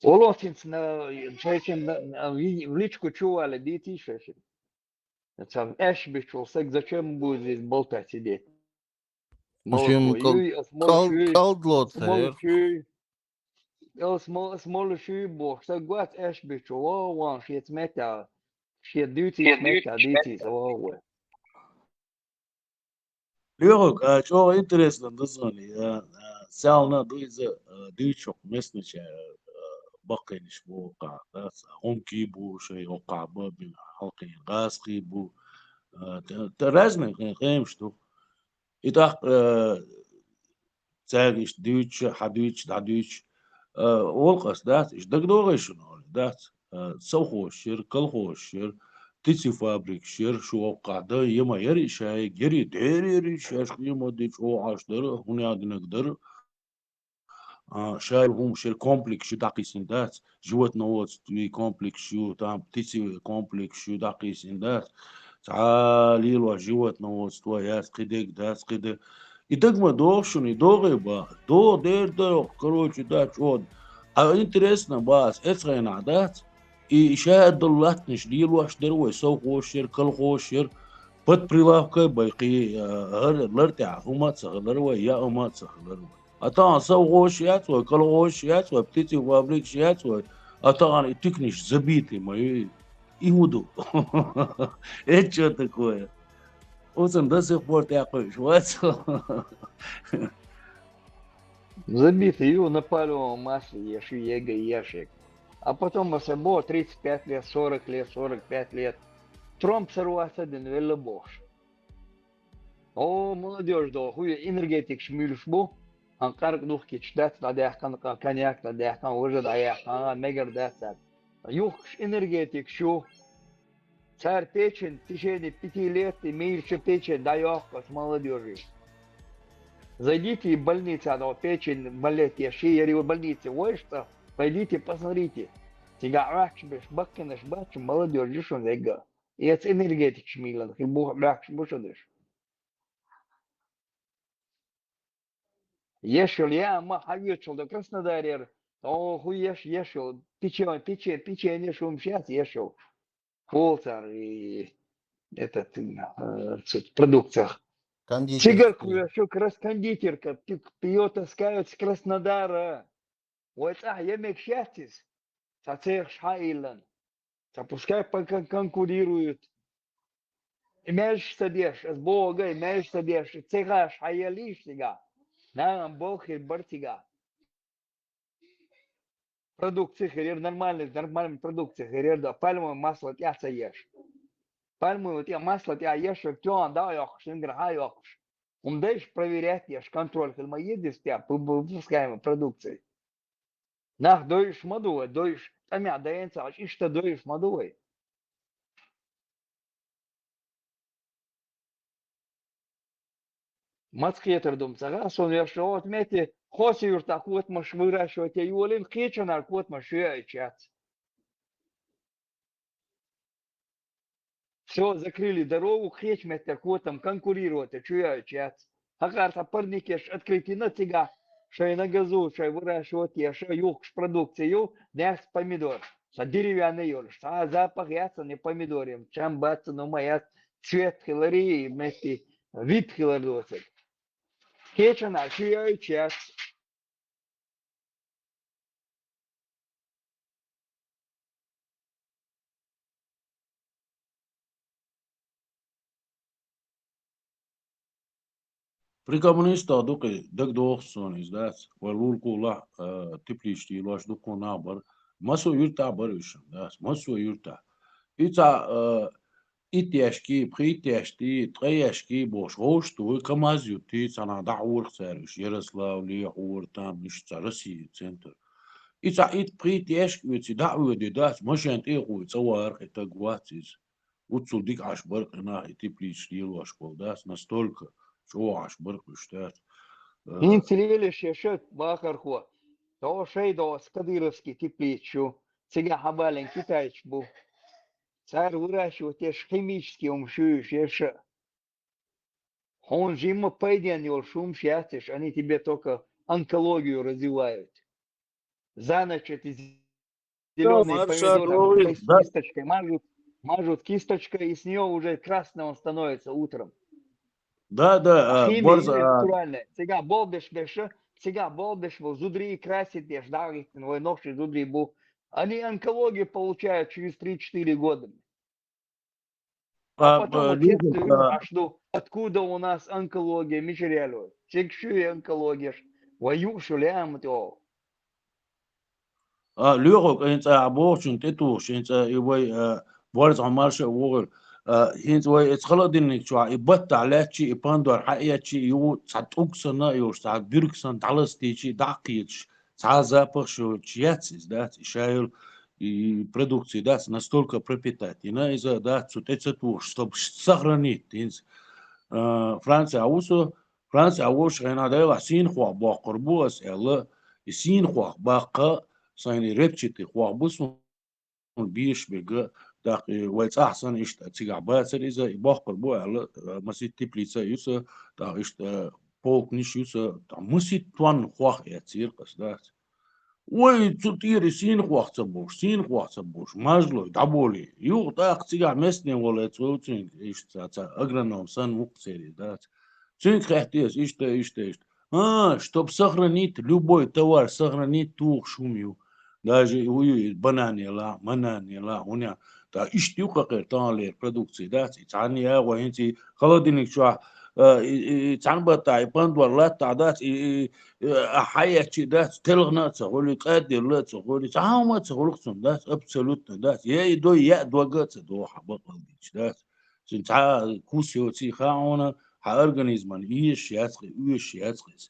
Олохинца на, шайчен на, на, в личку чу вале дитиш шайчен. Цхьа аьшпаш бечул саг зачем будет здесь болтать сидеть? Шим Молоко кал-, юй, ас молоко кал-, юй, калдло ас молоко церг. Юй. Ас мо-, ас молоко юй бохуш, саг вац аьшпаш бечул, вон, вон, шеца меттехь, шеца дуьйцийца меттехь, дийцийца, вон, вон. Лоьхург, а, чӀогӀа интересно ду суна, а, а, селна а ду иза, а, дуьйцуш хӀокху местначара, а, баккхийнаш бу, кхаъ, да, ца, гӀумкий бу, шайн хӀокху кхаъ бан бина хьалкхийн гӀазкхий бу, а, т-, т-, разный кхе-, кхемаш ду. И тӀаккха, а, цаьрга иштта дуьйцуш, хьан дуьйцуш, дӀа дуьйцуш, а, олу-кх ас, дац, иштта дагадогӀий шуна, олий, дац, а, совхозаш яра, колхозаш яра, птицефабрикаш яр шу воккхахь дан, ема яр и шайга, яр и дерриш, шаьш хӀума ди чӀогӀаш дара, хӀуна динаг дара. А, шайла хӀума шер комплекс ю дӀакхийсина дац, животноводство комплекс ю, там птици комплекс ю дӀакхийсина дац. Цхьа лелош животноводство яц, кхидег дац, кхиде. И даг ма догӀу шуна, и догӀе баха. ДогӀу дер догӀу, короче, дац чӀогӀа. А интересно бац, эцхайнахь дац. И ша долу латтанаш лелош дара вай, совхозаш яр, колхозаш яр, под прилавкой бай кхий, а, гӀар лар тӀехь хӀума а ца хилар вай, я хӀума а ца хилар вай. А тахана совхозаш яц вай, колхозаш яц вай, птицефабрикаш яц вай, а тахана и тикнаш забитый ма ю. И хӀун ду? Это чё такое? Оцун до сих пор тӀекхуьуш вац. Забитый ю на пальмовом масле, еш ю, ега ешек. А потом оце бо тридцать пять лет, сорок лет, сорок пять лет. Тромб сорваться дина велла бохуш. О, молодёжь доху, хӀу энергетикаш муьйлуш бу. Хан къаркъ духкича дац, дӀадаьккхана, къа-, коньяк дӀадаьккхана, важа дӀаяьккхана, мегар дац цара. Юхкуш энергетикаш ю. Цара печень в течение пяти лет и мийрча печень дӀайоккху оцу молодёжи. Зайдите в больница, но печень болеть еш, я говорю, больнице войш цӀа, пойдите, посмотрите. Цигахь Ӏохкуш берш, баккхинарш бац, молодёжь ю шуна дегга. И эца энергетикаш мийлан, хи бух Ӏохкуш бу шуна уьш. Еш йолу яа ма хьан оьцуш до Краснодарера, о, хӀу еш, еш йолу, пече-, пече-, печенье шумаш яц еш йолу. Хьол цара и этот, э, цу продукциях. Кондитерский. Цигарку еш йолу, крас-, кондитерка, пи-, пиё таскают с Краснодара. Вай цӀахь емекаш яц иза. Цхьа цехаш хьаиллан. Цхьа пускай пан-, кон-, конкурируют. И маьжаш ца деш, ас боху, и маьжаш ца деш, и цехаш хьаеллийша цигахь. Нагахь болх хир бара цигахь. Продукция хир яра, нормальный, нормальный продукция хир яра, да, пальмовое масло тӀехь ца еш. Пальмовое тӀе-, масло тӀехь еш, тоьхна дӀа а йоккхуш, ингар хьа а йоккхуш. ХӀума дайша проверять еш, контроль хила ма еза иза тӀехь, пу-, пу-, выпускаемой продукции. Нах дойуш ма ду вай, дойуш, тӀамехь дайна ца Ӏаш, иштта дойуш ма ду вай. Маца кхетар ду ма ца хаьа, сон еш йогӀу метте, Хоси-Юьртахь котамаш выращивать е йолийна, кхечанара котамаш чуяуьйтуш яц. Всё, закрыли дорогу, кхечу меттера котам конкурировать чуяуьйтуш яц. ХӀокхара цхьа парникеш открыть йина цигахь, шайн на газу, шайн выращивать еш, юхкуш продукция ю, нефс помидор. Цхьа деревянный йолуш, цхьа а запах яц цхьана и помидорийн, чам бац цхьана, хӀума яц, цвет хиларе, и метте вид хилар доцург. Кхечанара чуяуьйтуш яц. При коммунистах дукха дагадогӀу суна иза, дац. Вай лулкхулахь, а, тепличка йилош дуккха нах бара. Массо а юьртахь бара уьш, дац. Массо а юьртахь. И цхьа, а, итт ящики, пхийтта ящики, ткъе ящики бохуш, вовшахтуй, КамАЗ юттий, цхьанхьа дӀахьора цара уьш, Ярославле хьора, там уьш цхьа Россия центр. И цхьа итт-пхийтта ящик оьций дӀа а воьдий, дац, машен тӀе а хуй, цӀа варах и таг вац иза. Уццул дика Ӏаш бара кхин нах и тепличка лелош болу, дац, настолько чӀогӀа Ӏаш бара уьш, дац. Э, хӀинца лелаш я ша, вахархо, то шайн доцу кадыровский тепличка ю, цигахь хьабалийна китайцаш бу. Цара выращивать еш химический хӀумаш ю уьш, еш а. Хьуна жимма пайденна йолуш хӀумаш яц уьш, они тебе только онкологию развивают. За ночь эти зелёные помидоры там с кисточкой мажут, мажут кисточкой, и с неё уже красный он становится утром. Да, да, а, химия борз-, а, натуральная. Цигахь болх беш, беш, цигахь болх беш, вол зударий красить еш, да, вай нохчий зударий бу. Они онкологию получают через три-четыре года. А, а потом а, вот сейчас Лиза, ты а, аш ду, откуда у нас онкология, мичара яьлла вай? Цига шу и онкология, вай юуш ю лаьмма тӀе. А, лоьху, хӀинца а бохучун тӀетухуш, хӀинца и вай, а, борз хьо марша а вогӀур. А, хӀинца вай эца холодильник чохь, и баттахь лаьттачи, и пандор хьаэцчи, и ю цхьа тӀуг санна а йолуш, цхьа буьрг санна дӀаластийчи, дӀа а кхеташ, цхьа а запах шоьтуш яц иза, дац, и шайолу и продукция, да, настолько пропитать. И на из-за, да, цу тӀе ца тухуш, чтоб сохранить, хӀинца, а, Франция а ву со, Франция а волуш хенахь, дела, сийна хох боккхур бу ас аьлла, и сийна хох баккха, сайна репчатый хох бу суна беш берг, тӀаккха и вай цӀахь санна иштта цигахь бацара иза, и боккхур бу аьлла, а, масийтта теплица а ю сан, тӀаккха иштта, а, полкнаш ю сан, тӀаккха масийтта тонна хох эцира ас, дац. Вай цу тӀера сийна хох ца бовш, сийна хох ца бовш, мажлой, дӀаболий. Юха тӀаккха цигахь местный волу эца вовцуьнга, иштта ца, ца агроном санна ву-кх церан, дац. Цуьнга хаьттира ас, иштта, иштта, иштта. А, чтоб сохранить, любой товар сохранить, тухуш хӀума ю. Даже и ву ю, и банан елахь, манан елахь, хӀуна. Та иштта ю кхакхера таханлера продукция, дац? И цхьанна ягӀо хӀинца и холодильник чохь, а, и, и, и цхьана баттахь, и пандор латтахь, дац? И, и, и, а, хьаэцчи, дац? Телхина а ца хуьлу, кӀадделла а ца хуьлу, цхьа хӀума а ца хуьлу-кх цунна, дац? Абсолютно, дац? Я и дой, я а дог а ца догӀу хьан бакъалла дича, дац? Цуьнан цхьа а кус йоций хаьа хьуна, хьан организмана езаш яц-кх и, оьшуш яц-кх иза.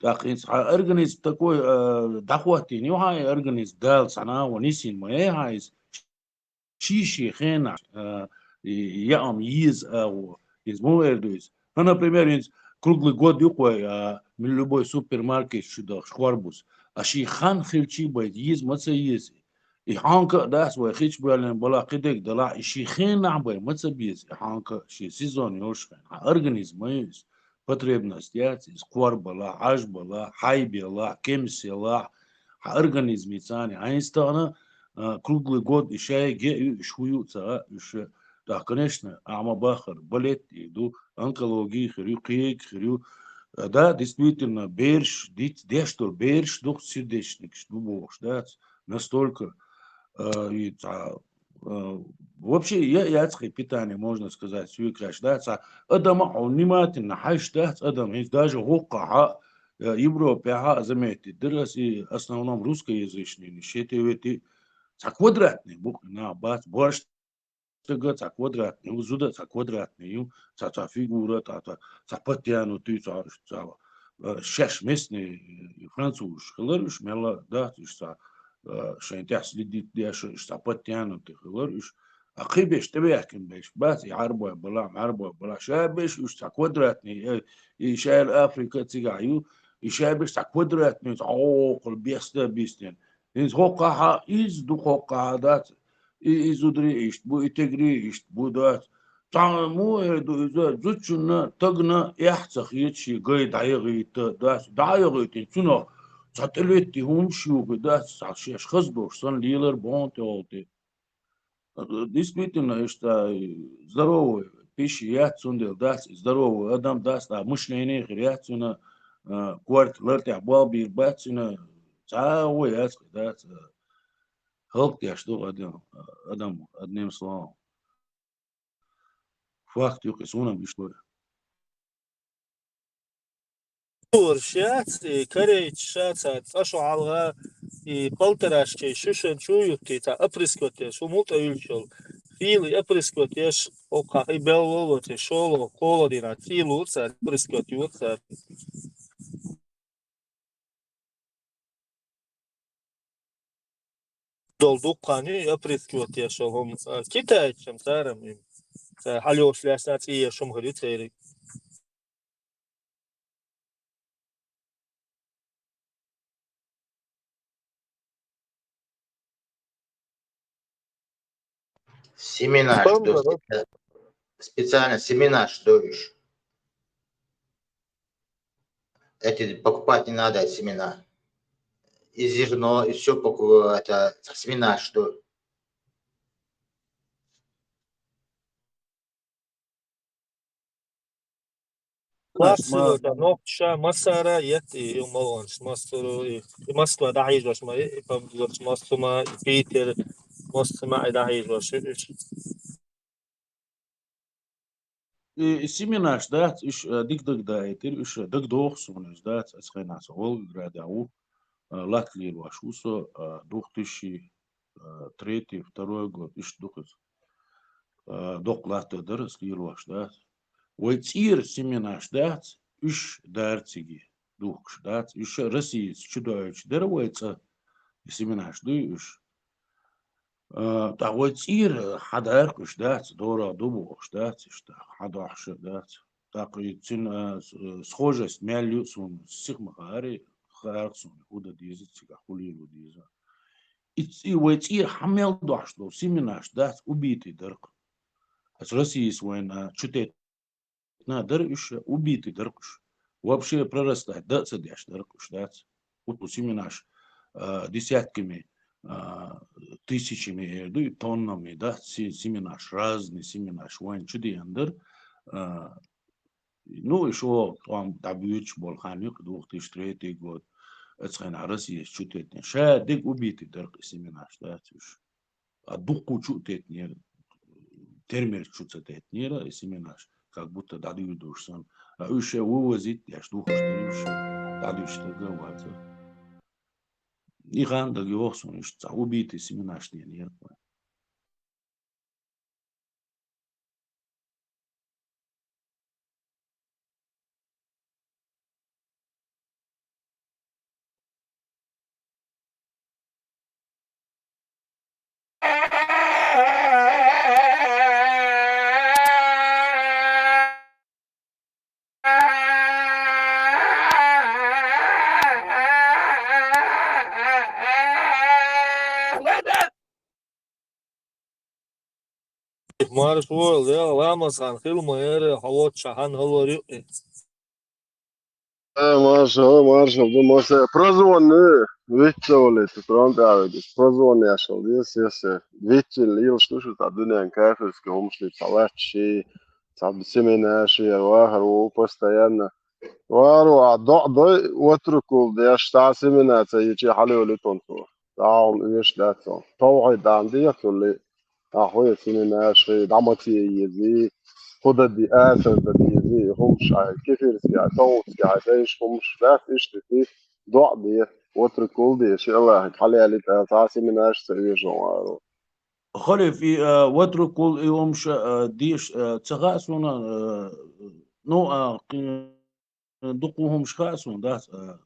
ТӀаккха хӀинца хьан организм такой, а, дӀахӀоттийна ю хьан и организм, Дала цхьана агӀо нисйина ма яй хьан иза. Ший-ший хенахь, а, и, яам еза агӀо. Иза муха эр ду иза? Ну, например, хӀинца круглый год ю-кх вай, а, любой супермаркет чу дахча, корпус. А ший хан хилчий бен еза ма ца еза. И хьанка а дац вай хи чу боьллина балахь, кхидерг далахь, и ший хенахь бен ма ца беза, и хьанка а шен сезон йолуш хенахь. Хьан организм ма ю иза, потребность яц иза, кор балахь, Ӏаж балахь, хьайба елахь, кемс елахь, хьан организмица царна хьайнца тахана, а, круглый год и шайга а ю, уьш хӀун ю а ца хаьа, уьш, тӀаккха, конечно, ахьа ма баххара, балет а ду, онкология хир ю, кхин а хир ю. А, да, действительно, бераш, диц-, деш долу бераш ду-кх сердечникаш ду бохуш, дац? Настолько, а, и цхьа, а, вообще, я, яц-кх и питание, можно сказать, свекаш, да, цхьа адам а хьо внимательно хьаьжча, дац, адам, хӀинца даже хӀокхахь, а, Европехь а заметить дара ас, и основном русскоязычный, шен те вети, цхьа квадратный бу-кх и нах, бац, борш стага цхьа квадратный ю, зуда цхьа квадратный ю, цхьа, цхьа фигура, цхьа, цхьа, цхьа подтянутый, цхьа, цхьа, э, шаьш местный, э, французаш хилар уьш, мелла дац уьш цхьа, э, шайн тӀехь следить деш, уьш цхьа подтянутый хилар уьш. А кхин берш тӀебаьхкина берш бац, и Ӏарбой балахь, Ӏарбой балахь. Ша берш уьш цхьа квадратный, э, и ша Африка цигахь ю, и ша берш цхьа квадратный, цхьа хьокхул беста бистина. ХӀинца хӀокхахь а иза ду, хӀокхахь а дац, и, и зударий иштта бу, и тегарий иштта бу, дац. Цхьа муха эр ду иза, зудчунна, тагна эхь ца хета шен гай дӀаяхийта, дац, дӀа а яхийтина, цунах цхьа тӀелетти хӀумаш юхи, дац, цхьа шаьш хаза долуш санна лелар бохьун тӀехула тӀе. Действительно, иштта здоровая пища яц, цундела дац, и здоровый адам дац, ткъа мышление хир яц цуьнан, а, корта лар тӀехь болх бийр бац цуьнан, цхьа а гӀо яц-кх, дац, а, хӀаллакдеш ду адам, адам, одним словом. Факт ю-кх и, суна-м иштта вара. Лораш яц, и корейцаша цхьа цкъа шо хьалха, и полторашкой шуьшан чу юттий цхьа опрыскивать еш, хӀума тӀе уьллуш йолу. Хийла и опрыскивать еш, хӀокхахь и беллалц и шолгӀа, кхоалгӀа дийнахь хийла ву цара, опрыскивать йо цара. Долу дуккха а опрыскивать еш йолу хӀума, а, китайцашна цара-м, ца хьалъеш лаьцна цӀе еш хӀума хир ю церан. Семена, что специа-, специально семена, что уж. Эти покупать не надо, семена. И зерно, и всё поку-, это, семена, что. Класс, ма-, э, да, нохчаша, массара, ет, и, и молонш, массуру, и, и Москва дӀахьежош ма, и, и помидорш, массума, и Питер, массума, и дӀахьежош, и, и. И, и семенаш дац, уьш, э, дика дагадаийтира, уьш, э, дагадогӀу суна уьш дац, аса хенахь со Волгоградехь ву, э, латта лелош ву со, э, двух тысячи, э, третий, второй год, иштта ду-кх иза. Э, доккха латта дара аса лелош дац. Вай цӀера семенаш дац, уьш дара цига, духкуш дац. Уьш Россица чудоуьйтуш дара вай цӀа, и семенаш дуй уьш. А, тӀаккха вай цӀера хьадаьр-кх уьш, дац, дора ду бохуш, дац, иштта хьадохьуш дац. ТӀаккха и цуьнан, а, с-, э, схожесть мел ю суна сиха ма хаьара, хаьара-кх суна, хӀун дан деза цигахь, хӀун лело деза. И цӀе-, вай цӀера хьа мел дохьуш долу семенаш, дац, убитый дара-кх. Аса Россияс вайна чутеттина дара уьш, убитый дара-кх уьш. Вообще прорастать дан а ца деш дара-кх уьш, дац. Уту семенаш, а, десятками, а, тысячами, эр ду, тоннами, дац, се-, семенаш, разный семенаш вайна чудеана дара. А, ну, и шо тхьовра дӀабоьдуш болу хан ю-кх, две тысячи третий год, оцу хенахь Россияс чутеттина. Ша дерг убитый дара-кх и семенаш, дац, уьш. А дуккха чу а теттинера, термерчу чу ца теттинера и семенаш, как будто дӀадуьйр долуш санна. А уьш ша вывозить деш духуш дара уьш, дӀадуьйш дерг а вацара. И хан дага йогӀу суна, уьш цхьа убитый семенаш теттинера. Марша войла, я, ламаз хан хила ма яра, хьо воццушехь хьан хӀаллар юкъе. Э, маршалла, маршалла ду, Мосе. Прозвонни, витталли, ту трон тӀе а ведеш. Прозвонни яшалла деза, сесе. Витталли, лелаш ду шу, цхьа дуьнен кафирский хӀумаш лица, цхьа лаьтташ, цхьа семенаш, я вахар ву постоянно. Варо, а доӀа дой, ватрукул деш, цхьа семена ца йичи хьалайолуьйту цо. ДӀахьуна оьшуш дац цо. Тавхьид дӀа ма дехалли, ахьа хӀун яций, ненаш, хӀе, дӀа ма ца езий, хӀун дан де, асар дан дезий, хӀумаш, хьайн кефирский, хьайн товгӀутский, хьайн дайша хӀумаш, дац иштта и доӀа де, ватрукул де, ши Аллахьига хьалаялийта, цхьа семенаш ца оьшу варо. Халиф, и, а, ватрукул и хӀумаш, а, деша, а, ца хаьа суна, а, ну, а, кхин, дуккха хӀумаш хаьа суна, дац, а,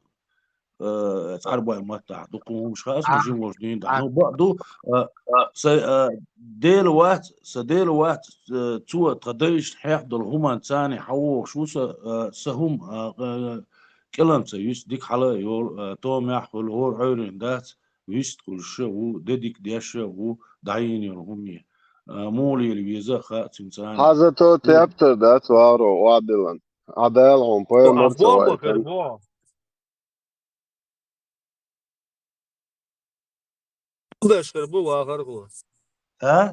а, цӀарбой маттахь, дуккха хӀумаш хаьа суна, а, жима волчу дийнахь. А. Ну, бакъ ду, а, а, са, а, Дела вац, са Дела вац, а, цо тхан дайшна хьех долу хӀуманца царна хьан вогӀуш ву са, а, са хӀума, а, а, кӀелан ца юьсу, дика хьала а йолу, а, томехь хуьлу, хӀора Ӏуьйрина дац, вистхуьлуш а ву, де дика деш а ву, дӀайийна йолу хӀума. А, муха лела веза а хаьа цуьнан царна. Хьан зато тептар дац, варо, вадилан. Ӏа Дала хьуна пайхамар ца вайтина. Беш хир бу вахар хӀу. А?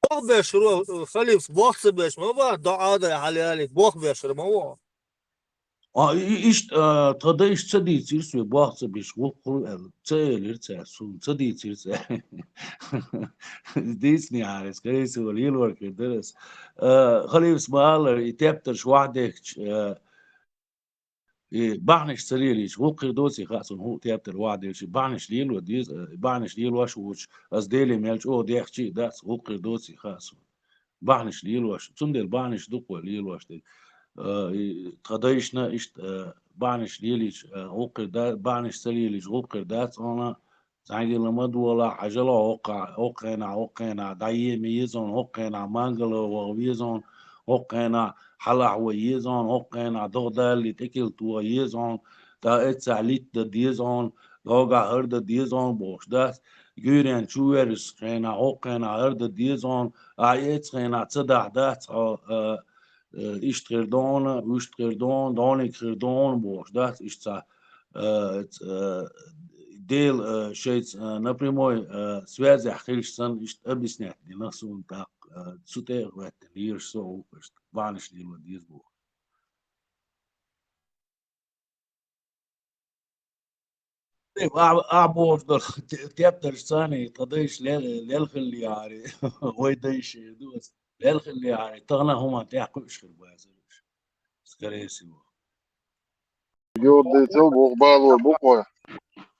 Бох беш хир ву, халифс бох ца беш ма ву, доӀа дай хьалаялийта, бох беш хир ма ву. А, и-, и-, иштта, а, тхан дайша ца дийцира соьга, бох ца беш, гӀуллакх хуьлу аьлла, ца элира цара суна, ца дийцира цара. Дийцинехьара, скорее всего, лелор хир дара ас. А, халифс ма-аллара, и тептарш вахьдехча, а, и бахьанаш ца лелийча, гӀуллакх хир доций хаьа суна, хӀу тептар вахьделча, и бахьанаш лело деза, а, и бахьанаш лелош а воцуш, ас Деле мел чӀогӀа дехча а дац, гӀуллакх хир доций хаьа суна. Бахьанаш лелош, цундела бахьанаш дукха вай лелош дерг. А, и тхан дайшна иштта, а, бахьанаш лелийча, а, гӀуллакх хир да-, бахьанаш ца лелийча, гӀуллакх хир дац хьуна, зӀамигилла ма долахь, хьажал хӀокху-, хӀокху хенахь, хӀокху хенахь дӀаема еза хьуна, хӀокху хенахь мангал ваха веза хьуна, хӀокху хенахь хьалахь ван еза хьуна, хӀокху хенахь догӀа далале тӀекӀел тоха еза хьуна, тӀаккха эццахь литта дан деза хьуна, догахь хӀара дан деза хьуна бохуш дац, гуьйренна чу верзачу хенахь, хӀокху хенахь хӀара дан деза хьуна, ахь и эццу хенахь ца дахь дац хьо, а, э, иштта хир ду хьуна, вуьшта хир ду хьуна, дӀониг хир ду хьуна бохуш дац, иштта цхьа, э, ц-, э, Дела, э, шайца, э, напрямой, э, связехь хилча санна, иштта объяснять дина суна тӀаккха, э, цу тӀе а гӀоьттина, лелаш со а ву, иштта бахьанаш лело деза боху. Ахь, ахь бохуш долу те-, тептарш царний, тхан дайша лел-, лелхаллехьара, вай дайша ду ас, лелхаллехьара, тахана хӀуманна тӀехь кхуьуш хир бу аса уьш. Скорее всего. Юрдийца бу, бало бу кхо.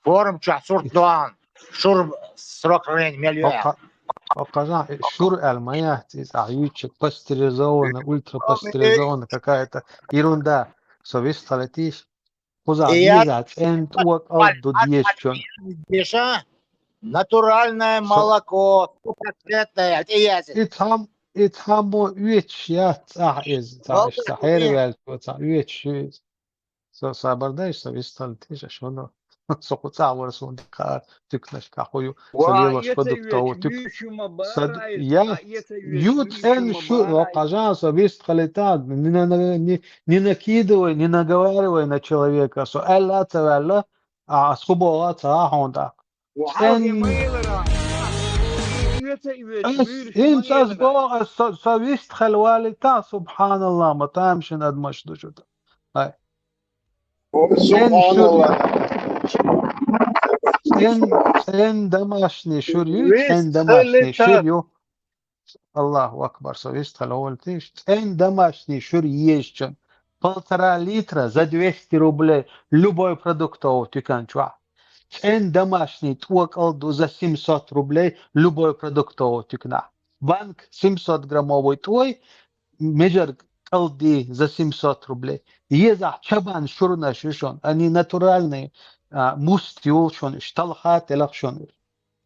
Форум чохь сурт доан, шур срок времени мел ю. Хьо кха-, хьо кхажахь, шур аьлла ма яц иза, ахь юьйцуш пастеризованная, ультрапастеризованная какая-то ерунда. Со вист хала тийш. Кхузахь деза цӀен тӀо кӀалд ду дезачун. Деша? Натуральное молоко, стопроцентное, это я. И там, и там оьцуш яц цӀахь иза, цхьа, иштта хьерваьллачо цхьа оьцуш ю иза. Со сабар дай, со вистхила тийша шуна. Со кху цӀахь вара суна тӀекхаьа туькнашкахь хӀу ю. Со лелош продуктово туьк. Са д-, я, ю цӀен шу, хьажа, со вистхилита, не на-, не, не накидывай, не наговаривай на человека. Со аьлла а ца ваьлла, а, ас хӀу боху а ца хьуна тӀаккха. ХӀинца ас боху, ас со, со вистхила валита, субханаллах, ма тамашийна адамаш ду шу. Ай. ЦӀен шура ю. ЦӀен, цӀен домашний шура ю, цӀен домашний шура ю. Аллаху акбар, со вистхила волу тийша. ЦӀен домашний шура езачун полтора литра за двести рублей любой продуктовый туькан чохь. ЦӀен домашний тӀокӀал ду за семьсот рублей любой продуктовый туькнахь. Банк семьсот граммовый тӀой, мижарг кӀалди за семьсот рублей. Езахь чабан шурнаш ю шуна, они натуральные, а, муст йолу шуна, уьш талха телах шуна.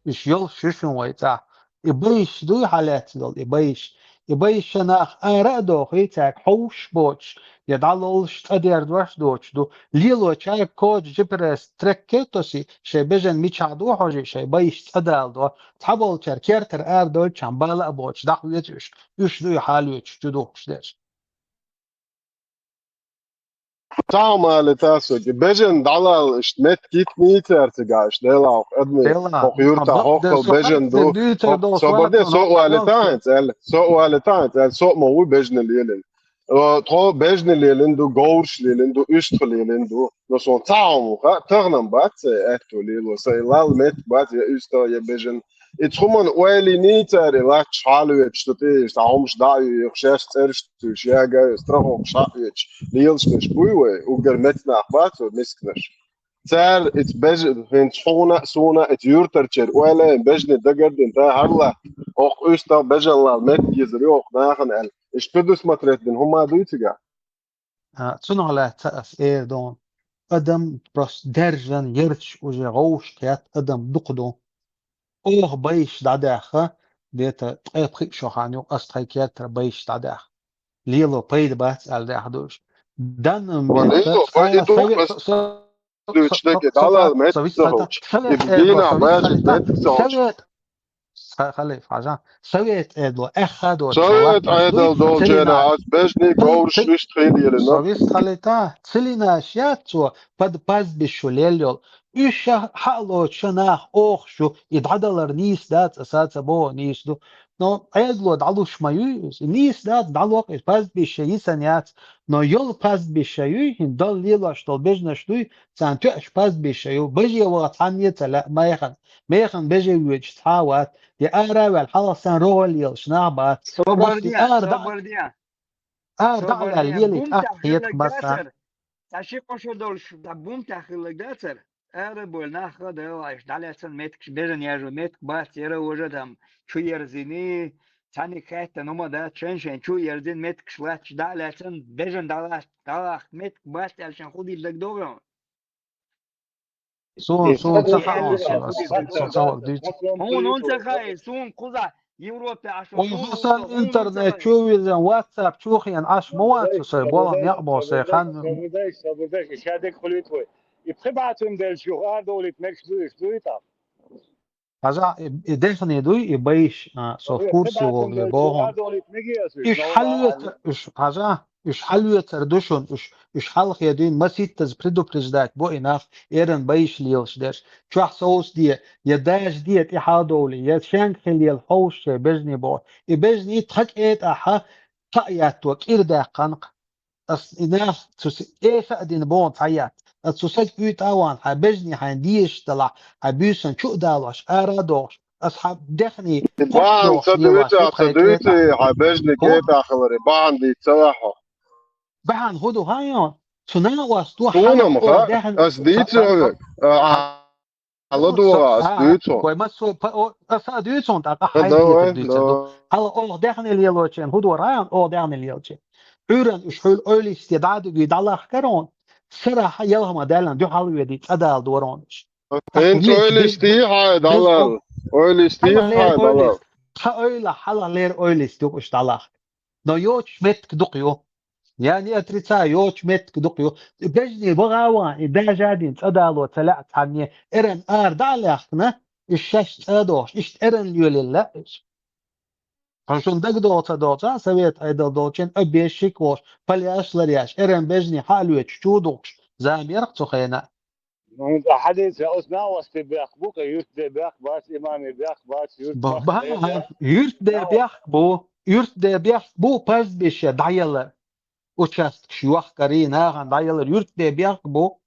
Уьш йолуш ю шуна вай цӀахь. И байш дуй хьан лаьцна долу, и байш? И байша нах ара а дохий, цаьрга хьовш боцуш, я дӀалоллуш цӀа дердош доцуш ду. Лелочаьрга кодаш G P S трекке а тосий, шайн бежан мичахь ду хьожий, шайн байш цӀа даладо. Цхьаболчара кертара арадойтучхьан бала а боцуш, дӀахоьцу уьш. Уьш дуй хьалоьцуш, чудухкуш дерш. Цхьа хӀума алита соьга, бежан дӀалала иштта меттиг йитиний цара цигахь, иштта Делахь хӀокху адамийн, хӀокху юьртахь хӀокхул бежан ду. Собарде, со а валита хӀинца аьлла, со а валита хӀинца аьлла, со а ма ву бежан лелина. Э, тхо бежан лелина ду, говраш лелина ду, уьстагӀ лелина ду. Но суна цхьа хӀума хаьа, тахана-м бац сайн аьтто лело, сайн лала меттиг бац я уьстагӀ, я бежан. И цу хӀуманна ойла йиний цара, и латташ хьалавечу ду тӀе, иштта хӀумаш дӀа а йоьхуш, шаьш цӀераш туьйш, яга а йоьхуш, страховкаш хьа а оьцуш, лелаш дерш буй вай, уггар меца нах бац вай, мисканаш. Цара иза бежа-, хӀинца хьуна а, суна а, иза юьртарчеран ойла а йина, бежане дагардина, та хьалла, хӀокху уьстагӀ бежан лала меттиг езар ю хӀокху нахана аьлла. Иштта предусмотреть дина хӀума дуй цигахь? А, цунах лаьцна ас эр ду хьуна. Адам просто даьржина, ярташ уже гӀовшах кхетта адам дукха ду. Оха байш дӀадаьхна, где-то ткъе пхиъ шо хан ю, ас тхайн кертара байш дӀадаьхна. Лело пайда бац аьлла даьхна ду уьш. Данна метта цкъа совет, со-, со-, со-, со-, со-, со-, со-, со-, со-, со-, Ха-, халиф, хьажа. Совет Ӏедало аьхха а доцуш, совет Ӏедал долчу хенахь ас бежний говраш вист хилийла, но со вист хилийта, целинаш яц цо, пад-, пастбище лелла йолу. Уьш ша хьа а лоцуш, ша нах охуш ю, и дӀадалар нийса дац, аса ца боху нийса ду. Но Ӏедало дӀалуш ма юй иза, и нийса дац, дӀалокх иза, пастбище йисана яц. Но йолу пастбище юй, хӀинца Далла лелош долу бежнаш дуй, царна тоьаш пастбище ю, баже ваха цхьанне а ца лаьа майхан. Механа беже воьдуш цхьа а вац, я ара а ваьлла, хьалха санна рогӀал лелаш нах бац. Ас и ара дӀа-, ара дӀа а ваьлла лелийта ахь хетах бац. Цхьа ши-кхо шо долуш, цхьа бумтахь хилларг дацара, ара а бовлу нах а, Делахь, дӀалаьцна меттигаш, бежан яжо меттиг бац, яра важа там чу ерзийний, цхьаьнниг хаьттина хӀума дац, шайн-шайн чу ерзийна меттигаш латташ дӀа а лаьцна, бежан дӀалац-, дӀалахка меттиг бац аьлла, шайн хӀун дийла дагадогӀу? Суна, суна ца хаьа, суна, суна ца хаьа, дуьйцу. Хьуна, хьуна ца хаьа, суна кхузахь Европе Ӏаш ву, суна хӀусам интернет чу вирзина, WhatsApp чу хиъна Ӏаш ма вац со, сайн болх некъ боху сайн хан. Сабурдай, сабурдай, ша дерг хуьлуьйту вай. И пхи бӀе цуьнан делча юха арадовлийта мегаш ду, иштта дуй тӀаккха? Хьажа, и, и дехне дуй, и байш, а, со в курсе волу ве боху. Уьш хьалоьцар, уьш, хьажа, уьш хьалоьцар ду шуна, уьш, уьш хьалхе дуьйна маситтаза предупреждать бо и нах, эран байш лелаш дерш. Чохь совцаде, я дажаде тӀе хьалдовлий, я шенга хилла хьовсуш шайн бежний боху. И бежний тхан кӀетӀахьа, кхаъ ятто, кӀира даьккханкх. Ас и нах цу с-, эша а дина боху цхьа яц. Ас цу сага уьйтӀа а вахана, хьайн бежний хьайна дезаш далахь, хьайн буьйсан чу а далош, ара а дохуш, ас хьан дехний бахьана ца дуьйцу, ца дуьйцу, хьайн бежний кӀетӀа хиларе, бахьана дийца ца ваьхьо. Бахьана хӀун ду хьан йо? Цу накъост ду хьан йо? Ас дийцу хьоьга. А, Хьала догӀа, ас дуьйцу. Вай массо а па-, о, аса а дуьйцу, тӀаккха хьайн кхетар дуьйцур ду. Хьала оха дехне лелочен, хӀун дора хьан, оха дехне лелочен. Ӏуьйранна уьш хьуьлла ойла йисте дӀа а дуьгий, дӀалахкара хьуна. Сарахьа ялхама даьллан дуьхьал а ведий, цӀа дала дора хьуна уьш. ХӀинца ойла йисте хьай дӀалал. Ойла йисте хьай дӀалал. Тха ойла хьалха лер ойла йисте юкъаш дӀалахка. Но йоцуш меттиг дукха ю. Я не отрицаю, йоцуш меттиг дукха ю. Бежне ваха а ваха, и бежа дина цӀа дало ца лаьа цхьанне, эран ара дӀа а лаьхкина, и шаьш цӀа а дохуш, иштта эран лоьлийла лаьа иза. Хьо шуна дагадогӀу ца догӀу цхьа совет Ӏедал долчун а бешик волуш, палеш ларъеш, эран бежне хьа а лоьцуш, чу а духкуш, зама яра-кх цу хенахь. Ну, да, хьадийца, оцу накъостий бехк бу-кх, юьртде бехк бац, имамий бехк бац, юьрт Ба-, бахка ба-, дер бехк. Юьртде бехк бу, юьртде бехк бу, пастбище дӀаялар. Участкаш йохкарий, нахана дӀаялар, юьртде бехк бу.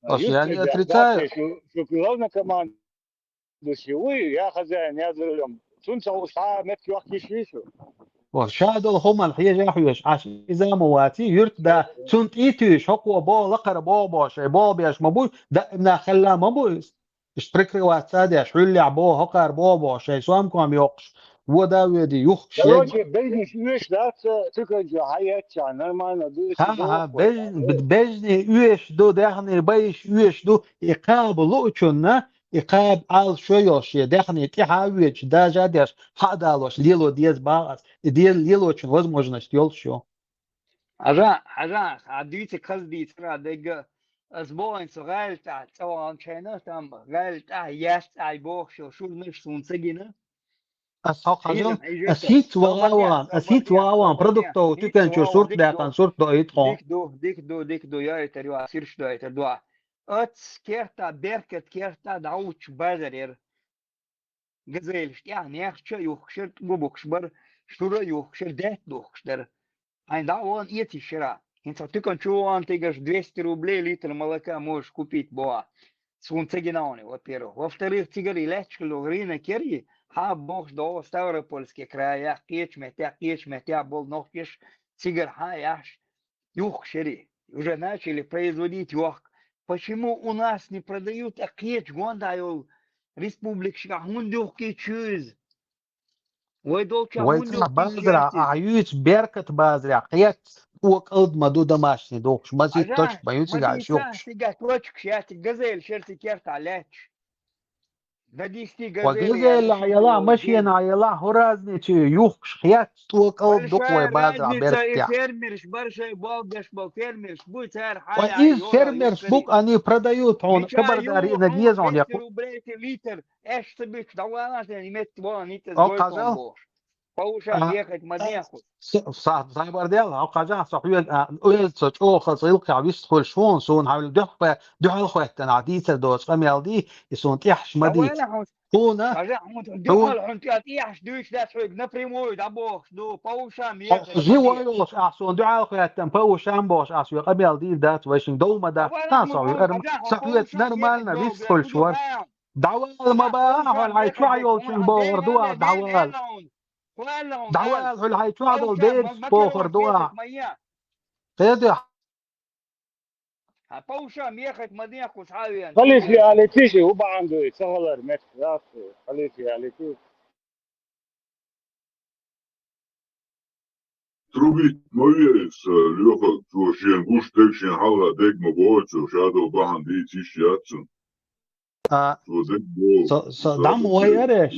Аса я не отрицаю. Шу, шу главный командующий вуй, я хозяин, я за рулём. Цунна ца хууш цхьа а меттиг йохка йиш йий шу? Ва, ша долу хӀуманна хьежа а хьоьжуш, Ӏаш иза а ма ваций, юьртда, цунна тӀе а туьйсуш, хӀокхо боху лакхара боху боху, шайн боху беш ма буй, даимна хилла ма бу иза. Иштта прикрываться а деш, хьуьллехь боху, хӀокхара боху боху, шайн сомком йоккхуш, вода а воьдий, юхкуш. Короче, бежнаш оьшуш дац, цу кӀанчо хьаэцча, нормально ду, ХӀан-хӀа, бежнаш оьшуш ду, даьхний байш оьшуш ду, и кхаба луучунна, и кхаба Ӏалашо йолуш, шен даьхний тӀаьхьа а воьдуш, дажа а деш, хьа а далош, лело деза боху ас, и де-, лелочун возможность йолуш ю. Хьажа, хьажа, хьан дийца, хаза дийцара дегга, ас боху хӀинца гӀала тӀехь цӀа ваханчу хенахь, там гӀала тӀехь яц цӀай бохуш йолу шурнаш суна ца гина. Ас хьо хьажал, ас хӀинца ваха а вахан, ас хӀинца ваха а вахан, продуктовый тукан чуьра сурт даьккхина, сурт доуьйту хьуна. Дика ду, дика ду, дика ду, йойтар ю, ас ирш дойтар ду. Оцу керта, беркат керта дӀавуьтуш базар яра. Газелаш тӀехь нехча а юхкуш яра, тӀе губукаш бара, шура а юхкуш яра, даьтта духкуш дара. Хьайна дӀа а вахана эца йиш яра. ХӀинца хьо тукан чу вахана тигарш двести рублей литр молока можешь купить боху. Суна ца гина хьуна, во-первых. Во-вторых, цигара и лаьтташ хилла рынок яра, хьан а бохуш догӀу Ставропольский краях, кхечу меттехь, кхечу меттехь болу нохчаш цигара хьан а яхьаш, юхкуш яра. Уже начали производить йохка. Почему у нас не продают, а кхечу гондахь йолу республикашкахь хӀунда юхкуьйтуш ю иза? Вай долчохь хӀунда юхкуьйтуш ю иза? Ахьа юьйцу беркат базарехь кхетта, тӀо кӀалд ма ду домашний духкуш, мазийта точка ма ю цигахь юхкуш. Цигахь точкаш яц, газель шерци кертахь лаьтташ. Дан дисти газель яла, машина яла, хӀун разница ю, юхкуш хетта, тӀо кӀалд ду-кх вай базарахь беркатехь. Фермерш бара шайн болх беш болу фермерш буй, цара хьан иза фермерш бу-кх, они продают хьуна, кабардари а на деза хьуна, я кху-. Рублей литр, аьшта ца буьтуш, дӀавала сан, и метта вон, итт бохуш. Павшам ехать ма дехуш. Са-, са-, сабар дел, хьо кхажахь со хьоьга, а, оьзда со чӀогӀа хаза гӀиллакхехь вист хуьлуш хьуна, суна хьан дуьхьа-, дуьхьал хӀоьттина, ахьа дийцар доцу къамел дий, и суна тӀехьаш ма дийца. Хьуна, хьуна дуьхьал хьуна тӀехьаш дуьйцуш дац хьоьга, напрямую дӀабохуш ду, павшам ехать ма дехуш. Живой волуш, ахьа суна дуьхьал хӀоьттина, павшам бохуш, ахьа соьга къамел дийр дац, вайшинга дов ма дац. Сан со хьоьга, со хьоьца нормально вист хуьлуш вара. ДӀавала ма баха, хьо хьайн чохь йолчун бохур ду ахьа, дӀавала. ДӀавала, хьуьлу хьайн чохь долу дерригаш бохур ду ахьа. Кхедехь. Хьан павшам ехать ма дехуш хьан вен. Халифи Али Тиши, хӀун бахьана ду и ца хилар меттиг, халифи Али Тиши. Трубить ма ве иза, Леха, цо шен гуш дерг шен хьалха дерг ма боху цо, ша долу бахьана дийца йиш яц цунна. А, цо дерг боху, со, со, дам вай ареш,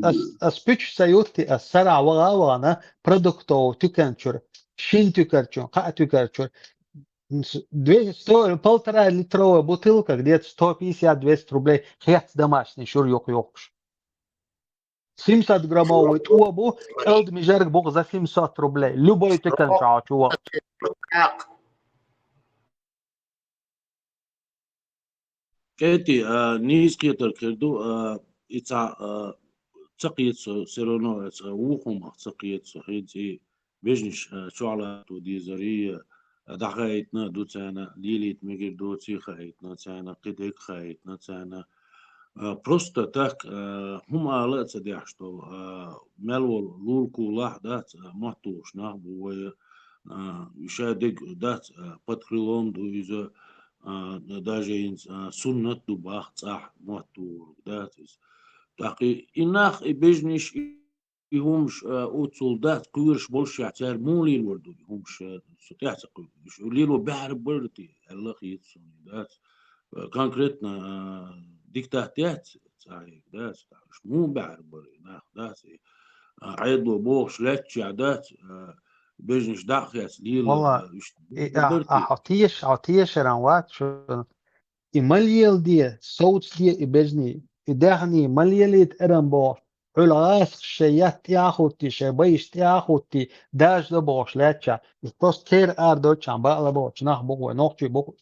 ас, ас пуьчаш ца юттий, ас сарахь ваха а вахана, продуктовый тукан чуьра, шин тукар чуьра, кхаа тукар чуьра, м, с-, две-, сто, полтора литровая бутылка, где-то сто пятьдесят, двести рублей, хетта домашний шура юкъа юхкуш. Семьсот граммовый тӀо бу, кӀалд мижарг бу за семьсот рублей. Любой тукан чохь чу ваха. КӀентий, а, нийса кхетарг хир ду, а, и цхьа, а, ца кхета со, всё равно, а, ца вухумах ца кхета со, хӀинца и бежнаш, а, чохь латто дезарий, а, дӀахаийтина а ду царна, лелийта мегар доций хаийтина царна, кхидерг хаийтина царна. А, просто так, а, хӀума ала а ца деш долу, а, мел волу лулкулахь дац, а, матталуш нах бу вай, а, ша дерг дац, а, под крылом ду иза, а, даже хӀинца, а, суннат ду бах цӀахь матталург дац иза. ТӀаккха и, и нах, и бежнаш, и И хӀумаш, а, оццул дац, кхоьруш болуш яц, цара муха лелор ду и хӀумаш, а, со тӀаьхьа ца кхуьйту. Уьш лело баьхьар бара те, аьлла хета суна, дац. А, конкретно, а, диктат яц, цӀа, да, цӀа, уж мун баьхьар бара, нах, да, цӀа, а, Ӏедало бохуш лаьттачехь дац, а, бежнаш дӀа а хецна, лела, Валла, а, уж и, дан а, дара а, те. хьо теша, хьо тешаран вац шуна. И ма леладе, совцаде и бежнаш, и даьхний ма лелийта эрна бохуш, Ӏуьлгӏа гӀазкхаша шайн ятта тӀе а хӀуттий, шайн байшна тӀе а хӀуттий, дажа дан бохуш лаьттачехь, уж просто церан арадойтучхьана бакъ лан бохучу нах бу-кх вай, нохчий бу-кх.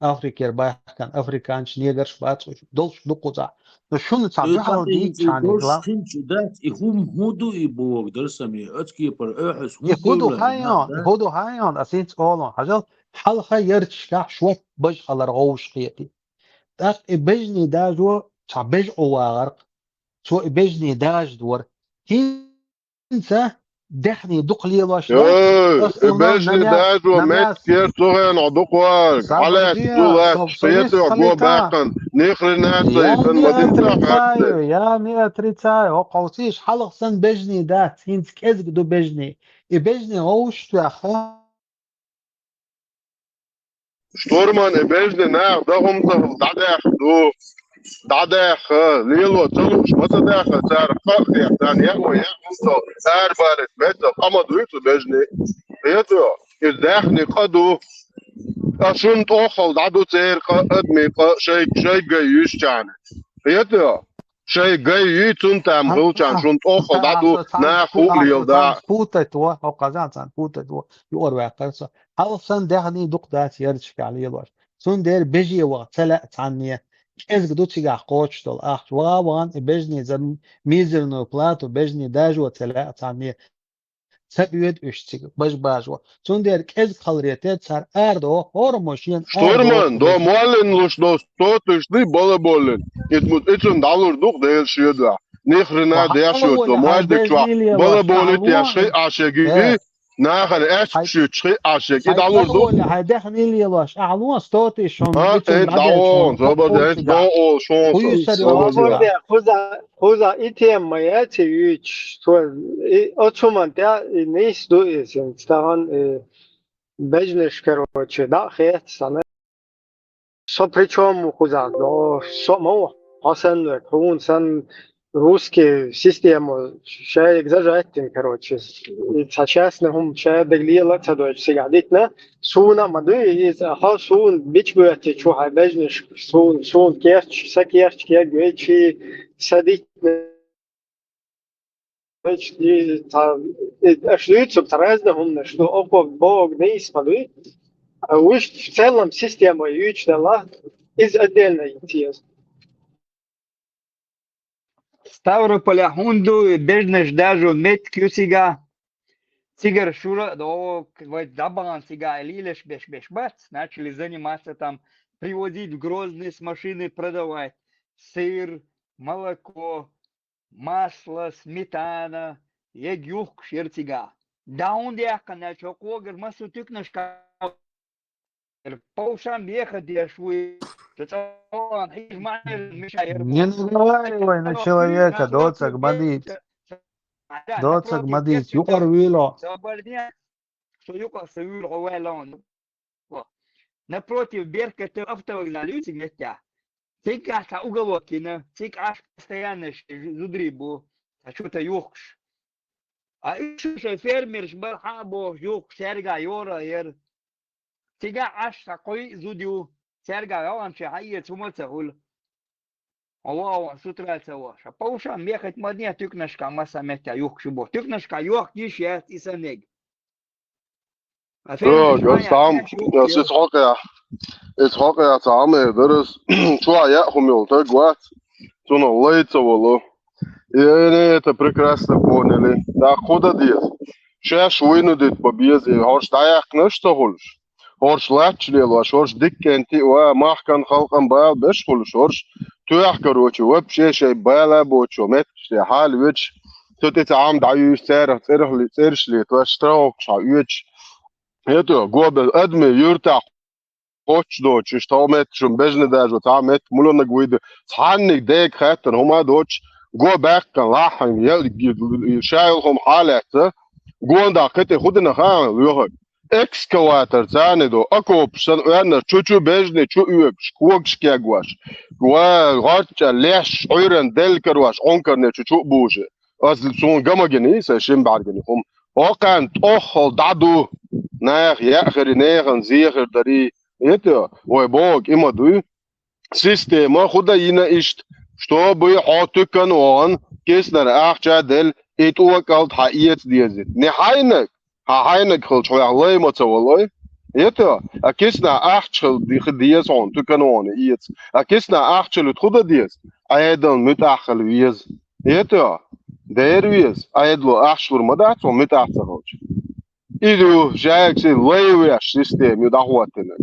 Африкера баьхкина, африканцаш, неграш бац уьш, долуш ду кхузахь. Но шуна цхьа Э, дуьхьал цхьаьна и дийцичхьана долуш гла. Хинча дац, и хӀума хӀун ду и боху, Дарсаме, оцу кепара оьхьас хӀун И хӀун ду дуьйлар, хьайна, и хӀун ду хьайна, ас хӀинца олу, хьажал, хьалха ярташкахь шот бажа хилар гӀовш хетий. ТӀаккха и бежнаш дажо цхьа бежа Ӏу вагӀар-кх. Цо и бежнаш дажа дора. ХӀинца даьхний дукха лелош лаьтташ, Эй, ас и элнал бежнаш намяс, дажо намяс. Меттигера цу хенахь дукха вара. Сабар хьалаьцна де, ду лаьтташ, со, со хетош вист го хилийтахьа. Баьккхина, нихрена Я цай сан не ма дина отрицаю, я не отрицаю. ХӀокху хьовсийша, хьалха санна бежнаш дац, хӀинца кӀезиг ду бежнаш. И бежнаш гӀовш тоьхна. Штурман, и бежнаш наха дан хӀума ца хуьлу, дӀадаьхна ду. ДӀадаьхна, лело ца лууш ма ца даьхна, цара кхаъ хетта, яа вай, яа хӀума ца, цара балет бетта, къа ма дуй цу бежнаш. Хетош, и даьхний къа ду. Ткъа шуна тӀоххал дӀа ду церан къа, адамийн къа, шайга, шайга гай юьйсучарна. Хетош? Шайн гай юй, цунна там хилчарна шуна тӀоххал дӀа ду, наха хӀуъа леладо. Путать во, хӀокху хаза царна путать во, юкъара ваьккхира со. Хьалха санна даьхний дукха дац ярташкахь лелош. Цундела беже ваха ца лаьа цхьанне. КӀезиг ду цигахь кхочуш долу ахча. Ваха а вахана, и бежнаш за мизерную плату, бежнаш дажо ца лаьа цхьанне. Ца оьду уьш цига, бажа бажо. Цундела кӀезиг хиларе терра цара арадоху, хӀора мо шена арадоху. Штурман, до моллин луш до стотуш ди балаболлин. Ит му-, ицунна дӀалур ду-кх Делан шен дуьхьа. Нихрена деш йоцу, маждик чохь балаболит еш хи ашеги, нахана аьшка шуьйцуш хи ашеги, и дӀалур ду. Хьайн даьхний лелош, ахьа ло стотуш шуна, ицунна дӀадеш шуна, собар деш, до ол шуна. Кхуза, кхуза и тема ма яц и юьйцуш, цо, и, оцу хӀуманна тӀехь и нийса ду иза, тахана, и, бежнаш, короче, дӀа а хетта санна. Со при чём ву кхузахь? Но со а ма ву, хьо санна верг, хьуна санна русский система шайга зажать дина, короче, и цхьа частный хӀума шадерг лела а ца дойтуш цигахь дитина, суна а ма дуй иза, хьо суна бича боьттича ву хьайн бежнаш, суна, суна керчаш, сан керчаш кегвечи, сан дитина. Ваьш, и, цхьа, и, аша дуьйцург цхьа разный хӀуманаш ду, окхо бохург нийса ма дуй. А уьш в целом система юьйцуш делахь, иза отдельно теза. Ставрополехь хӀунда ду и бежнаш дажо меттиг ю цигахь? Цигара шура а догӀу, вай дӀабахана цигахь и лелаш беш, беш бац, начали заниматься там, привозить в Грозный с машины, продавать сыр, молоко, масло, сметана, ег юхкуш яра цигахь. ДӀа хӀунда яьккхина аьлча, хӀокху когара массо туькнашка по ушам бехать деш ву, цу цӀа вахана хьийза маьжна миша яра боху. Не наговаривай на человека, доцаг ма дийца. Доцаг ма дийца, юкъара вуьйло. Со барне, со юкъа, со вуьйла хьо ваьлла хьуна. Во. Напротив Берката автовокзал ю цига меттехь. Цигахь цхьа уголок йина, цига Ӏаш постоянно шайн зударий бу, цхьа чу тӀе юхкуш. А уьш шайн фермерш бара хьан а бохуш юхкуш, цаьргахь йора а яра. Цигахь Ӏаш цхьа кхоъ а зуда ю, цаьргахь ваьлла шайн хьаэца хӀума а ца хуьлу. Хьо вахана сутра ца ваха. По ушам бехать ма де, туькнашка масса меттехь юхкуш ю боху. Туькнашка йохка йиш яц и саннег. Ага, сам, я сиц хьокъехь. Ис хьокъехь цхьа Ӏамер дара ас. Чохь яа хӀума йолу таг вац, цунах лай ца волу. И они это прекрасно поняли. Да, кху дан деза. Шаьш вуйна дит бан беза, и хӀорш дӀаяьккхинарш а ца хуьлуш. ХӀорш латташ лелош, хӀорш диккенти а ва, махкан халкъан бала беш хуьлуш, хӀорш тоьхна, короче, вообще шайн бала а боцучо меттигаш тӀе хьала ведаш, цу тӀе цхьа Ӏам дӀаюьйсу, царах цӀерах ле-, цӀераш летош, страховкаш хьан оьцуш. ХӀета, гобел адаме юьртахь кхоччуш доцуш, тхо меттиг шун бежна дажо, цхьа меттиг муьлханиг вуйду, цхьанниг дега хаьттина хӀума а доцуш, го баьккхина лахьана, я, ша йолу хӀума хьалаьцна, гонах кхин тӀе хӀун дина хаьа лоьхург. экскаватор царни до, окопаш сан оьннар чу-чу бежни чу оьгуш, когаш кегваш. Ва гӀорча леш, Ӏуьйран делкарваш, Ӏункарне чу-чу бужи. Аз цун гамагини, са шин бӀаргани хум. Окхан тӀоххал дӀаду, нах яхари, нехан зехар дари. Это, ой, Бог, има дуй. Система худа йина ишт, чтобы хьо туькан вон, киснар ахча дел, и тӀокӀалд хьа иец дезит. Не хьайнаг, хьа хьайнаг хилча, хьоях лай ма ца валой. Это, а кисна ахча хил дихи деза хьон, туькан вон иец. А кисна ахча лут худа деза, Ӏедал муьтӀахь хил веза. Это, дер веза, Ӏедало ахча лур ма дац, хьо муьтӀахь ца хилча. И ду, жаьгси лай веш система ю дӀахоттина.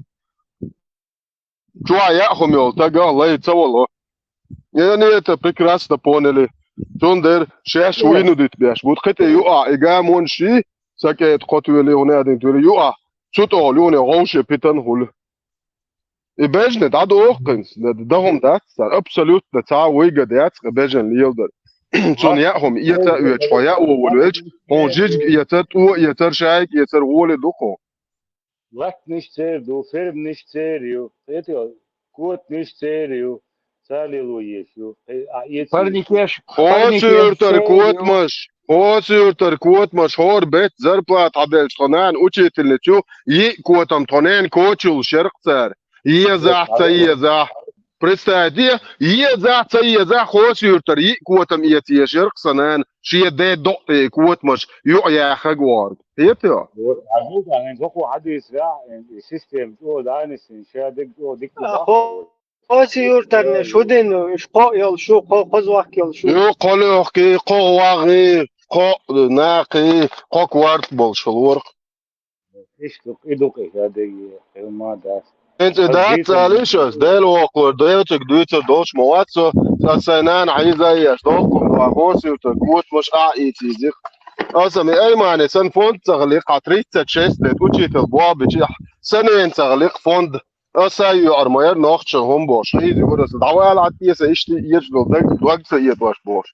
Чуа яа хӀума йолу тагах лай ца вало. И они это прекрасно поняли. Цундер шаьш вуйну дит беш. Бут кхите юа, и гамон ши, сакет кхот вели, гӀуна дин твели юа. Цу тӀол юне гӀовше питан хули. И бежне дӀадохкинс, да хӀум дац цар. Абсолютно ца вуйга дац, бежен лелдар. Цун яа хӀума, эца оьч, хьо яа вовал велч, хьон жижиг эцар, тӀо эцар, шайг эцар, гӀоле ду хьо. Латтанаш цер ду, ферманаш цер ю, это, котанаш цер ю, цар лело еш ю, э, а, эца Парникеш, Хоцу парникеш юртар цер ю. Котмаш, хоцу юртар котмаш, хӀор бет зарплата хьабелча тхо нана учительница ю, йиъ котам тхо нен кочул шерх цар. Езахь, ца езахь. Представьте, еза, ца еза, хоси юртар, йиъ котам эца ешарх сан нана, шен де докъе котмаш, юкъ яхаг варг. Хетио? Вот, а ну, а ну, доку хьадийсга, э, система чӀо данис, ша дег чӀо дикка А, бахьа. Хо-, хоси юртарна шу дину, иш кхо йол шу, кхо, кхо звахк йол шу. Ю, кхо лёхки, кхо вагъи, кхо накъи, кхо кварт болуш хилла ворх. Иштта и дукъе ша деге, хӀума дац. ХӀинца дац цалиш ас, Дела воккхалур, доьцург дуьйцур долуш ма вац со, сан сайн нана хьийза еш, доккхун доа, хосуьртар, кочмаш а ийцийзих. Аса ми Аймане сан фонд ца хилих, хьан тридцать шесть лет учитель бохбичи, сан нен ца хилих фонд. Аса юьгӀар ма яр нохча хӀума бош. Хьийзи вараса, дӀавала хьан тӀеса иштта еш долу даг, дог ца этош бош.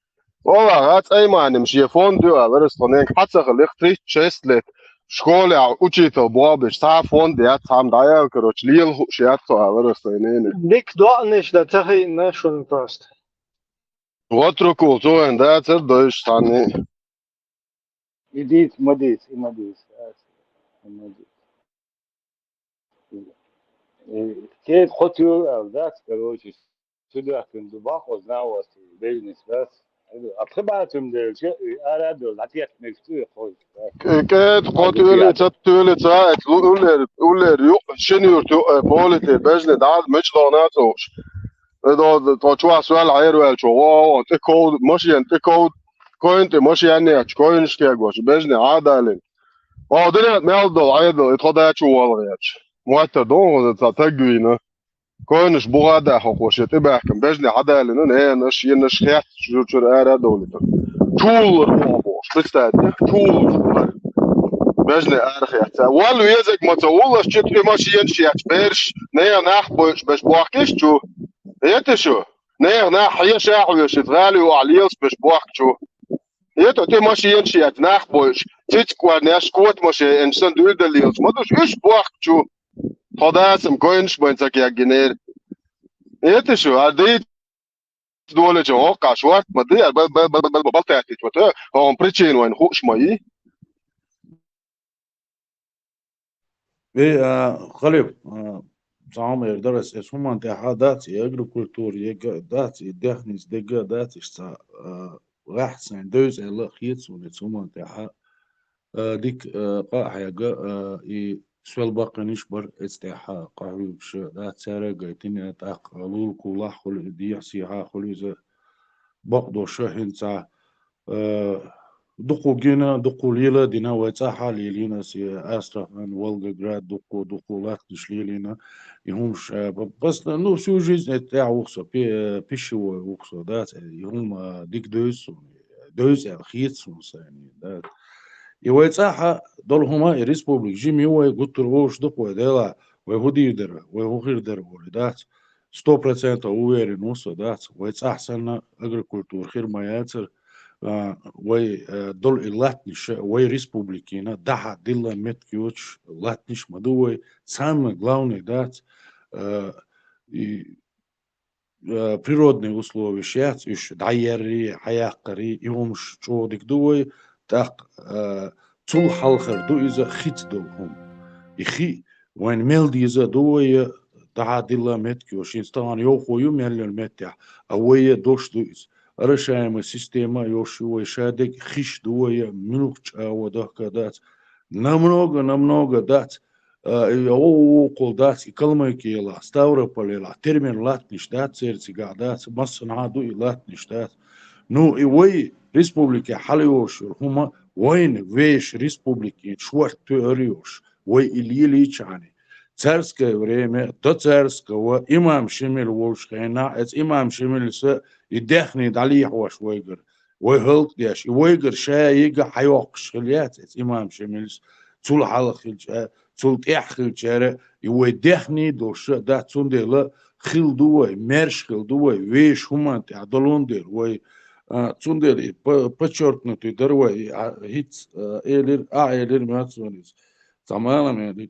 Ола, гӀа цӀайманим шен фонд ю, алара, со ненга хьан ца хилих тридцать шесть лет. Школе учитель бохбеш, цхьа фонд яц, цхьа дӀаял, короче, лела хууш яц со, алара, со ненан. Дик доӀанаш дан ца хиъна шуна просто. Ватрукул, цо вайн дацар дойш цхьанне. И дийца, ма дийца, и ма дийца, и ма дийца. Э, кхета кхо туьйра аьлла дац, короче, цу даьхкина ду бакъо знавас, бежнис дац. А пхи бацам делча, и ара а долу, дӀатеттинарг цу и кхо. Э, кхета кхо туьйра, ца туьйра, ца, уллер, уллер ю, шин юрт ю, э, полите, бежни, дӀа, мича догӀна а ца хууш. Э, до, тхо чохь соьл хьерваьлчо, во, во, тӀе ков, машен тӀе ков, койн тӀе машен яьча, койнаш кегош, бежни, Ӏадалин. О, динат мел долу, Ӏедал, и тхо дачу валгӀача. Моттар догӀу, цхьа таг вийна. Койнаш буха а даха хӀокхо шен тӀебаьхкина, бежни хьадалина, ненаш, енаш хетта чуьра-чуьра ара а довлуьйтура. Чуллура боху бохуш, представьте, чуллура бара. Бежни ара хетта. Вал везаг ма ца вуллаш, чу тӀе машенаш ечу берш, нехан нах бойуш беш бохкиш чу. Эта шу? Нехан нах хьеша а хьоьшуш, гӀали юкъахь лелаш беш бохку чу. Эта тӀе машенаш ечу нах бойуш, цициг кӀорнеш, кота машен, сан дуьйр дан лелаш ма душ, уьш бохку чу. Тхо дасам койнаш байн ца кеггинера. Эта шу, а дийца долечун хӀоккхахь шорт ма ди, а бал-, бал-, бал-, бал-, бал-, балтаьхкича ма тоьа, хӀокхун причина вайн хууш ма йий. Вей, а, Халип, а, цхьа хӀума эр дара ас, эс хӀуманна тӀехьа дац, и агрокультура ега а дац, и дехница дега а дац, иштта, а, гӀехь сайн девза аьлла а хета суна, эс хӀуманна тӀехьа, а, дика, а, къа а хьегна, а, и соьл баккхийнаш бара, эцу тӀехьа къахьуьгуш а дац, цара а гайтина, тӀаккха лулахь хуьлу, дехьа-сехьа хуьлу иза, бакъдош а хӀинца, Э, дукха гина, дукха лела а дина, вай цӀахь а лелийна ас, э, Астрахань, Волгоград, дукха, дукха латтанаш лелийна. И хӀумаш, э, п-, поста-, ну, всю жизнь это тӀехь ву-кх со, пи-, э, пищевой ву-кх со, да, ц-, и хӀума, э, дика девза суна, девза аьлла хета суна сайна, да. И вай цӀахь а долу хӀума, и республика жима ю вай, гуттар а вовшах ду-кх вай, Дела, вай хӀун дийр дара, вай хӀун хир дара олий, дац. Сто процентов уверен ву со, дац, вай цӀахь санна агрокультура хир ма яцара, а, вай, а, долу и латтанаш, вай республикина дӀахьа дилла меттиг йоцуш латтанаш ма ду вай. Самое главное дац, а, и, а, природные условия яц, уьш дӀаерри, хьаяккхари, и хӀумаш чӀогӀа дика ду вай, тӀаккха, а, цул хьалхара ду иза хица долу хӀума. И хи вайна мел деза ду вай, дӀахьа дилла меттиг йоцуш, хӀинца тахана йовхо ю мел йолу меттехь, а вай дош ду иза. Орошаемая система йош ю вай, шадерг хиш ду вай, муьлххачу агӀор дохка дац. Намного, намного дац. А, и ву-, ву-, вукхул дац, и Калмыкиялахь, Ставрополелахь, термин латтанаш дац, церан цигахь дац, массанхьа ду и латтанаш дац. Ну, и вай республике хьала йолуш йолу хӀума вайна вешан республикин шорта тоьар йолуш, вай и лелийча хьани. Царское время, до царского, имам Шемиль волчу хенахь, эцу имам Шемиль са и даьхни дӀалехьош вайгара. Вай хӀаллакдеш, и вайгара ша йига хьайоккхуш хила яц эцу имам Шемильс, цул хьалха хилча, цул тӀаьхьа хилчара, и вай даьхни долуш а дац, цундела хила ду вай, маьрша хила ду вай, вешан хӀуманна тӀехь долун дела вай, а, цундела и по-, подчеркнутый дара вай, и, а, хӀинца, а, элира, а, элира моьтту суна иза. Цхьа мала мел ду,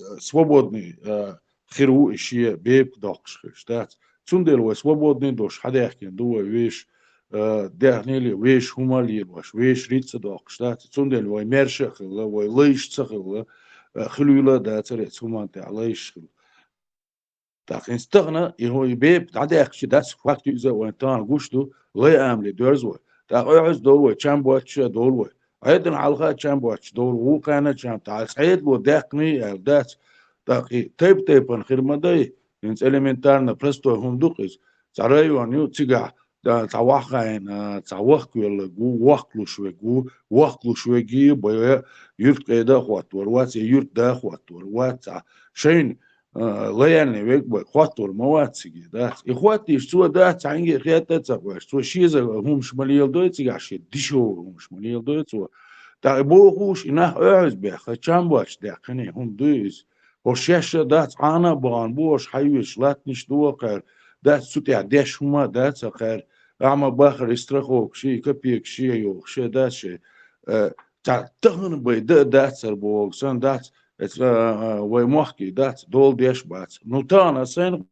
а, свободный, а, хир ву и шен бепиг доккхуш хилча, дац. Цундела вай свободный долуш хьадаьхкина ду вай вешан, а, даьхниле, вешан хӀума лелош, вешан рицкъ а доккхуш, дац. Цундела вай маьрша а хилла, вай лайш ца хилла, а, хилийла а дацара эцу хӀуманна тӀехь лайш хилла. ТӀаккха хӀинца тахана и хӀу-, и бепиг дӀадаьхкича дац, факт ю иза, вайн тахана гуш ду, лай амале доьрзу вай. ТӀаккха оьгӀаз долу вай, чам боцуш а долу вай. Ӏедална хьалха а чам боцуш долу, вукхарна а чам, тӀаккха цхьа Ӏедало даьккхина аьлла дац. ТӀаккха и тайп-тайпана хир ма дай, хӀинца элементарно простой хӀума ду-кх иза. Цхьа район ю, цигахь, да, цхьа ваххайна, цхьа вахкавелларг ву, вохкалуш верг ву, вохкалуш верг а бай, юьртан къеда а хӀоттор вац, я юьртан да а хӀоттор вац, цхьа шайна а, лояльный верг бай, хӀоттор ма вац цига, дац. И хӀоттийча цо, дац, цхьаьнгге хетта а ца хоьттуш, цо шен зан хӀумаш ма леладой цигахь, шен дешевый хӀумаш ма леладой цо. ТӀаккха и бохуш, и нах оьгӀаз бехха, чам боцуш даьккхина хӀума ду иза. ХӀорш шаьш а дац, Ӏана а бахана бу, хӀорш хьайоьцуш латтанаш ду а кхаьра, дац, цу тӀехь деш хӀума а дац а кхаьра, ахьа ма бахара и страховкаш, и копейкаш, и йохуш, и дац шайн, э, цхьа тахана бай дан а дац цара бохург санна, дац, эцу, а, а, вай мохкий дац, дола деш бац. Ну, тахана сайна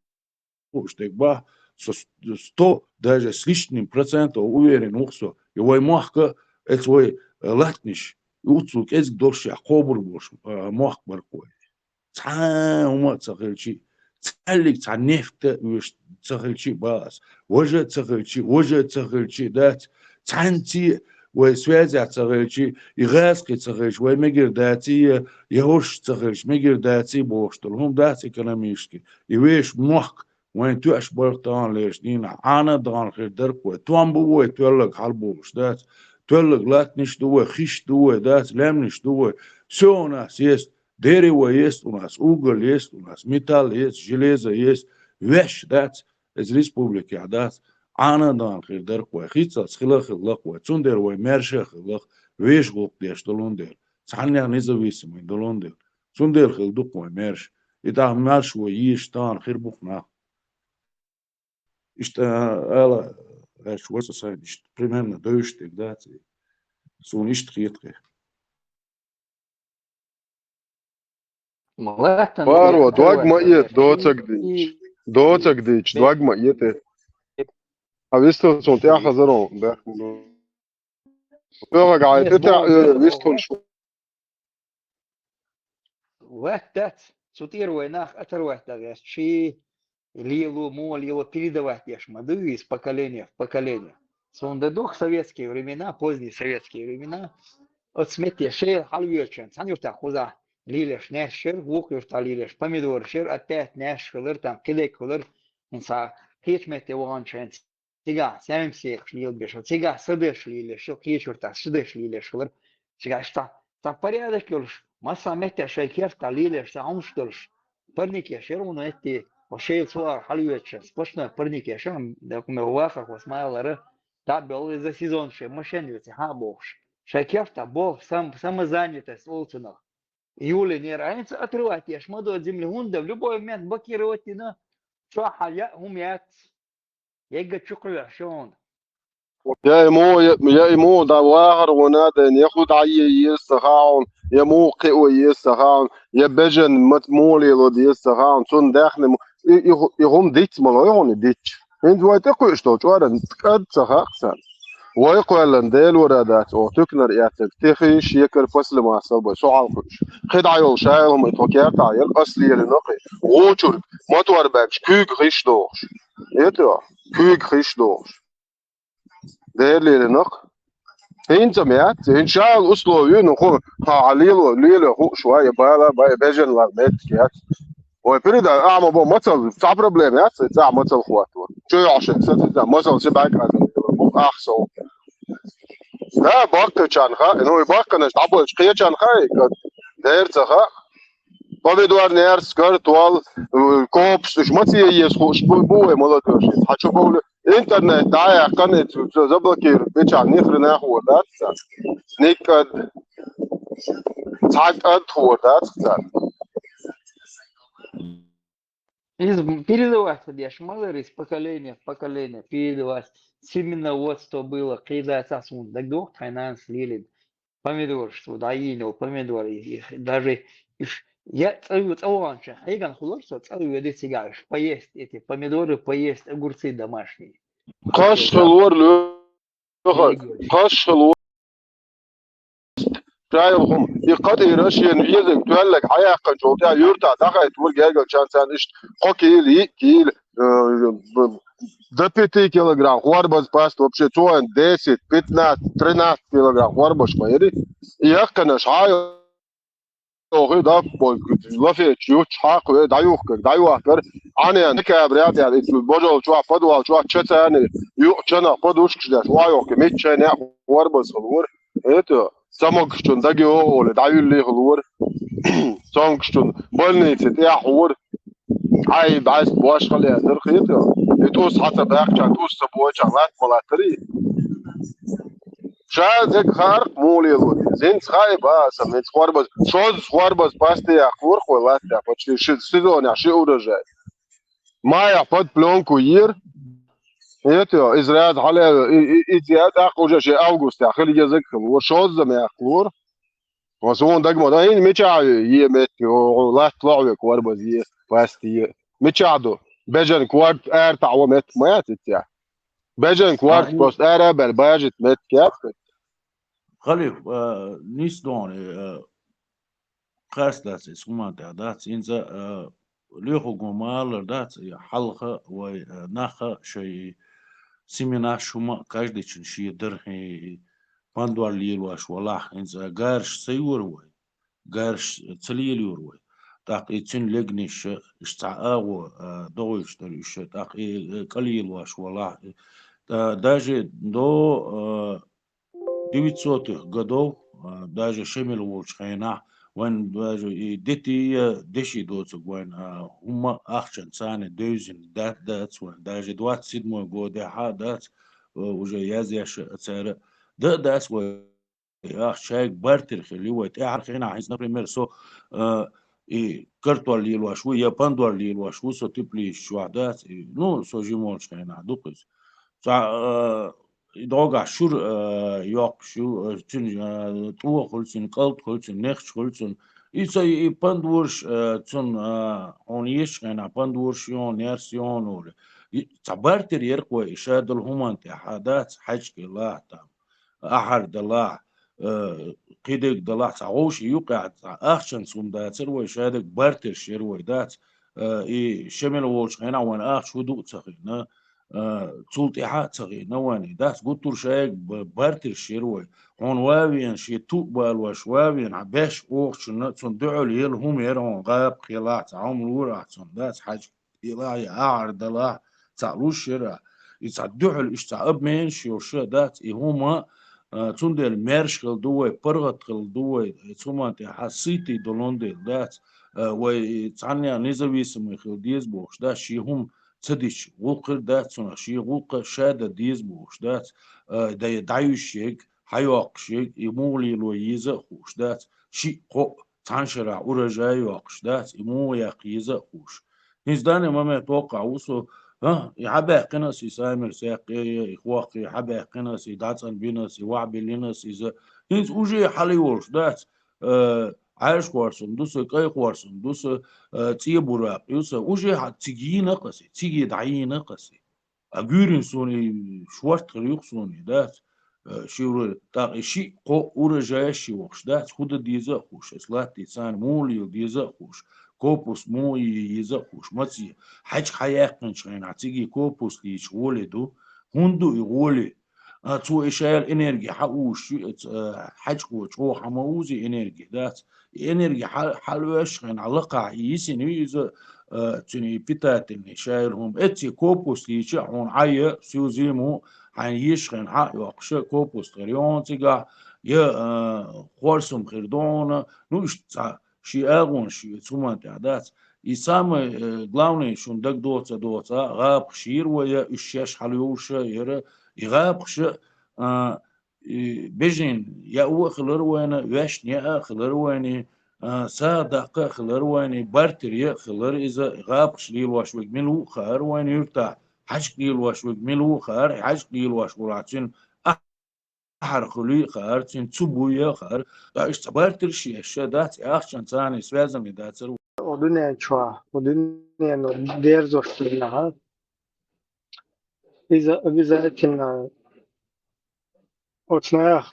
хууш дерг бахьа, со с-, сто, даже с лишним процентов уверен ву-кх со, и вай мохк а, эцу вай, а, латтанаш, и уццул кӀезиг долуш а кхобур болуш, а, мохк бара-кх вай. Цхьа а хӀума а ца хилчи, цхьаьллиг цхьа нефть а оьшуш ца хилчи, бах ас, важа а ца хилчи, важа а ца хилчи, дац, цхьаьнций а вай связь а ца хилчи, и гӀазкхий ца хилчи, вай мегар даций, я хӀорш ца хилчи, мегар даций бохуш долу хӀума дац экономически. И вешан мохк вайн тоьаш бара-кх таханлерчу дийнахь, Ӏана а дахана хир дара-кх вай. Том бу вай тоьлларг хьалаболуш, дац. Тоьлларг латтанаш ду вай, хиш ду вай, дац, лаьмнаш ду вай. Всё у нас есть. Дерево есть у нас, уголь есть у нас, металл есть, железо есть. Ваьш дац, эцу республикехь дац. Ӏана а дахана хир дара-кх вай, хӀинццалц хила а хилла-кх вай. Цундела вай маьрша а хилла-кх, вешан гӀуллакх деш долун дела, цхьаннех независимый долун дела. Цундела хила ду-кх вай маьрша. И тӀаккха маьрша вай езаш тахана хир бу-кх нах. Иштта ала, аьлла ваьш вай со сайна, иштта примерно девзаш дерг дац и. Суна иштта хета-кх. Ма лаьттан Паро, дог ма эта, доцаг дийча. Доцаг дийча, дог ма эта. А вистал суна тӀаьхьа хазар он, бехк ма ду. ОьгӀаг Ӏайта тӀаьхьа, э, вистхуьлуш. Ваьтта дац, цу тӀера вай нах атарваьтта гӀерта, ши лело, муха лело передавать деш ма ду иза из поколения в поколение. Суна дан ду-кх советские времена, поздние советские времена, оцу метте шайла хьалавоьдучун, цхьана юьртахь кхузахь лелаш наьш яра, вукху юьртахь лелаш помидораш яра, опять наьш хилар, там кхидерг хилар, хӀинца кхечу метте ваханчу хенахь цигахь саьмсекаш лелабеш, цигахь садеш лелаеш, кхечу юьртахь садеш лелаеш хилар. Цигахь иштта цхьа порядок йолуш, массо а меттехь шайн кертахь лелаеш цхьа хӀумаш долуш, парникеш яра вуно эттий, хьо шайла цу агӀор хьалавоьдучун, сплошной парникеш яра, дакъа ме вахархо смайлара, дӀа а бевлла, иза сезон шайн машен йоций хьан а бохуш. Шайн кертахь болх, сам-, самозанятость олу цунах. Июле нера хӀинца отрывать еш ма ду землю, хӀунда любой момент блокировать дина, чохь хьан яа хӀума яц. Егга чу кхоьхьуш ю хьуна. Я ему, я, я ему да вахар вона да, я худ айе ес сахаун, я му кио ес сахаун, я бежен мат моли ло ес сахаун, цун дахне му, и, и, ху- и хум диц мало, и хуни диц. Хин вай те куш то, чуара, кад сахаксан. Вай квалан дел вара дац, о, тюкнар яцек, техи шекар после масал бай, соал куш. Хид айол шайл хум, и то кер та, яр, асли яли нохи. Гочур, мотор бакш, кюг хиш дохш. Это, кюг хиш дохш. Дерлили нах. Хин цам яц, хин шайл условию, ну, ху, ха, лило, лило, ху, шуа, я бала, бай, бежен лар, мет, яц. Ой, передай, а, ма, бо, мацал, ца проблема, яц, ца мацал хвату. Чё я ошиб, кстати, да, мацал, се бай, ка, бу, ах, со. Да, бакка чанха, ну, и бакка наш, да, больше, кия чанха, и, как, дер, цаха. Помидор, нерс, картвал, э, копс, уж маци ес, ху, уж бу, бу, э, молодёжь. Хочу, бу, интернет, да, я, конец, всё заблокируют. Ты чё, ни хрена ху, да, ца? Никак. Цак ад ху, да, ца? Из передавать, я ж малый из поколения в поколение передавать. Семеноводство было, когда сасун, да, дух, тайнан, слили. Помидор, что, да, ел, помидоры, их даже, их, я целую, целую, хейган хулар, что целую, ведь, поесть эти помидоры, поесть огурцы домашние. Каш хылуар лёха, каш хылуар. Шайыл хум. И кад и рашен везек, туаллак, хаяхка, жолта, юрта, дахай, тур, гергал, чан, сан, ишт, кокил, и кил, э, б- до пяти килограмм, хварбаз паст, вообще, цоен десять, пятнадцать, тринадцать килограмм, хварбаш, ма, ери. И яхкана, шайыл, охи, да, пой, лафе, чу, чхак, ве, да, юхкар, да, юхкар, ане, декабря, да, и божол, чуа, подвал, чуа, чецани, ю, чана, подушка, да, шуа, юхкар, меччане, хварбаз, хвар. Это, самок, чун, даги, оле, да, юлли, хвар. Самок, чун, больница, я, хвар. Ай, бас, баш, хале, дыр, хит, и тус, хата, бак, чан, тус, собой, чан, лат, малатри. Ша зек харх мулил вуд. Зинц хай ба, са мец хварбаз. Шоз хварбаз пасти я хвур хвой лат я. Почти ши сезон я, ши урожай. Мая под плёнку йир. Это из ряд хале, и, и, и, я так уже ши август я, хили язык хвур. Шоз зам я хвур. Ва сон дагма, да, ин меча е мет, о, о, лат лаве хварбаз е, пасти е. Меча до. Бежен кварт эр та ва мет, мая тетя. Бежен кварт Ага. Пост эр бер бажит мет кяп. Халиф, э, нис дони, э, кас дац, ис хуман тя дац, инза, э, леху гумалар дац, и халха вай, э, наха шай семена шума каждый чин ши дырхи пандвар лилваш валах, инза гарш сайур вай, гарш цалил юр вай. Так и цин легниш, иш ца агу, э, догуш дариш, так и, э, калилваш валах. Э, даже до, э, девятисотых годов, а, даже Шемил волчу хенахь, вайн даже и дети, э, деши доцуг вайн, а, хӀумма ахчан царна девзина да-, дац вайн. Даже двадцать седьмой год я хьа дац, э, уже язъеш цара. Да, дац вай, ахча шайга бартер хили вай. ТӀаьхьара хенахь, хӀинца, например, со, э, и картвар лилош ву, я пандвар лилош ву, со тепличу чохь дац, и, ну, со жимолчу хенахь ду-кх иза. Цхьа, э, и догахь шура, э, йоккхуш ю, э, цуьнан, э, тӀо хуьлу цуьнан, кӀалт хуьлу цуьнан, нехча хуьлу цуьнан. И ца и, и пандвораш, э, цуьнан, э, хьуна ешчу хенахь пандвораш ю хьуна, нерс ю хьуна олу. И цхьа бартер яркъ вай, и ша долу хӀуманна тӀехь, хьа дац, хьаьжкӀе лахь там, ахьар далахь, э, кхидерг далахь, цхьа гӀовши юкъехь, цхьа ахчанца хӀума дацара вай, ша дерг бартерш яра вай, дац. Э, и Шемил волчу хенахь вайн ахча хӀу ду а ца хиъна, э, цул тӀаьхьа а ца хиъна вайн, и дац гуттар шайга б-, бартерш яра вай. Хьуна ван а веана, шен ту а балош ван а веана, хьан беш оха цунна, цунна дуьхьал яла хӀума яра хьуна, гӀапа хилахь, цхьа хӀума лора ахь цунна, дац, хьаьжкӀе лахь, я ахьар далахь, цхьа луш яра. И цхьа дуьхьал, иштта цхьа обменаш йолуш дац, и хӀума, а, цундела маьрша хила ду вай, паргӀат хила ду вай, и цу хӀуманна тӀехь сийтий долун дела дац, а, вай и цхьанна независимый хила деза бохуш дац, шен хӀума ца дича, гӀуллакх хир дац цунах, шен гӀуллакх ша дан деза бохуш дац, а, дай дӀаюьйш ерг, хьайоккхуш ерг, и муха лело еза а хууш дац, шиъ-кхоъ, цхьана шарахь урожай йоккхуш дац, и муха яккха еза а хууш. ХӀинца данный момент воккхахь ву со, А, и хьабаьккхина ас, и самир саьккхе, и хохке, хьабаьккхина ас, и дӀацӀанбина ас, и вахьбиллина ас иза. ХӀинца уже хьалайолуш дац, э, Ӏаьржахорсан ду са, кӀайхорсан ду са, э, цӀе буракъ ю са. Уже хьа-, цига йийна ас, цига дӀайийна ас. А гуьйрина суна и шорта хир ю-кх суна и, дац? Э, ши ура-, тӀаккха и шиъ, кхоъ урожай ши вохуш, дац? ХӀун дан деза а хууш, аса латта царна муха лела деза а хууш, копус муха е еза а хууш, маца е. ХьаьжкӀа хьаяьккхинчу хенахь цига копус лийча гӀоле ду. ХӀунда ду и гӀоле? А, цо и шайла энерги хьаузуш ю, э, хьаьжкӀо чӀогӀа хьа ма узи энерги, дац? И энерги хьа-, хьалвоьшучу хенахь лакхахь и йисина ю иза, э, цуьнан и питательный шайла хӀума. Эцций копус лийча а хьуна Ӏа я, сузим ву, хьайна езачу хенахь хьа а йоккхуш, копус хир ю хьуна цигахь, я, э, хорсам хир ду хьуна. Ну, иштта цхьа ши агӀонаш ю оцу хӀуманна тӀехь, дац? И самое, э, главное, шуна дагадоцу а доцу, а, гӀапаш йийр вай, я уьш шаьш хьалайовлуш а яра, и гӀапаш а, а, и бежен яа а хилар вайна, ваьшна яа а хилар вайна, а, сагӀа даккха а хилар вайна, бартер яа а хилар иза, гӀапаш лелош верг мила ву а хаар вайна юьртахь, хьаьжкӀа лелош верг мила ву а хаар, хьаьжкӀа лелош волахь цуьнан ахьар хуьлий а хаар, цуьнан цу буй а хаар. Ткъа иштта цхьа бартер шен ша дац, и ахчанца царна связанный дацар ву. О дуьнен чохь, о дуьнено дерзош хилла. Иза обязательно оцу нехан,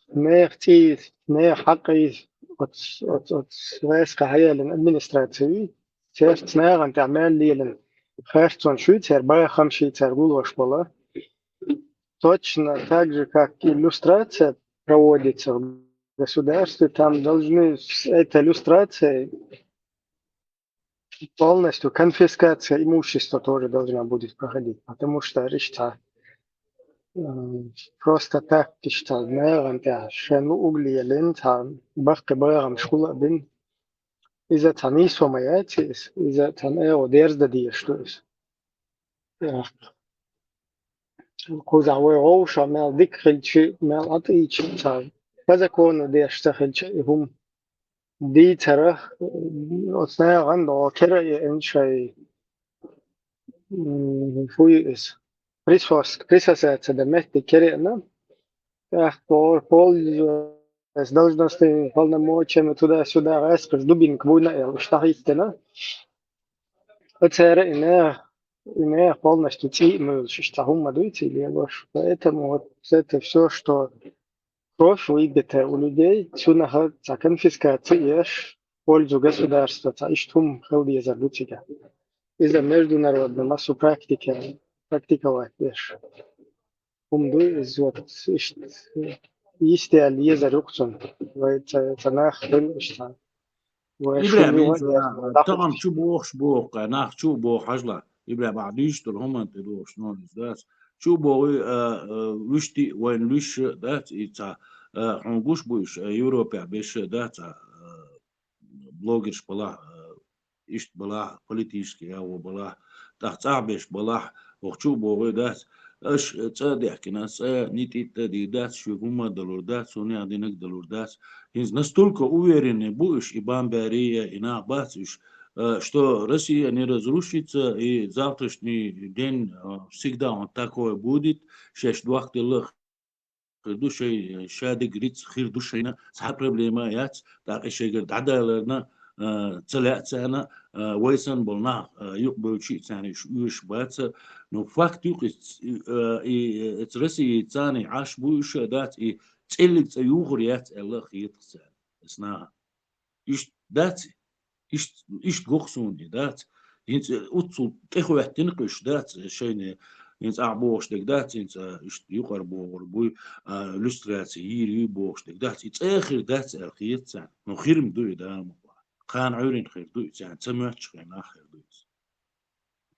нехан цӀийца, нехан хьакъийца, оцу, оцу, оцу вайскан хьаеллина администраций, церца нахана тӀехь мел лелина харцонаш ю, церан бахамаш ю, церан гулбеш болу. Точно так же, как и люстрация проводится в государстве, там должны с этой люстрацией полностью конфискация имущества тоже должна будет проходить, потому что иштта, м, просто так иштта нахана тӀехь шен луъург лелина, цхьа баккхий бахамаш хула а бина. Иза цхьа нийсо ма яц иза, иза цхьа наха дерза дан дезаш ду иза. Кхузахь вай вовшах мел дика хилча, мел ӀатӀийча, цхьа по закону деш ца хилча, и хӀума дийцарах, оцу нахана догӀу кира а еана шайн, м, хӀун ю иза, присос-, присосаться дан меттиг кира а еана, тӀаккха пол-, пользуясь должностными полномочиями туда-сюда гӀаскхаш дубинка буйна а аьлла, уьш дӀахӀиттина. Цара и нехан, и нехан полностью цӀий а муьйлуш, иштта хӀума ма дуй ций лелош. Поэтому вот это всё, что кровь выбитая у людей, цунах цхьа конфискация еш, в пользу государства, цхьа иштта хӀума хила дезар ду цигахь. Иза международный массу практика, практиковать деш хӀума ду иза, вот, иштта йисте аьлла езар ю-кх цунна. Вай ца, ца нах хила иштта. Вай шуна ИбрахӀим, ю хӀинца, вай а, дӀахо тахана чу бохуш боху, нах чу а боху хьажла. ИбрахӀим, ахь дуьйцуш долу хӀуманна тӀе дохуш нолуш дац. Чу а боху, а, а, вуьшти а вайна луьйш а дац, и цхьа, а, хьуна гуш бу уьш, а, Европехь берш а дац, а, блогерш балахь, а, иштта балахь, политический агӀо балахь, тӀаккха цӀахь берш балахь, хӀокху чу а боху дац. Аша цӀа а дехкина, цӀа нитӀитта а дийр дац, шуьга хӀумма а далур дац, хӀунех динарг а далур дац. ХӀинца настолько уверенный бу уьш и бамбаьрий а, и нах бац уьш, а, что Россия не разрушится, и завтрашний день, а, всегда он такой будет, шаьш дохкаделла хир ду шайн, шадерг рицкъ хир ду шайна, цхьа проблема а яц, тӀаккха и шайгара дӀадаларна, а, ца лаьа царна, а, вай санна болу нах, а, юкъабевлчи а царна уьш оьшуш бац. Ну, факт ю-кх иза, а, и, и, эца Россия царна Ӏаш бу уьш а дац, и цӀеллиг цӀа юхур яц аьлла а хета-кх царна, эца наха. Иштта дац, иштта, иштта гоху суна и дац. ХӀинца уццул тӀехӀоьттина кхуьш дац шайне, хӀинца ахь бохуш дерг дац, хӀинца иштта юкъара бохур буй, а, люстраци йийр юй бохуш дерг дац. И цӀа а хир дац аьлла хета царна. Ну, хир-м ду и, Дала мукъ лахь. Кхана Ӏуьйрина хир ду и царна, ца моьттучу хенахь хир ду иза.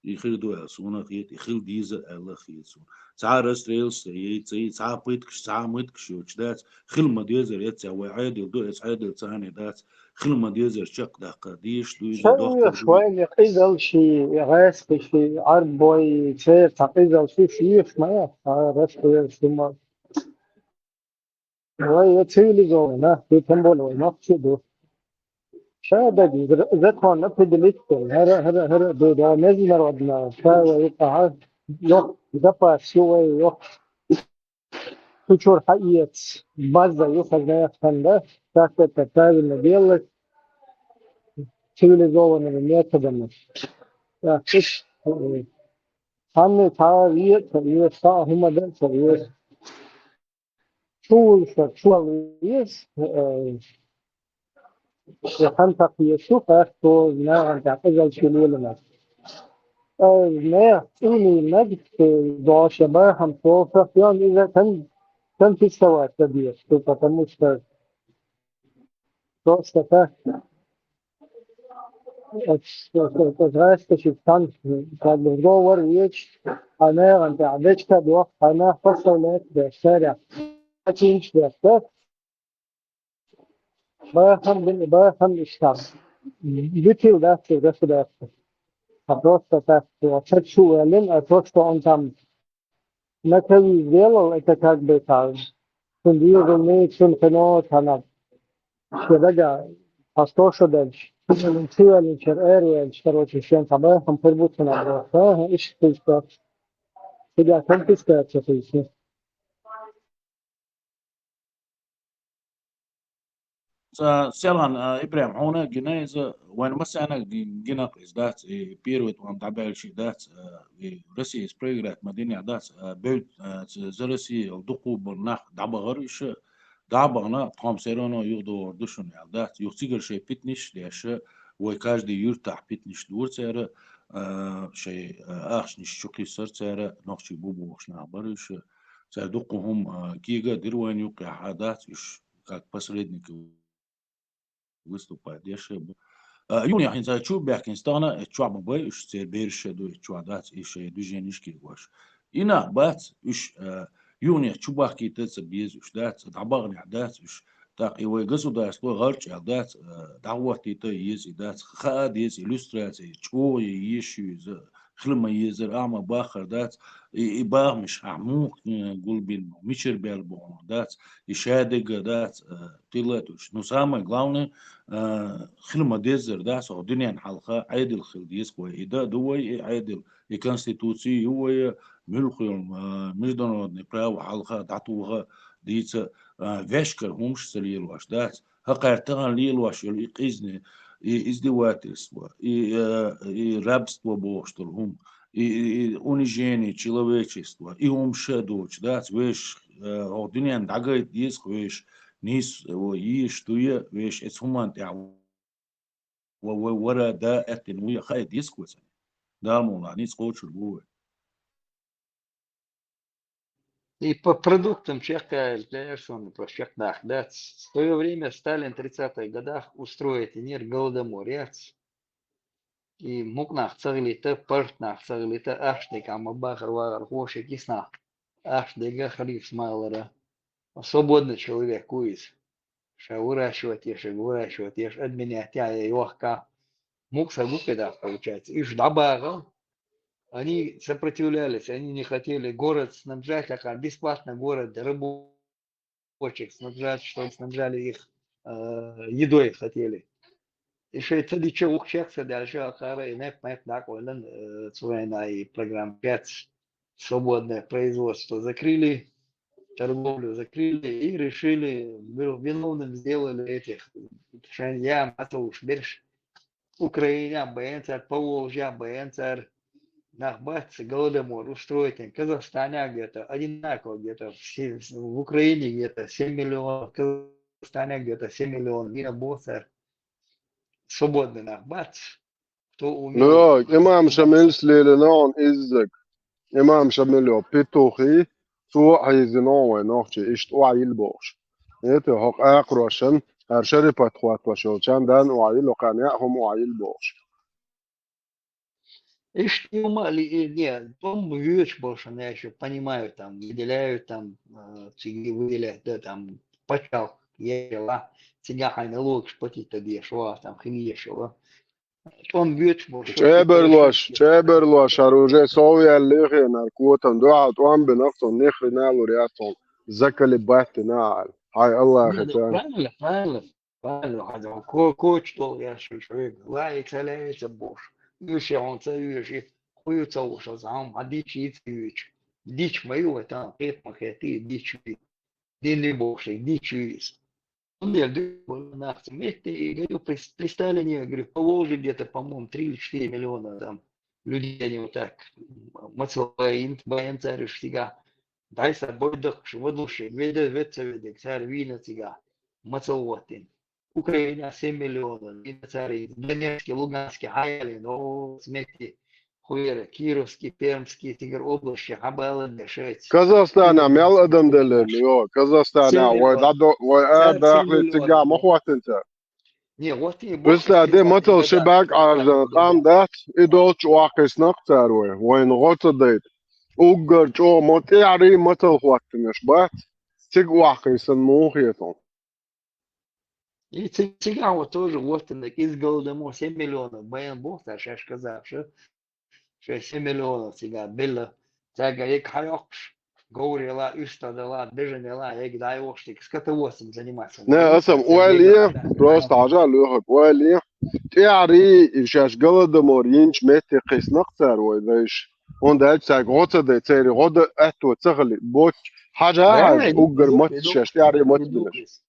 И хир ду аьлла суна а хета, и хила деза аьлла а хета суна. Цхьа а расстрелаш ца яй, ца яй, цхьа а пыткаш, цхьа а мыткаш йоцуш дац. Хила ма дезара, эццехь вай Ӏедал ду, эца Ӏедал царна дац. Хила ма дезара чекхдаккха дезаш ду иза, дохкур ду. Вайна къизаллаш, гӀаьскхиш, Ӏарбой, церан цхьа къизаллаш еш ма яц, цхьа расстрелаш ма. Вай я цивилизованный нах ду, тем более вай нах чу ду. Ша даг зр-, закон определить, хӀара, хӀара, хӀара, ду, да, международная, ша вай юкъа, йох, запас, ю вай, йох. Цу чура хьаэца база ю хазна яхханда, как это правильно делать цивилизованными методами. Так, иш, э, ханны цхьа ве, ца ве, са хӀума да, ца ве. Чувулша, чувал вес, э, я хан так весу, так что наган так изал чилилина. Э, не, цуни наг, э, доша ба, хам то, фракцион, иза кан, конфисковать добьёшь, что потому что просто так. Знаешь, что там, как бы, сговор есть, а, наверное, да, вечка двух, она поставляет, да, шаря. Очень интересно. Бахам, бин, бахам, иштам. Любил, да, все государство. А просто так, что хочу, а то, что он там на крови сделал, это как бы так. Синдиру, сункано, тана. Шедага, пастошо дальше. Сигалин чер, эрвель, короче, всем там, э, там прибутно надо. Ага, ищи, что. Тебя конфискация, то есть. Ца-, Селхан, а, Ибрахим, хьуна гина иза, вайн массана ги-, гина иза дац, и первый тӀом дӀабаьлчи дац, а, и Россия проиграть ма динех дац, а, бевд, а, ц-, за Россия дукху бал нах дӀабахар иша, дӀабахна, тхом все равно юхдовар душун ял дац, юх цигар шей питниш деш, вай каждый юртах питниш дур цара, а, шей, а, ахшниш чукхисар цара, нохчи бубухш нах бар иша, цар дукху хӀум, а, кига дир вайн юкъе хьа дац, уж как посредник выступать деш бу. А, юхне хин цар чу бяхкин стана, э, чуа бан бай, уж цер берше ду, э, чуа дац, и шей движениш кигош. Ина бац, уж, а, юхне чу бахкита ца без уж дац, дӀабагъне дац, уж так и вай государство гӀарч ял дац, а, дӀагӀваттита ез и дац, хаа дез иллюстрация, чӀо е еши за, хилма езар ама бахар дац, и, и бахмиш, а, мух, э, гулбин, мичер бел бохун дац, и шадега дац, э, тилатуш. Ну, самое главное, э, хилма деззар дац, о, дунян халха, айдил хил дез кой, и да, дувай, и айдил, и конституции, ювай, мюлхуем, э, международный право халха, датуха, дица, э, вешкар хумш салил ваш дац, хӀакхар тахана лелош йолу и къизна, и издевательство, и, э, и рабство бохуш долу хӀума, и, и, и унижение человечества, и хӀума ша доцуш дац, веш, э, хӀокху дуьненна дӀагайта деза веш, нийса, э, йиш дуй, веш эцу хӀуманна тӀехь ва-, ва-, вара да аьттина вуй, хаийта деза вай царна. Дала мукъ лахь, ницкъ кхочур бу вай. И по продуктам чекхъяьлла, для Эрсона просто чекхдаьхна дац. В своё время Сталин в тридцатых годах устроить нир голодомор яц. И мукъ нах ца гӀилийта, пажт нах ца гӀилийта, ахча дерг а ма бахара вагӀара хӀоша киснахь, ахча дерг а халиф смалара. Свободный человек ву иза. Ша выращивать еш, выращивать еш, обменять я, я йохка. Мукъ са гуккедах, получается. Уьш дӀабагӀал. Они сопротивлялись, они не хотели город снабжать, а как бесплатно город рабочих снабжать, чтобы снабжали их, э, едой хотели. И шеца дича ухчекса дальше, а кара и нэп-мэп дакъойлан, э, цу война и программа пять. Свободное производство закрыли, торговлю закрыли и решили, виновным сделали этих. Шен я, Матауш Берш, Украина, Б Н Ц Р, Поволжья, Б Н Ц Р, нах бац, голодомор устроить, Казахстане где-то, одинаково где-то, в Си-, в Украине где-то семь миллионов, в Казахстане где-то семь миллионов, Гина Боцар, свободный нах бац. Кто умеет? Ну, имам Шамиль слили, но он иззаг. Имам Шамиль йо петухи, цо а хьийзина вай нохчи, иштта охьа йилла бохуш. Эта хӀокху акхарошан, хӀара шарипат хӀоттош йолчан дан охьа йилла, кхана яа хӀума охьа йилла бохуш. Иштта юма ли, и, не, тӀом вуьйцуш болуш, я ещё понимаю, там, выделяют, там, э, цига выделять, да, там, пачалх ешала, цига хьайн налогаш платить дезаш вала, там, хила ешала. ЧӀеберлош, чӀеберлош, хӀара уже сов яьлла хенара котам дуьхьал тӀом бина, цунна ни хрена лур яц хьуна, закали баттина аьлла. Хьай Аллахе. Правильно, правильно. Правильно, хьан ко-, коча долу яшуьйтуш хьоьга, лаьий ца лаьий ца бохуш, уьш яхьун ца уьш, кхуьйу ца вуш, аса хьан хьан дича йица юьйчу. Дича ма ю вай там, хета ма хетий, дича ю. Дин ю бохуш, дича ю иза. Цундела дуьйна нах ца метте, и говорю, при, при Сталине, говорю, по Волге где-то, по-моему, три или четыре миллиона там людей они вот так, м, мацалла инт баян цариш сига. Дай са бойдакш, водуши, веда, вет ца веда, цар вийна сига. Мацал ваттин. Украина семь миллионов, и цар и Донецкий, Луганский, хьаялин, о, сметти, хуера, Кировский, Пермский, тигр области, хьабала дешец. Казахстана мел адам деллер, йо, Казахстана, вай дадо, вай а дахли цига ма хваттин ца. Не, вот и Представь, де мацал ши бак аржан къам дац, и долчу вакхиснах цар вай, вайна гӀо ца дайта. Уггар чӀогӀа мо тӀехьарий мацал хваттинаш бац, цига вакхисан муха хетал. И ци-, цигахь вот тоже вот и из голодомор семь миллионов баян боху цара шаьш казахша. Шайн семь миллионов цига белла. Цаьрга яга хьайоккхуш, говр яла, уьстагӀ дала, бежан яла, яга дӀайохуш тика скотоводством заниматься. Не, аса ойла е, просто хьажа лоьхург, ойла е. ТӀехьарий, и шаьш голодомор йинчу метте кхиснах цара вай дайша. ХӀунда аьлча цаьрга гӀо ца дай, церан гӀо дан аьтто ца хили, боч, хьажа, хьажа, уггар мац шаьш тӀехьарий мац бинарш.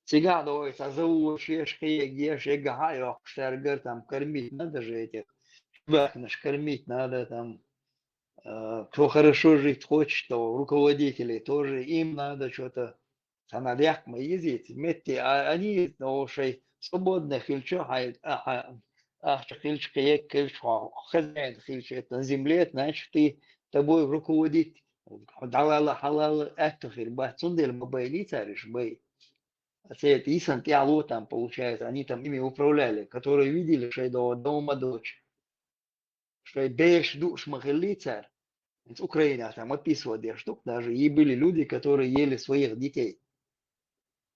Цигахь догӀуй, цхьа завод еш, кхиега еш, эггахьа а йоккхуш, цаьргара там кормить надо же этих животных, кормить надо там, э, кто хорошо жить хочет, то руководителей тоже им надо что-то, цхьана дехка ма езийца, метте, а, они, о, шай свободный хилча, хьай, а, хьа-, ахча хилча, кхиега хилча, хьо хозяин хилча, это на земле, значит, ты, тобой руководить, дӀалала, хьалала, аьтто хир бац, цундела ма байлий цара уьш бай. А церан йисана тӀехьало там, получается, они там ими управляли, которые видели, шайн до-, дома дочь, шайн бераш дууш ма хиллий цара. ХӀинца Украинах там описывать деш ду, даже и были люди, которые ели своих детей.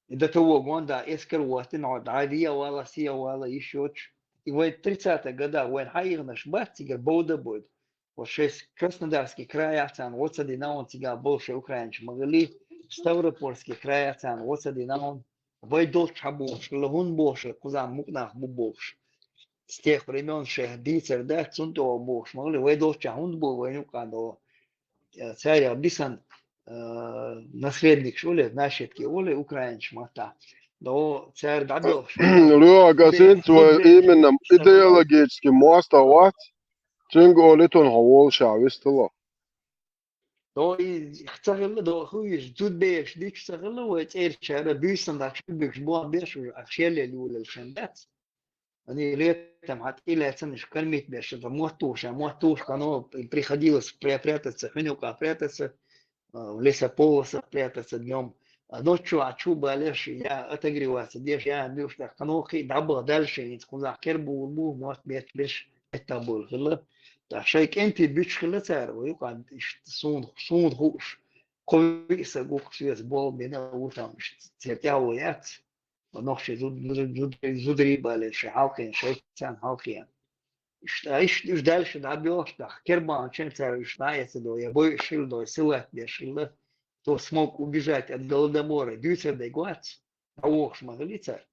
И до того гонда эскар ваттина, дӀа вия вала, сия вала, ещё ч-, и в тридцатых годах вайн хьаихнаш бац, цигара бовда бойда. Вот шайс Краснодарский край царна гӀо ца дина, он цигахь болу шайн украинчу ма хиллий, Ставропольский край царна гӀо ца дина, он вай долччахь бохуш хилла, хӀунда бохуш, кхузахь мукъанах бу бохуш. С тех времён шайх дийцар дац, цунна тӀе бохуш ма хиллий, вай долччахь хӀунда бу, вайн юкъа до, э, цаьрах бисан, э, наследникаш оле, наследки оле, украинчу матта. Но цара дӀабелхаш. Луга синц вай именно идеологически моста вац, цуьнга олитун хьо волуша вистало. До и ца хилла, до хуйш, зудбеш дича ца хилла, вай цӀерчара буьйсан дачу буьгуш бохбеш уже, а шелле лулал шен дац. Они летом хьан тӀе лаьцна уьш кормить беш, это моттуша, моттуш, кано приходилось пря-, прятаться, хьуьню кха прятаться, а, в лесополосах прятаться днём. А ночью а чу балеш, я отогреваться деш, я мюш так, кано хи дабла дальше, инц кузах кербур бу, мот бет беш, это был хилла. Та шай кенти бич хилла цар, вай кан иш сун, сун хуш. Кхуьйса гух свес бол бена утам иш цер тяво яц. Нохчий зуд-, зуд-, зуд-, зударий бале, шайн хьалхен, шайн царна хьалхен. Иштта, иштта, уьш дальше дӀабоьлхуш даха, кербан чен цара уьш дӀаэца до, я бой шил до, силат беш хилла, то смог убежать от голодомора, дуьйцар дерг вац, дӀавохуш ма хили цара.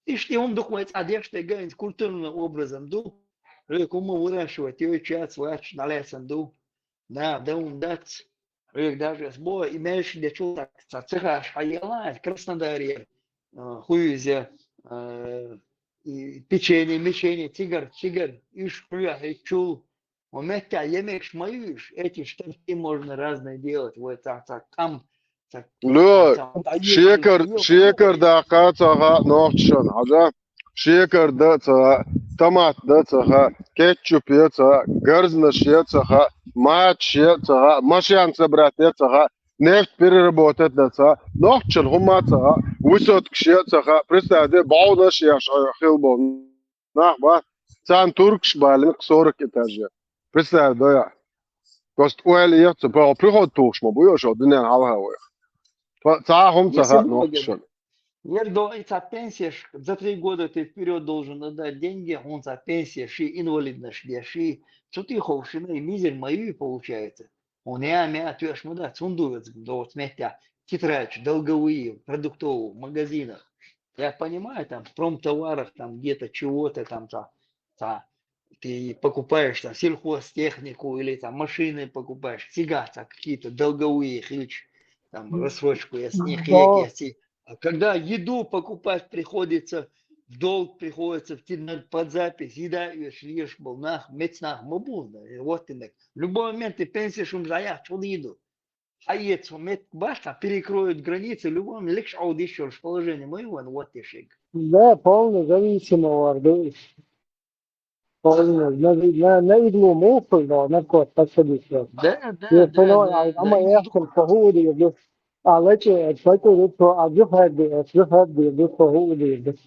Иштта и хӀума дукха вай цӀа деш дерг а, хӀинца культурным образом ду, хьоьга хӀума выращивать йойтуш яц, вац, дӀалаьцна ду. Да, да, ун дац. Хьоьга даже ас бо, и мелш дечул так, ца цехаш хьаела, Краснодаре, а, хуйзе, а, и печенье, меченье, цигар, цигар, уьш хьоьхьичул. Ва меттехь емекш ма юьш, эти штрафы можно разные делать, вай ца, ца, там, ца, Ло, ца, ца, шекар, ца, шекар даккха ца ха нохчашан, хьажа? Шекар дан а ца хаьа, томат дан а ца хаьа, кетчуп ян а ца хаьа, гарзнаш ян а ца хаьа, мачаш ян а ца хаьа, машен собрать ян а ца хаьа, нефть переработать дан а ца хаьа, нохчашна хӀума а ца хаьа, высоткаш ян а ца хаьа, представь, де, бӀовнаш еш хила болу нах бац, царна туркаш балина сорок этажа. Представь, да я. Просто ойла яц ца, приход тухуш ма бу, йо, шо дуьнен хьалха вайх. Ца хӀума ца хаьа нохчашна. Яр до и ца пенсия, ш-, за три года ты вперёд должен отдать деньги, хьуна ца пенсия ши, инвалидность ши, цу тӀе ховшина и мизер ма ю, получается. Хьуна я мя тоьаш ма дац, хӀунда ду веза доцу меттехь, тетрадь, долговые, продуктовые, в магазинах. Я понимаю, там, в промтоварах, там, где-то чего-то там, та, та, ты покупаешь там сельхозтехнику или там машины покупаешь, цигата какие-то долговые, хилч, там, рассрочку, я с них, я, я, а когда еду покупать приходится, в долг приходится, в тин-, под запись, еда ешь, ешь, был, нах, меч, нах, мабуна, вот и так. В любой момент ты пенсия шум заях, что еду. А это, мет, башта, перекроют границы, в любом лекш аудишь положение, мы его, вот и шик. Да, полный зависимый варду. Полный, на, на, на иглу муфы, но на кот посадить. Да, да, да, да, да. Ама я там похуди, а лечи, это пойду, то, а жухади, это жухади, то похуди.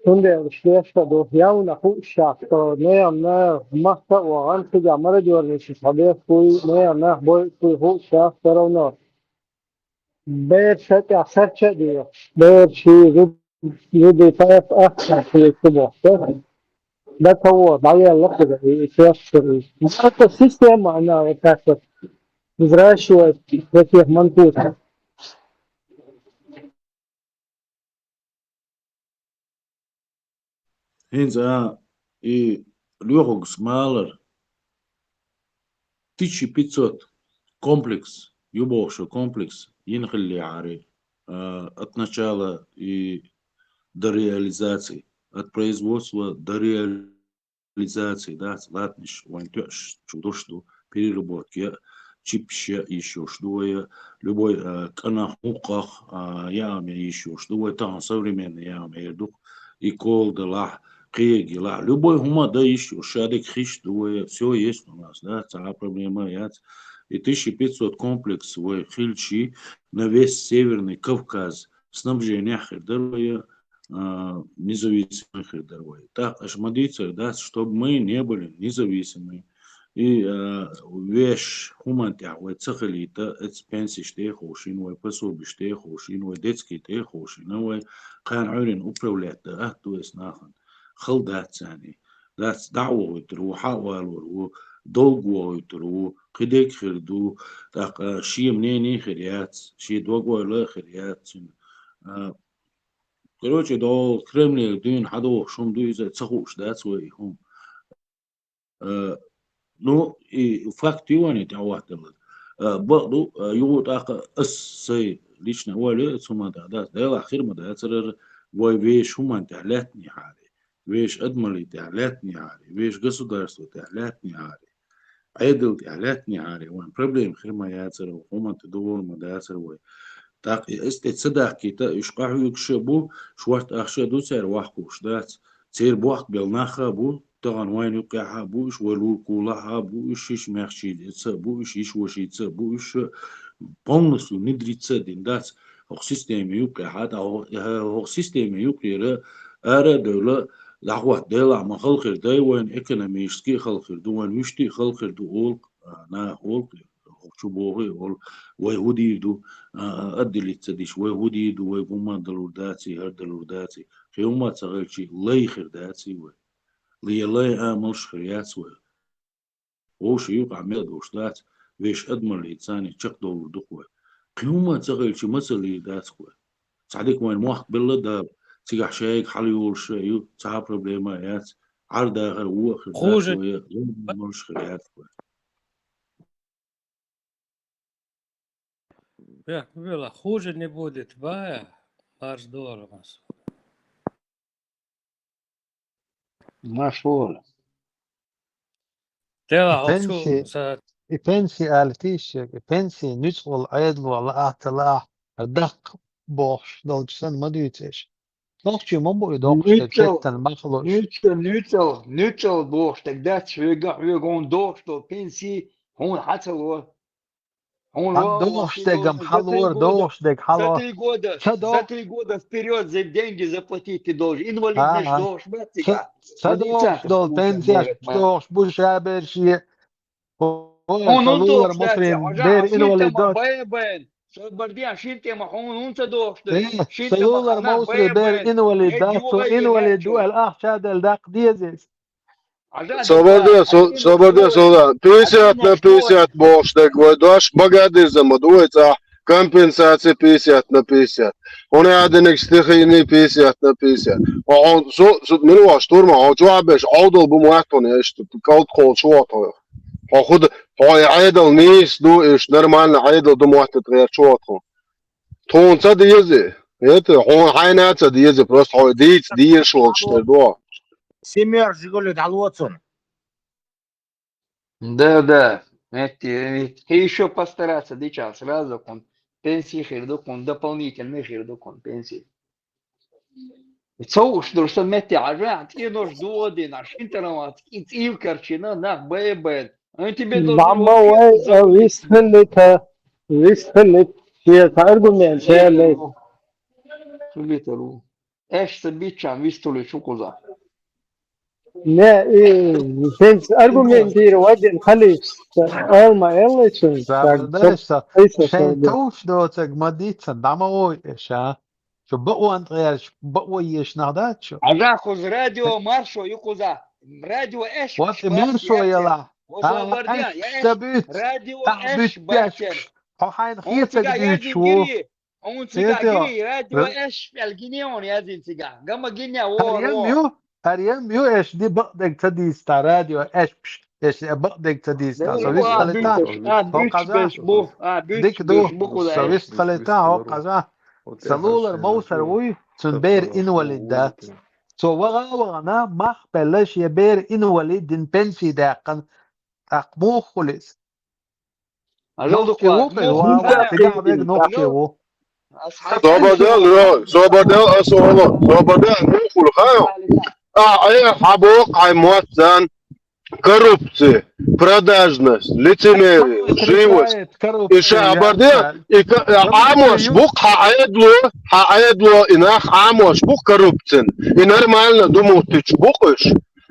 Цундела шеста ду, явна хӀуъушшахь со, наьна, махка а вахана, цига мара дернаш хьабехкуй, наьна, бойкуй хӀуъушшахь всё равно. Бераш тӀехь сарча а дехаш, бераш зуд-, зуди тайп ахча хилийта бохуш. Да кого, дӀаелла хӀума и, и тешкур и. Эта система, она вот так вот взращивает этих манкуртов. ХӀинца а и лоьхугас малар, тысяча пятьсот комплекс, ю бохуш комплекс, йина хиллехьара, а, от начала и до реализации, от производства до реализации, дац, латнаш вайн тоьаш чу дош ду, переработка я, чипш я йиш йолуш ду вай, любой, а, кӀанах, мукъах, а, яам я йиш йолуш ду вай, тахана современный яам эр ду-кх, и кола далахь, кхега елахь, любой хӀума дан йиш йолуш, ша дерг хиш ду вай, всё есть у нас, да, цхьа а проблема яц. И тысяча пятьсот комплекс вай хилчи, на весь Северный Кавказ снабжение хир дара вай, а, независимый хир дара вай. ТӀаккха аша ма дийцар дац, чтобы мы не были независимы. И, а, веш хӀуманна тӀехь вай ца хилийта, эца пенсиш тӀе а ховшийна вай, пособиш тӀе а ховшийна вай, детский тӀе а ховшийна вай, кхана Ӏуьйрина управлять дан атта ду эца нахана. Хала дац царна. Дац, дӀа а вохуьйтур ву, хьа а валор ву, долг вохуьйтур ву, кхидерг хир ду, тӀаккха шен мнение хир яц, шен дог-ойла а хир яц цуьнан. А, короче, догӀу Кремлера дуьйна хьадохуш хӀума ду иза, ца хууш дац вай и хӀума. А, ну, и факт ю вайна тӀехӀотталла. А, бакъ ду, а, юха тӀаккха ас сай лично ойла я, цу ма дац, Делахь хир ма дацарара, вай вешан хӀуманна тӀехь лаьттинехьара, вешан адамаллин тӀехь лаьттинехьара, вешан государстван тӀехь лаьттинехьара, Ӏедална тӀехь лаьттинехьара, вайн проблема хир ма яцара, хӀуманна тӀе догӀур ма дацара вай. ТӀаккха и эс тӀе ца дахкийта, уьш къахьоьгуш а бу, шортта ахча а ду цара, вахкуш дац. Церан бохк белла нах а бу, тахана вайна юккъехь а бу уьш, вай лулахь а бу уьш, йиш мехчийца а бу уьш, йиш вашийца а бу уьш, полностью внедриться а дина дац хӀокху системе юккъехь а, тӀаккха хӀокху системе юккъера ара а девлла, дӀахӀотта делахь ма хала хир дай, вайн экономически а хала хир ду, вайн вуьшта а хала хир ду, олу-кх, а, наха олу-кх, хӀокху чу боху а олу, вай хӀун дийр ду, а, отделиться диш, вай хӀун дийр ду, вай хӀумма далур даций, хӀара далур даций, кхин хӀумма ца хилчий, лай хир даций вай. Ле лай амалш хир яц вай. Вовшийн юкъахь мел долуш дац, вешан адамаллица царна чекхдовлур ду-кх вай. Кхин хӀумма ца хилча, ма ца лийр дац-кх вай. Цхьа дика вайн мохк белла Дала, цигахь шайга хьала йолуш а ю, цхьа а проблема а яц, Ӏар-дахар вон а хир дац вай, вон а молуш хир яц-кх вай. Бехк вела, хуже не будет, бая, марш дора. Марш вора. Тела И пенси, хьо ца и пенси аьлла тийшча, и пенси нуьцкъала Ӏедало лаахь, ца лаахь, даккха бохуш долчу санна ма дуьйцу аша. Нохчий ма бу и доккхуш дерг, нуьцкъала, кеттан махалуш. Нуьцкъала, нуьцкъала, нуьцкъала бохуш дерг дац, хьоьга, хьоьга хьуна дохуш долу пенси хьуна хьан ца ло? Хьуна ло, хьан дохуш дегам хьалора, дохуш дег хьало. За три года, за три года вперёд за деньги заплатить ты должен. Инвалидность дохуш бац цигахь. Ца дохуш долу пенсеш дохуш бу шаберш е. Хьуна хьан лулар дохуш дац, Мусрин бер инвалид дац. Бен, бен. Со бардия шин тема хьуна хьуна ца дохуш ду. Шин тема лулар Мусрин бер инвалид дац, цо инвалид ду аьлла ахча дала даккха деза иза. Собарде, со-, собарде, со-, да. Пятьдесят на пятьдесят бохуш дерг вай дош, бага дирза ма ду вай цӀахь. компенсация пятьдесят на пятьдесят. Хьуна яа диниг стихийный пятьдесят на пятьдесят. Хьо, хьо, со, со, мила вац, штурма, хьо чохь беш, Ӏовдал бу моттугӀна, я иштта, калткхолчу вотхьо. Хьо худа, хьо и Ӏедал нийса ду, иштта нормально Ӏедал ду моттугӀна тхера чохь тхо. Тхуна ца деза. Это, хьуна хьайна а ца деза, просто хьо дийца дезаш волчу тера ду. Семёр Жигули дӀалоцун. Да, да. Метти, и ещё постараться, дича, сразу кун пенсии хир ду, кун дополнительный хир ду, кун пенсии. Ца уш дур сан метти, а жа, цӀенош дугӀа дина, шинтаран вац, и цӀийв карчина, нах бай бай. Ан тебе должен Мама, вот ой, это а, забыть. Висхалита, висхалит, шеца аргумент, шеца. Хилитару. Эш ца биччан вистулуш ву кхуза. Не, и, хӀинца аргумент дийр вадин халийча, алма эллачун, Сабр дай, са, айса шайн товш доцаг ма дица, дама ой эша. Шу баъван тӀерш, баъван еш нах дац шу. Ага, кхуза радио маршо ю кхуза. Радио эш Вот и маршо яла. Ха, ха, эш, я эш, сабит, радио эш бачен. Хьо хьайн хецаг дуьйцуш ву. Хьуна цига гири, радио эш пӀелгине он язйина цига. Гамма гине вор. Арем ю, арем ю эш ди бакъдег ца дийста радио эш пш, эш бакъдег ца дийста. Со вис халита. Хьо каза. Дик ду. Со вис халита, хьо каза. Салулар мовсар вуй, цун бер инвалид да. Цо вага вагана мах пеллаш я бер инвалид дин пенсии даккан. Так мух хулис. Нохчи ву, кхин ву, ву, ву, цига а вега нохчи ву. Собардел, ё, собардел, ас оло. Собардел, ну, хул, хайо. А, э, хьан боху хьайн мотт царна? Коррупция, продажность, лицемерие, живость. И ша абардел, и ка-, э, Ӏамош бу-кх хьан Ӏедало, хьан Ӏедало, и нах Ӏамош бу-кх коррупцин. И нормально думать тича бу-кх уьш.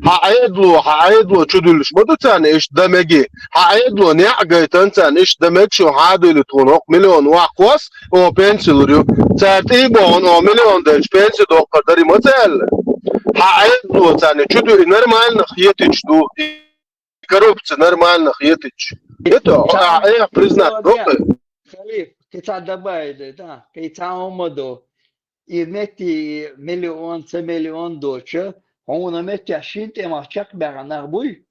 Хьан Ӏедало, хьан Ӏедало чу дуьллуш ма ду царна иштта дан мегий. Хьан Ӏедало неӀ гайтан царна иштта дан мега шу хьан а дуьллу тхуна хӀокху миллион ваккхос, о, пенси лур ю. Цара тӀе а бохьун, о, миллион делча пенси доккхар дари ма ца аьлла. Хьан Ӏедало царна чу дуьллу нормально хетича ду. И коррупция нормально хетича. Это, а, э, признать, рокъе. Халиф, кхин цхьа добавить дай, да, кхин цхьа хӀума ду. И метти миллион, ца миллион доцуш, хьуна метти шина тӀемах чекхбаьхна нах буй?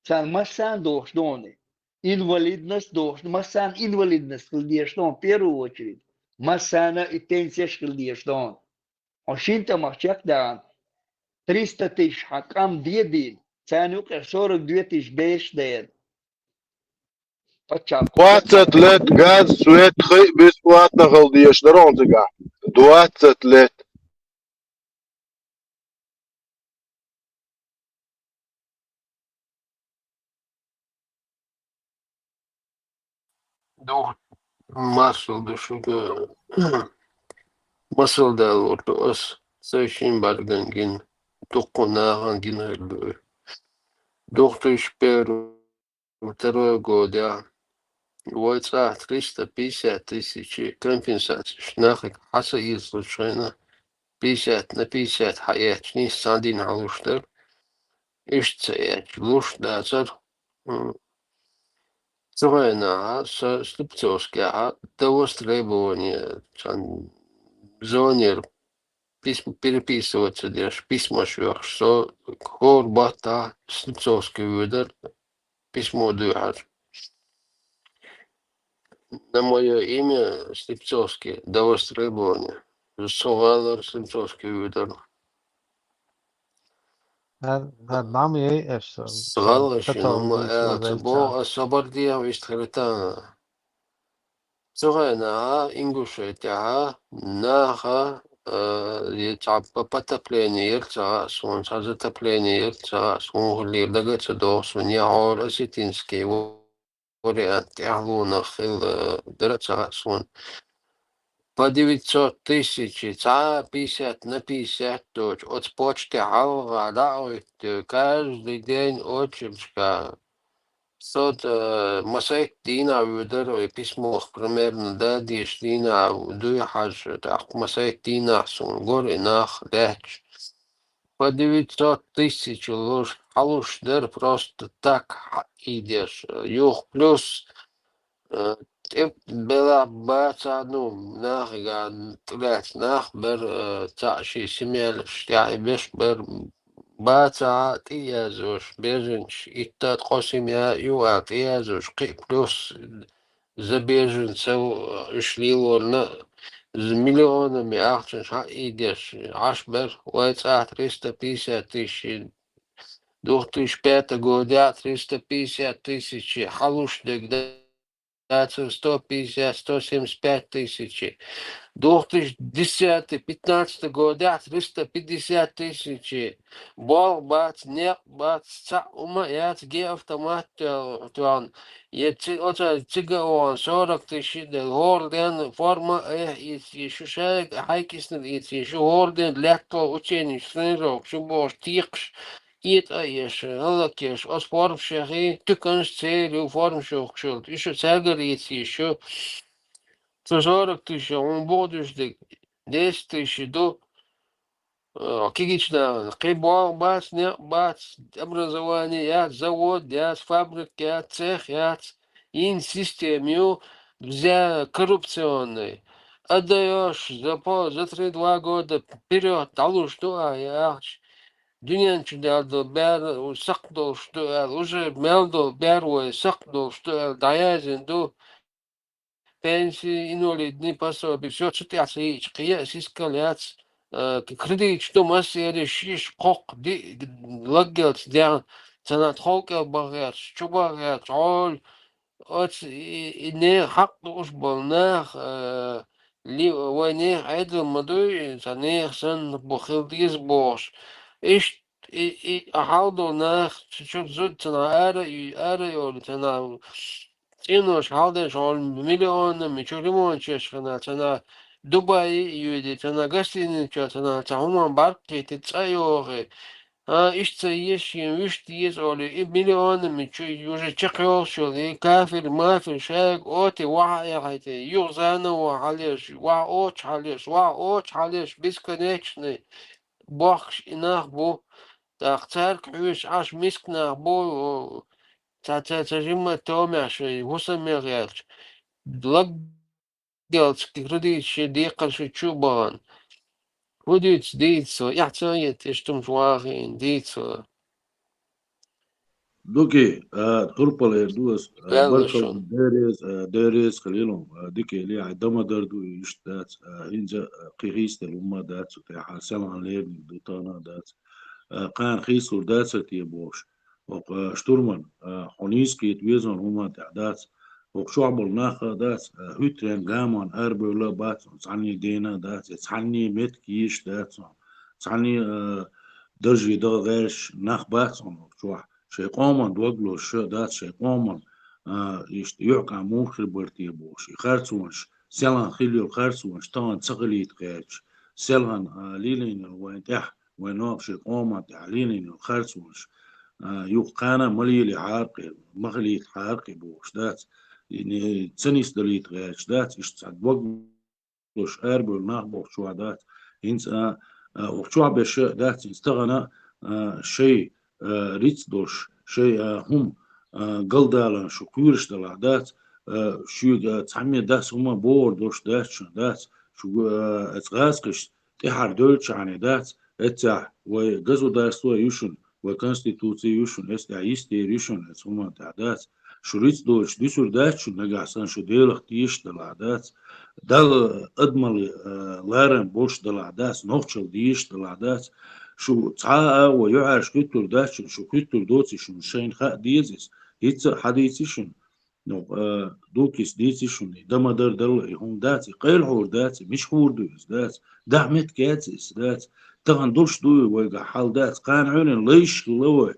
Царна массарна дохуш ду хьуна. Инвалидность дохуш, массарна инвалидность хила дезаш ду хьуна, в первую очередь. Массарна и пенсеш хила дезаш ду хьуна. Хьо шина тӀемах чекхдаьхна, триста тысяч хьан къам дедийна, царна юкъара сорок две тысячи бераш дера. Паччахь. Двадцать лет газ, свет, хи бесплатно хила дезаш дара хьуна цигахь. Двадцать лет. Дух, масал ду шуьга, масал далур ду ас, сайшин барган гин, дуккха нахана гина хир ду. Две тысячи первый, второй годехь вай цӀа триста пятьдесят тысяч компенсацеш нахе хьа ца ийцалучу хенахь, пятьдесят на пятьдесят хьаэцча, нийса цхьана дийнахь луш дара. Иштта ца эцча, луш дацара. М. Цу хенахь сан Слепцовскехь до востребования цхьана звонера письмо переписываться деш, письмаш йохуш, со хӀора баттахь Слепцовский вуьйдара письмо дуьйхьар. На моё имя Слепцовский, до востребования. Со гӀалара Слепцовский вуьйдара. Ар-, ар-, нам ей эш, э, ГӀалгӀа шен хӀума аьлла ца боху, ас собар дехьа вистхилийтана. Цу хенахь Ингушетехь наха, э, и цхьа по-, потопление яра ца хаьа суна, цхьа затопление яра ца хаьа суна, хӀун хилира дага а ца догӀу суна, я хӀора осетинский вариант тӀаьхьалонах хилла дара ца хаьа суна. По девятьсот тысяч, цхьа пятьдесят на пятьдесят доцу, оцу почте хьалха дӀа а хӀуьтту, каждый день очередька. Со, э, масех дийнахь вуьйдара и письмох примерно, да, дийша дийнахь дуй хьажа, тӀаккха масех дийнахь суна гура и нах лаьтташ. По девятьсот тысяч луш, хьалуш дара просто так хьаийдеш. Юха плюс, э, тӀе белахь бацахь, ну, нахага тӀулаьцна нах бара, э, цхьаъ шен семьялаш тӀехь и беш бара, бацахь а тӀе а язош, беженцаш итт а ткъо семья а ю аьлла тӀе а язош, кхин а плюс за беженцев уьш лелорна, з-, миллионами ахчанаш хьаийдеш, Ӏаш бара, вай цӀахь триста пятьдесят тысяч, двух тысяч пятого года триста пятьдесят тысяч хьалуш дерг дацар сто пятьдесят, сто семьдесят пять тысяч. Двух тысяч десятый, пятнадцатый года триста пятьдесят тысяч. Болх бац, некъ бац, цхьаъ хӀума яц, ге автомат тоьхна. Я ци-, оцу цига а вахана сорок тысяч де, хӀора ден форма а эхь ийца, шу шайга хьайкисна ийца, шу хӀора ден лаьтто учениш, тренировка, шу бохуш, текхаш, итӀа а еш, хӀаллакъеш, оцу формашехь, туьканаш церан ю, формаш йохкуш йолу, и шу цаьргара ийца еш ю. Цу сорок тысяча хьуна буха дуьсу дерг, десять тысяч ду, э, кегийчу нахана. Кхин болх бац, некъ бац, образование яц, завод яц, фабрика яц, цех яц, йина система ю, вся коррупционная. Отдаёшь за по-, за три-два года вперёд дӀалуш ду ахь, и ахча. Дуьнен чу даьлла долу бер сакхт долуш ду аьлла, уже мел долу бер вай сакхт долуш ду аьлла, дӀаяздина ду. Пенсии, инвалидный пособие, всё, цу тӀехь ца йиъча, кхин а сискал яц, э, кредиташ ду массеран, шиш, кхоккха, диъ, лаггелца дегӀна, ца нах тховкӀел бан гӀерташ, чу бан гӀерташ, Ӏолу, оцу и, и нехан хьакъ дууш болу нах, э, ли-, вай нехан Ӏедал ма дуй, цхьа нехан санна бу хила деза бохуш. Иштта и, и хьал долу нах чу-, чу зуда ца нах ара а ю-, ара а йолу, ца нах цӀенош хьал деш, хьуна миллионами чу ремонт еш хина, ца нах Дубай а йоьду, ца нах гостиницаш, ца нах цхьа хӀуманна бӀаьрг кхетта цӀа а йоху. А, иштта ца еза шена, вуьшта еза олий, и миллионами чу уже чекхйолуш йолу, и кафир-мафир шайга оти ваха а яхьайтий, юха заново хьалеш, ваха оцу хьалеш, ваха оцу хьалеш, бесконечный бохкуш и нах бу. ТӀаккха цаьрга хьоьжуш Ӏаш миска нах бу, ца, ца, ца жимма томеш, хӀусаме гӀерташ. Лаг- Делча кредит шен декхар шу чу а бахана. ХӀун дуьйцу, дийца со, эхь ца а йита, иштта хӀумаш вахийна, дийца со. Дуки, а, турпал эр ду ас, а, Ваьлла баркалла, шун. Дерез, а, дерез хилилун, а, дика ле, ай, дама дар ду, иштта дац, а, хӀинца, а, кхин хийцаделла хӀумма дац цу тӀехь, а, селхана лерниг ду, тахана а дац. А, кхана хийцалур дацара те бохуш. ХӀокху, а, штурман, а, хьо нийса кхета везан хӀуманна тӀехь дац. ХӀокху чохь болу нах а дац, а, хӀуьттаренна гамонна арабевлла а бац хьуна, цхьанне дена а дац, я цхьанне меттиг йийш дац хьуна, цхьанне, а, даржий даха гӀерташ нах бац хьуна хӀокху чохь. Шайн къоман дог лозуш а дац, шайн къоман, а, иштта юьхькӀа муха хир бара те бохуш. И харцонаш, селхана хила йолу харцонаш тахана ца хилийта гӀерташ, селхана, а, лелийна йолу вайн тӀехь, вайн нохчийн къоман тӀехь лелийна йолу харцонаш, а, юха кхана а ма лелийхьара кхин, ма хилийтахьара кхин бохуш дац. И не-, ца нисдалийта гӀерташ дац, иштта цхьа дог лозуш арабевлла нах боху чохь дац. ХӀинца, а, а, хӀокху чохь беш а дац, хӀинца тахана, а, шайн, а, риц долуш, шайн, а, хӀума, а, галдаларна шу кхоьруш делахь дац, а, шуьга цхьаммо дас хӀума бохур долуш дац шуна, дац, шу, а, оцу гӀазкхашца тӀаьхьара девллачхьана дац, эццехь вай государство а ю шуна, вай конституци а ю шуна, эццехь йистера ю шуна, эцу хӀуманна тӀехь дац. Шу риц доцуш дуьсур дац шуна нагахь санна, шу Делах тешаш далахь дац. Далла адамалла, а, ларам болуш далахь дац, нохчалла дезаш далахь дац. Шу цхьа а агӀо юьхьӀаьржа хӀуьттур дац шуна, шу хӀуьттур доций шуна, шайна хаа деза иза. ХӀинца а хьадийци шуна. Ну, а, дукис дийци шуна, и дан ма-дарра далла, и хӀума дац, и къайлахьур дац, и мичахь хуур ду иза, дац, дахьа меттиг яц иза, дац. Тахана долуш ду вайгахь хьал, дац, кхана Ӏуьйранна лайш хилла вай,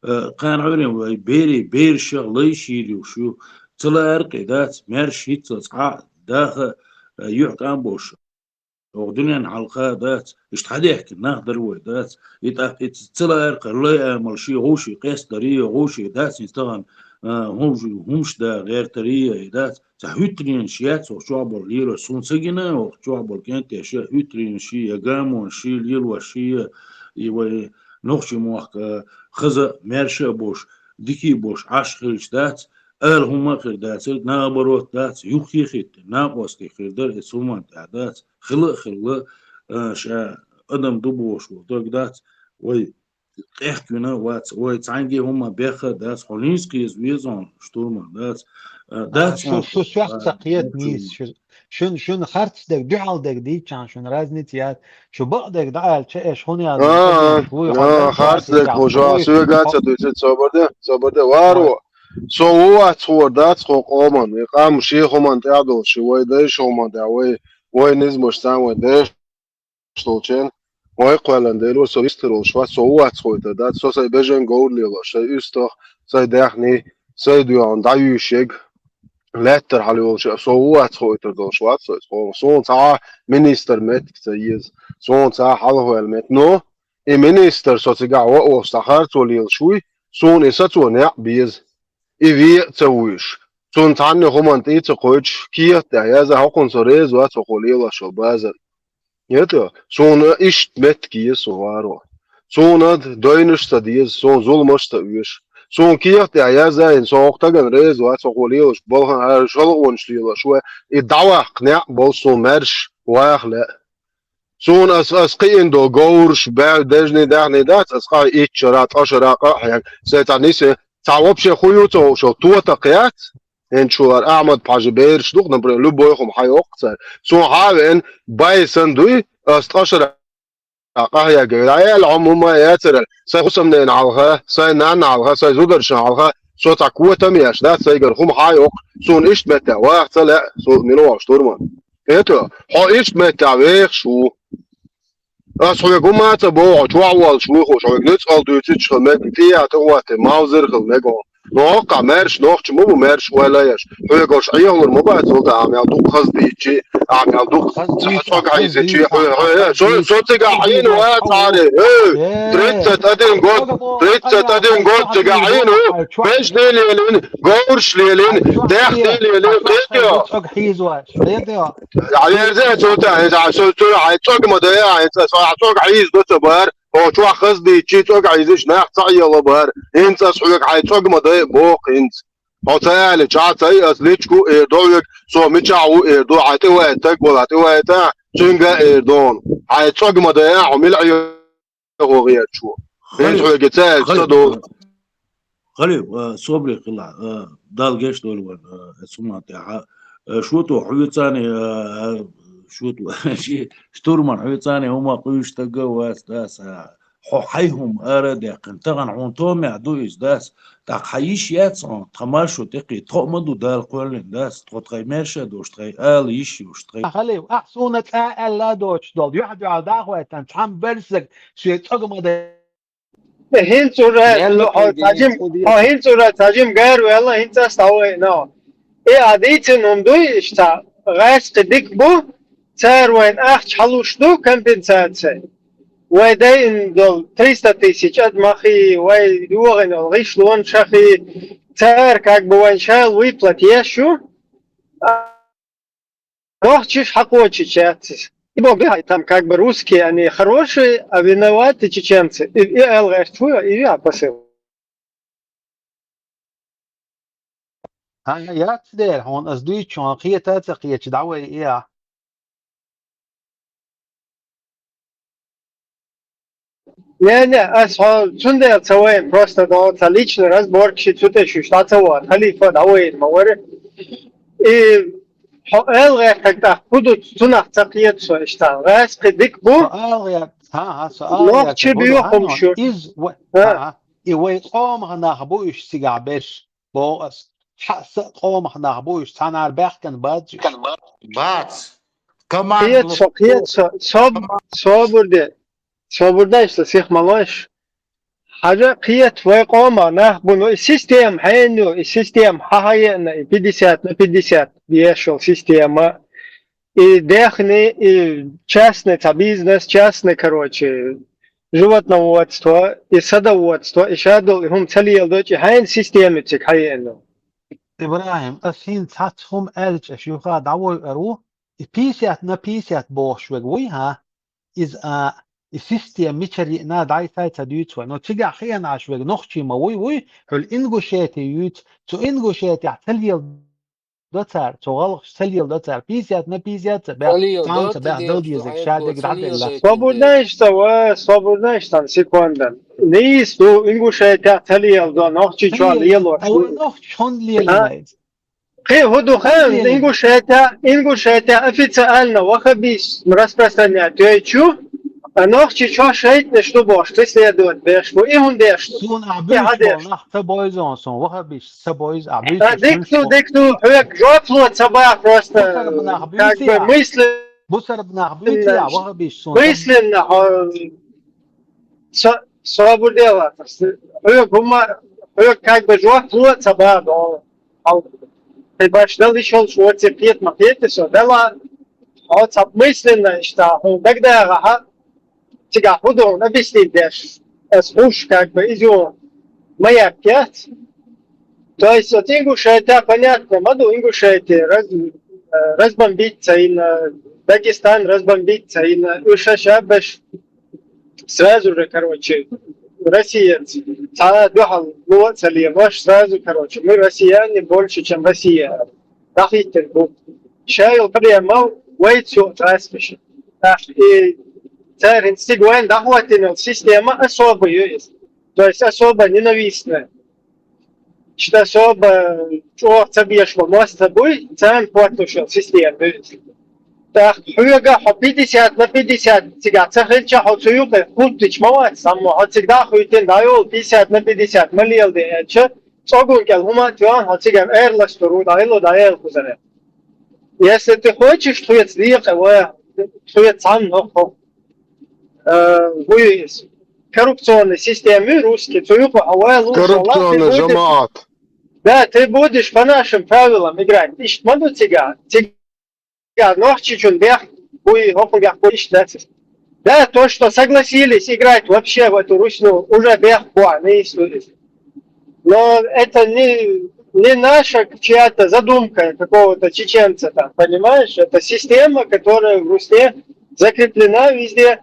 а, кхана Ӏуьйранна вай берийн берашах лайш йийр йолуш ю. Ца лаьара кхин, дац, маьрша хӀинццалц хьа а, даха а, а, юьхькӀам болуш. Оха дуьненна хьалха, дац, иштта хьадаьхкина нах дара вай, дац. И тӀаккха и ца лаьара кхара лай амал шен гӀовший къестадарий, гӀовший, дац, хӀинца тахана, а, хӀумаш, хӀумаш да гӀертарий, и, дац. Цхьа хӀуьттаренаш яц хӀокху чохь болу лелош, суна ца гина, хӀокху чохь болу кӀентеша хӀуьттаренаш я гамонаш, лелош, и вай нохчийн мохк, а, хаза а, маьрша а болуш, дика а болуш Ӏаш хилча, дац, ала хӀума а хир дацар, наоборот дац, юххе хӀиттина, накъостий хир дара, эцу хӀуманна тӀехь дац, хила а хилла, а, ша адам ду бохуш волу дог дац, вай къехкина а вац, вай цхьаьнгге а хӀума беха а дац, хьо нийса кхеза веза хьуна, штурман дац, а, дац шу, хьуна, шу соьх а, ца кхета нийса, шу, шун, шун харц дерг, дуьхьал дерг дийцчахьана шун разница яц, шу бакъдерг дӀааьлча, эш хӀун ял, а, а, харц дерг хӀун шу, соьга а ца дуьйцуьйту, собар де, собар де, варо. Со ву вац хӀора дац хӀокху къоман, и къам шен хӀуманна тӀехь долуш, вай дайша хӀуманна тӀехь, вай, вай низамаш цхьаьна вай дайша долчен, вай кхоьллина Делора со вистхир волуш вац, со ву вац хоуьйтур дац, со сайн бежан говр лелош, сайн уьстагӀ, сайн даьхни, сайн доьхна дӀаюьйшург, лаьттара хьала йолуш, со ву вац хоуьйтур долуш вац со иза хӀума. Суна цхьа а министр меттиг ца еза, суна цхьа а хьалхаваьлла меттиг. Но и министр со цигахь ваос цхьа харцо лелаш вуй, суна и сацо некъ беза. И ве а ца вуьйш, цунна цхьанна хӀуманна тӀе а ца кхойтуш, кехат тӀехь яза, хӀокхунна со реза вац хӀокхо лелош йолу базар. Эта, суна иштта меттиг еза со варо. Суна дойнаш а ца деза, суна зуламаш а ца оьшу. Суна кехат тӀехь яза, со хӀокху стагана реза вац хӀокхо лелош, балхана шалгӀонаш лелош вай, и дӀаваккха некъ болуш суна маьрша ваха лаьа. Суна ас, ас кхиъна долу говраш, баьлла дежний даьхний дац, ас къа итт шара, ткъа шара къа а хьега, сайн цхьа нисе, цхьа вообще хӀун ю ца хууш йолу тотакх яц, хӀинца шу лара Ахьмад-Пхьажа бераш ду-кх, например, любой хӀума хьайоккху цара. Суна хьа а веана, бай санна дуй, ас ткъа шара къа хьега, дӀаяьлла хьо хӀума яцара, сайн хӀусамненан хьалха, сайн нанна хьалха, сайн зударшна хьалха, со цхьа котам а еш дац, сайгара хӀума хьа а йоккху, суна иштта меттехь ваха ца лаьа, со мила вахаш турма. Эта, хьо иштта меттехь вехаш ву. Ас хьоьга хӀума а ца боху, чохь воллуш вуй хууш, хьоьга нуьцкъала дуьйцуьйтуш хила мега, тӀе а тӀе а хӀоттий, мавзар хила мега хьуна. Но хӀоккхахь маьрша нохча ма бу, маьрша ойла еш. Хьоьга уьш Ӏехалур ма бац, валда, ахьа мел дукха хаза дийцчи, ахьа мел дукха цӀогӀа хьийзичи, хьо, хьо, хьо, со, со цигахь Ӏийна вац, цхьаьна, э, тридцать один год, тридцать один год цигахь Ӏийна ву, беш де лелина, говраш лелина, дехне лелина, кхетий хьо? ЦӀогӀа хьийзош, кхетий хьо? Хьаверза цо тӀе, хьайн цӀа, со цуьра хьайн цӀогӀа ма дайа, хьайн цӀа, со хьан цӀогӀа хьийзадо ца бара, хьо чохь хаза дийцчи, цӀогӀа хьийзича нах ца Ӏело бара, хӀинца ас хьоьга хьайн цӀогӀа ма дайа боху хӀинца. Хьо ца аьлча, хьан ца и ас личку эр ду хьоьга, со мичахь ву эр ду, хьайн тӀе ваьйтаг вала, хьан тӀе ваьйта, цуьнга а эр ду хьуна. Хьайн цӀогӀа ма дайа, хьо мила Ӏе хьо гӀерташ ву. ХӀинца хьоьга ца аьлча, ца долу. Халиф, а, собаре хила, а, Далла гечдойла вайн, а, эцу хӀуманна тӀехь, а, а, шото хьоьцане, а, а, шото, ши, штурман хьоьцане хӀума кхуьйсуш стаг а вац, дас, а, хьо хьайн хӀума ара а даьккхина. Тахана хьуна томехь ду иза, дас, тӀаккха хьан йиш яц хьуна, тхан маршо тӀекхийда, тхо а ма ду Дала кхоьллина, дас, тхо тхайн маьрша а долуш, тхайн ала йиш йолуш, тхайн. Халиф, ахь суна цкъа а аьлла а доцуш долу, юьхь-дуьхьал дӀахойтан, цхьамма берсаг соьца цӀогӀа ма дай. ХӀинца ура, хьо цхьа жим, хьо хӀинца ура цхьа жим гар ваьлла, хӀинца ас дӀавайна. И а дийцина хӀума дуй, иштта, гӀаьрца кхин дика бу, цара вайна ахча хьалуш ду, компенсация. Вай дайина долу триста тысяч адамахий, вай йогӀина йолу гӀишлонашахий, цара как бы вайн шала выплат еш ю. Нохчаш хьакхочуш яц иза. И бог дуьхьа, там как бы русские, они хорошие, а виноваты чеченцы. И, и эл гӀерташ ву, и я посыл. Хьан яц дера, хьуна ас дуьйцу, хьуна кхета а ца кхеташ, дӀавай и а. Не, не, ас хьо цундела ца вайна, просто до ца личный разборкаш цу тӀе шуьш дӀа ца вахана, халифа дӀавайна ма вара. И хьо ала гӀертарг тӀаккха хӀун ду, цунах ца кхета со иштта. ГӀаьс кхин дика бу. Со ала гӀерта, хьан, хьан, со ала гӀерта, нохча бу, буьйху хьан, хӀума шу. Иза ва-, хьан, и вай къомах нах бу уьш цигахь берш, боху ас. Хьа, сан къомах нах бу уьш, цхьанара баьхкина бац уьш. Бац. Команда кхета со, кхета со, соб-, команда. Собар де. Собар дай, сан сих ма лойша. Хьажа кхета вай къомах нах бу, ну, и система хьенан ю, и система хьан хьаеана, и пятьдесят на пятьдесят еш йолу система, и даьхни, и частный цхьа бизнес, частный, короче, животноводство, и садоводство, и шадолу, и хӀума ца леладо, и хьенан система цига хьаеана. ИбрахӀим, ас хӀинца цхьацца хӀума аьлча, аша юха дӀавойур ву, и пятьдесят на пятьдесят бохуш верг вуй, хьан? Иза, а, И система мичара йиъна дӀайсай ца дуьйцу вай. Но цигахь хиъна Ӏаш верг нохчий ма вуй, вуй, хьуьлла Ингушети юьйцу. Цу Ингушетехь ца леладо цара, цу гӀалгӀаша ца леладо цара. Пятьдесят на пятьдесят ца баьхна, цхьамма ца баьхна, дала дезарг ша дерг дӀаделла. Свободнейш ца ва, свободнейш сан секундан. Нийса ду, Ингушетехь ца леладо, нохчий чохь лелош. Ой, нохчий хьунда лелийна иза? Кхин хӀун ду хаьа, Ингушетя, Ингушетя официально ваххабизм распространять йойту, а нохчий чохь шайтӀанаш ду бохуш, преследовать беш бу. И хӀун деш ду? Суна ахь буьйцуш болу нах ца бойзу, суна ваххабизм ца бойзу, ахь буьйцуш. Дика ду, дика ду, хьоьга жоп ло ца баха просто. Бусарба нах буьйций ахь? Мысли... Бусарба нах буьйций ахь, ваххабизм суна? Мысленно, хьо... Со, собар де вац. Хьоьга хӀума, хьоьга как бы жоп ло ца баха. Хьо, хьо, хьайн баш дала йиш йолуш воций кхета ма кхета со, дала, хьо цхьа мысленно иштта, хьуна дагадагӀахь, цигахь хӀун ду хьуна объяснить деш, ас хӀуш как бы иза ю ма яц. То есть, вот Ингушетя, понятно, ма ду, Ингушетия раз-, э, разбомбить ца йина, Дагестан разбомбить ца йина, уьш ша беш сразу же, короче, Россия цхьа дуьхьал ло а ца лелош, сразу, короче, мы россияне больше, чем Россия. ДӀахӀиттина бу. Ша йолу проблема вайца юкъа тӀаьхьа беш. ТӀаккха и церан стиг вайна дӀахӀоттийна йолу система особо ю иза. То есть особо ненавистная. Иштта особо чӀогӀа ца беш бу, мостагӀа буй, царна хӀоттош йолу система ю иза. ТӀаккха хьоьга хьо пятьдесят на пятьдесят цигахь ца хилча, хьо цу юкъе хӀуттуьйтуш ма вац, амма хьо цига дӀа а хӀуьттина, дӀайолу пятьдесят на пятьдесят ма леладе аьлча, цӀоган кӀел хӀума а тоьхна, хьо цигара эр ластор ву, дӀайолу, дӀаяла кхузара. Если ты хочешь, тхоьца декъе ваха, тхоьца цхьаьна хӀокху, э, вуй иза. Коррупционная система ю русский, цу юкъа хьо ваьлла ву, коррупционный жамаӀат. Да, ты будешь по нашим правилам играть. Иштта ма ду цига. Цига нохчичун бехк буй, хӀокхун бехк буй, иштта дац иза. Да, то, что согласились играть вообще в эту русню, уже бехк бу, не иштта иза. Но это не, не наша чья-то задумка какого-то чеченца там, понимаешь? Это система, которая в Русне закреплена везде.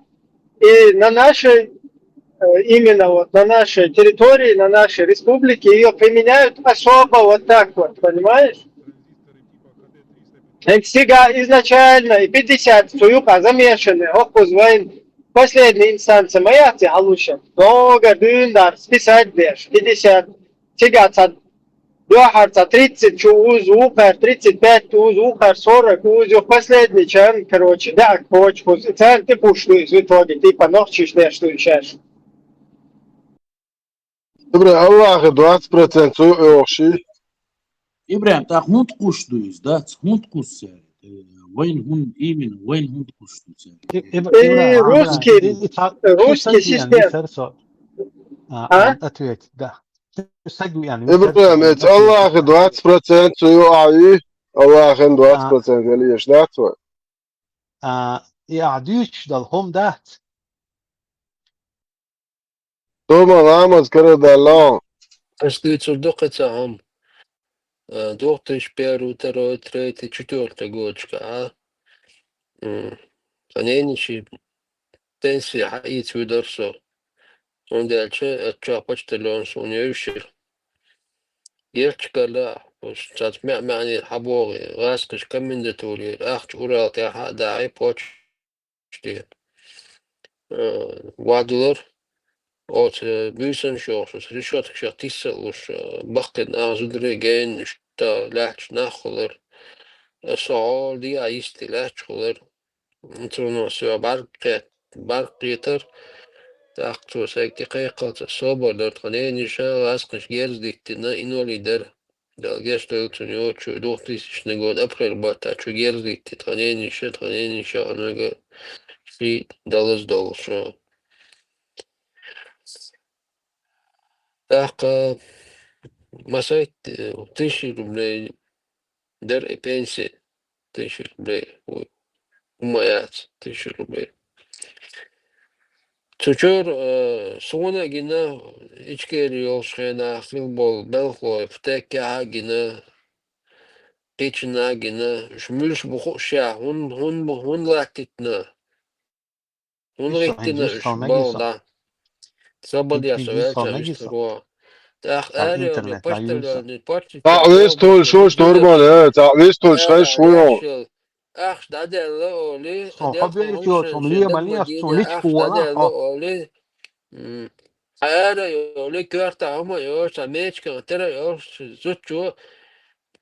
И на нашей, э, именно вот на нашей территории, на нашей республике её применяют особо вот так вот, понимаешь? Хьайн стига изначально и пятьдесят цу юкъа замешаны, хӀокхуза вайн последняя инстанция ма яц и хьалуша. Догар дуьйна дар списать деш, пятьдесят. Цига цхьа дуьххьара цхьа тридцать чу узу вукхар, тридцать пять узу вукхар, сорок узу, последний чан, короче, даьӀахк кхочу кхуза. И царна тӀе пуш ду иза в итоге, типа нохчийша деш ду и шаьш. Ибрахим, Аллахе двадцать процент цу йохуш и. Ибрахим, тӀаккха хӀунда кхуш ду иза, дац? ХӀунда кхуш цара? Э, вайн хӀунда, именно, вайн хӀунда кхуш ду цара? И, и, Ибрахим, русский, Ибрахим, и, и, и, русский система. А, а? Ответь, да. Ибрахим, эца Аллахе двадцать процент цу юкъа ю, Аллахен двадцать процент вели еш дац вай? А, и ахь дуьйцуш долу хӀума дац? Тома ламаз карадаьлла. Ас дуьйцур ду кхин цхьа хӀума. Э, две тысячи первый, второй, третий, четвёртый годашкахь, а? М, сан ненан ши пенси хьаийца вуьйдара со. ХӀунда аьлча, оцу чохь почтальон суна евшира. Герчкара, цаьрца маьӀ-маьӀне хьабогӀий, гӀазкхаша комендатуре, ахча Урал тӀехь а дахьий, почте. Э, вадалар, оцу буьйсанаш йохуш, оцу решёткашах тиса а луш, э, баккхийна нах, зударий гайна, иштта лаьтташ нах а хуьлура. Со хьола де а йисте лаьтташ хуьлура. Цунах соьга бӀаьрг кхет-, бӀаьрг кхетара. ТӀаккха цо сайга тӀекхайкхалц, ас собар дара, тхан ненан йиша гӀазкхаша герз диттина, инвалид дара. Дала гечдойла цунна, йоцучу двухтысячный год апрель баттахь чу герз дитти тхан ненан йиша, тхан ненан йиша хьанага ший далаза долуш. ТӀаккха масайтта, э, тысяча рублей дара и пенсия, тысяча рублей. ХӀумма яц, тысяча рублей. Цу чуьра, э, суна а гина, Ичкери йолуш хенахь хилла болу белхалой, ПТЭК-ехь а гина, кхечанхьа а гина, уьш муьлш бу хууш, хӀун, хӀун бу, хӀунда латтийтина? ХӀунда гӀиттина уж балха дӀа? Собар деш велча вистхуро. ТӀаккха аьлла йола почтальонный почтича. ЦӀакъ вистхулаш шу, штурман, э, цӀакъ вистхулаш хай шу йо. Ахча дӀадаьлла олий, Со хаберчо цун лема леш цун личка вола. Олий. М, хьара йолий, коьрта хӀума йолаш, цхьа мечкан тера йолаш зудчо,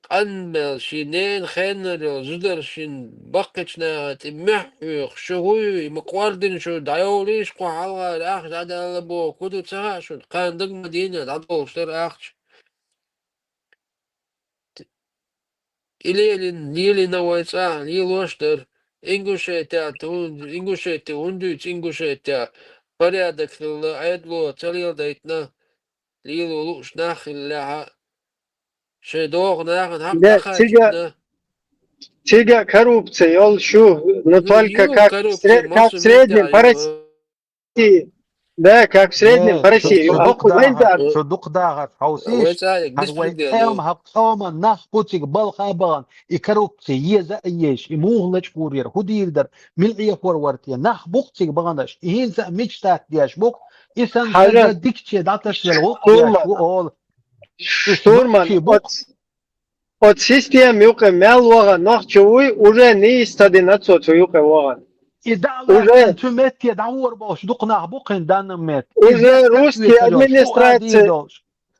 къанбелла ший ненан хеннара йола зудар шин баккхийча наха тӀе мухь хьоькхуш, шу хӀу ю, и ма кӀордина шу, дӀайолийша кхо хьалхара ахча дӀадаьлла боху, хӀу ду ца хаьа шуна, кхана даг ма дийна, дӀадолуш дара ахча. И лелийна, лелийна вай цӀа, лелош дара. Ингушетия, ту-, Ингушетия, хӀунда дуьйцу Ингушетия? Порядок хилла, Ӏедало ца леладайтина, лело лууш нах хиллехьа, шайн доху нахана хьакъ дӀакхачийна. Цига коррупция йолуш ю, но только как в среднем по России. Да, как в среднем по России. Шу дукха дахарш хьовсийша, хӀара вай цӀа ма хьакъ цӀа ма нах бу цига балха а бахана, и коррупция еза а езаш, и муха лачкъур яра, хӀу дийр дара, мила Ӏехор вара те, нах бу-кх цига баханаш, и хӀинца а мечтать деш бу-кх, и санна дикаче дӀатасвелла гӀуллакх деш ву олу. Штурман, оцу система юкъе мел вахана нохчо вуй, уже нийса ца дина цо цу юкъе вахана. И дӀа а лаьцна, цу метте дӀагӀур болуш дукха нах бу кхин данна метте. Уже русский администрация,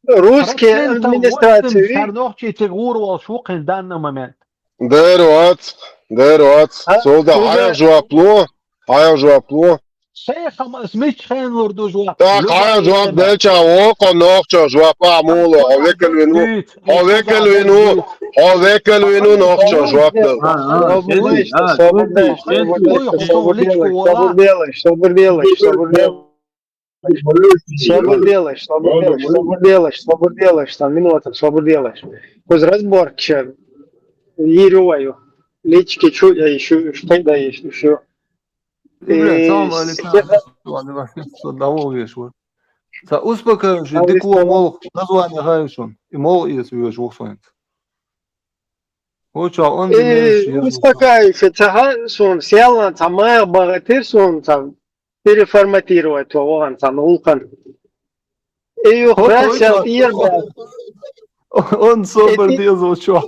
русский администрация вуй. Нохчий цига гӀур волуш ву кхин данна момент. Дера вац, дера вац. Солда, хьайга жоп ло, хьайга жоп ло. Шайхамас мичча хенлур ду жоп? ТӀаккха хьайга жоп делча вокхо нохчо жоп а мула, хьо векал вин ву, хьо векал вин ву, хьо векал вин ву нохчо жоп дал. Собур делаш, собур делаш, собур делаш. Собур делаш, собур делаш, собур делаш, собур делаш, там минута, собур делаш. Куз разборка ша. Йируваю. Лички чу, я ищу, что да ищу. Ибра, салам алейкум. Ладно, ваш, что давно веш, вот. Ца успокаиваешь, дикуо молх, название хаешь он. И мол, если веш, вох сонец. О, чё, он... Успокаиваешь, ца ха, сон, сиалан, ца мая, багатир, сон, ца переформатировать вагӀан цхьана гӀуллакхана. И юха ваьшшал тӀера баьлла. Он собар деза, чо.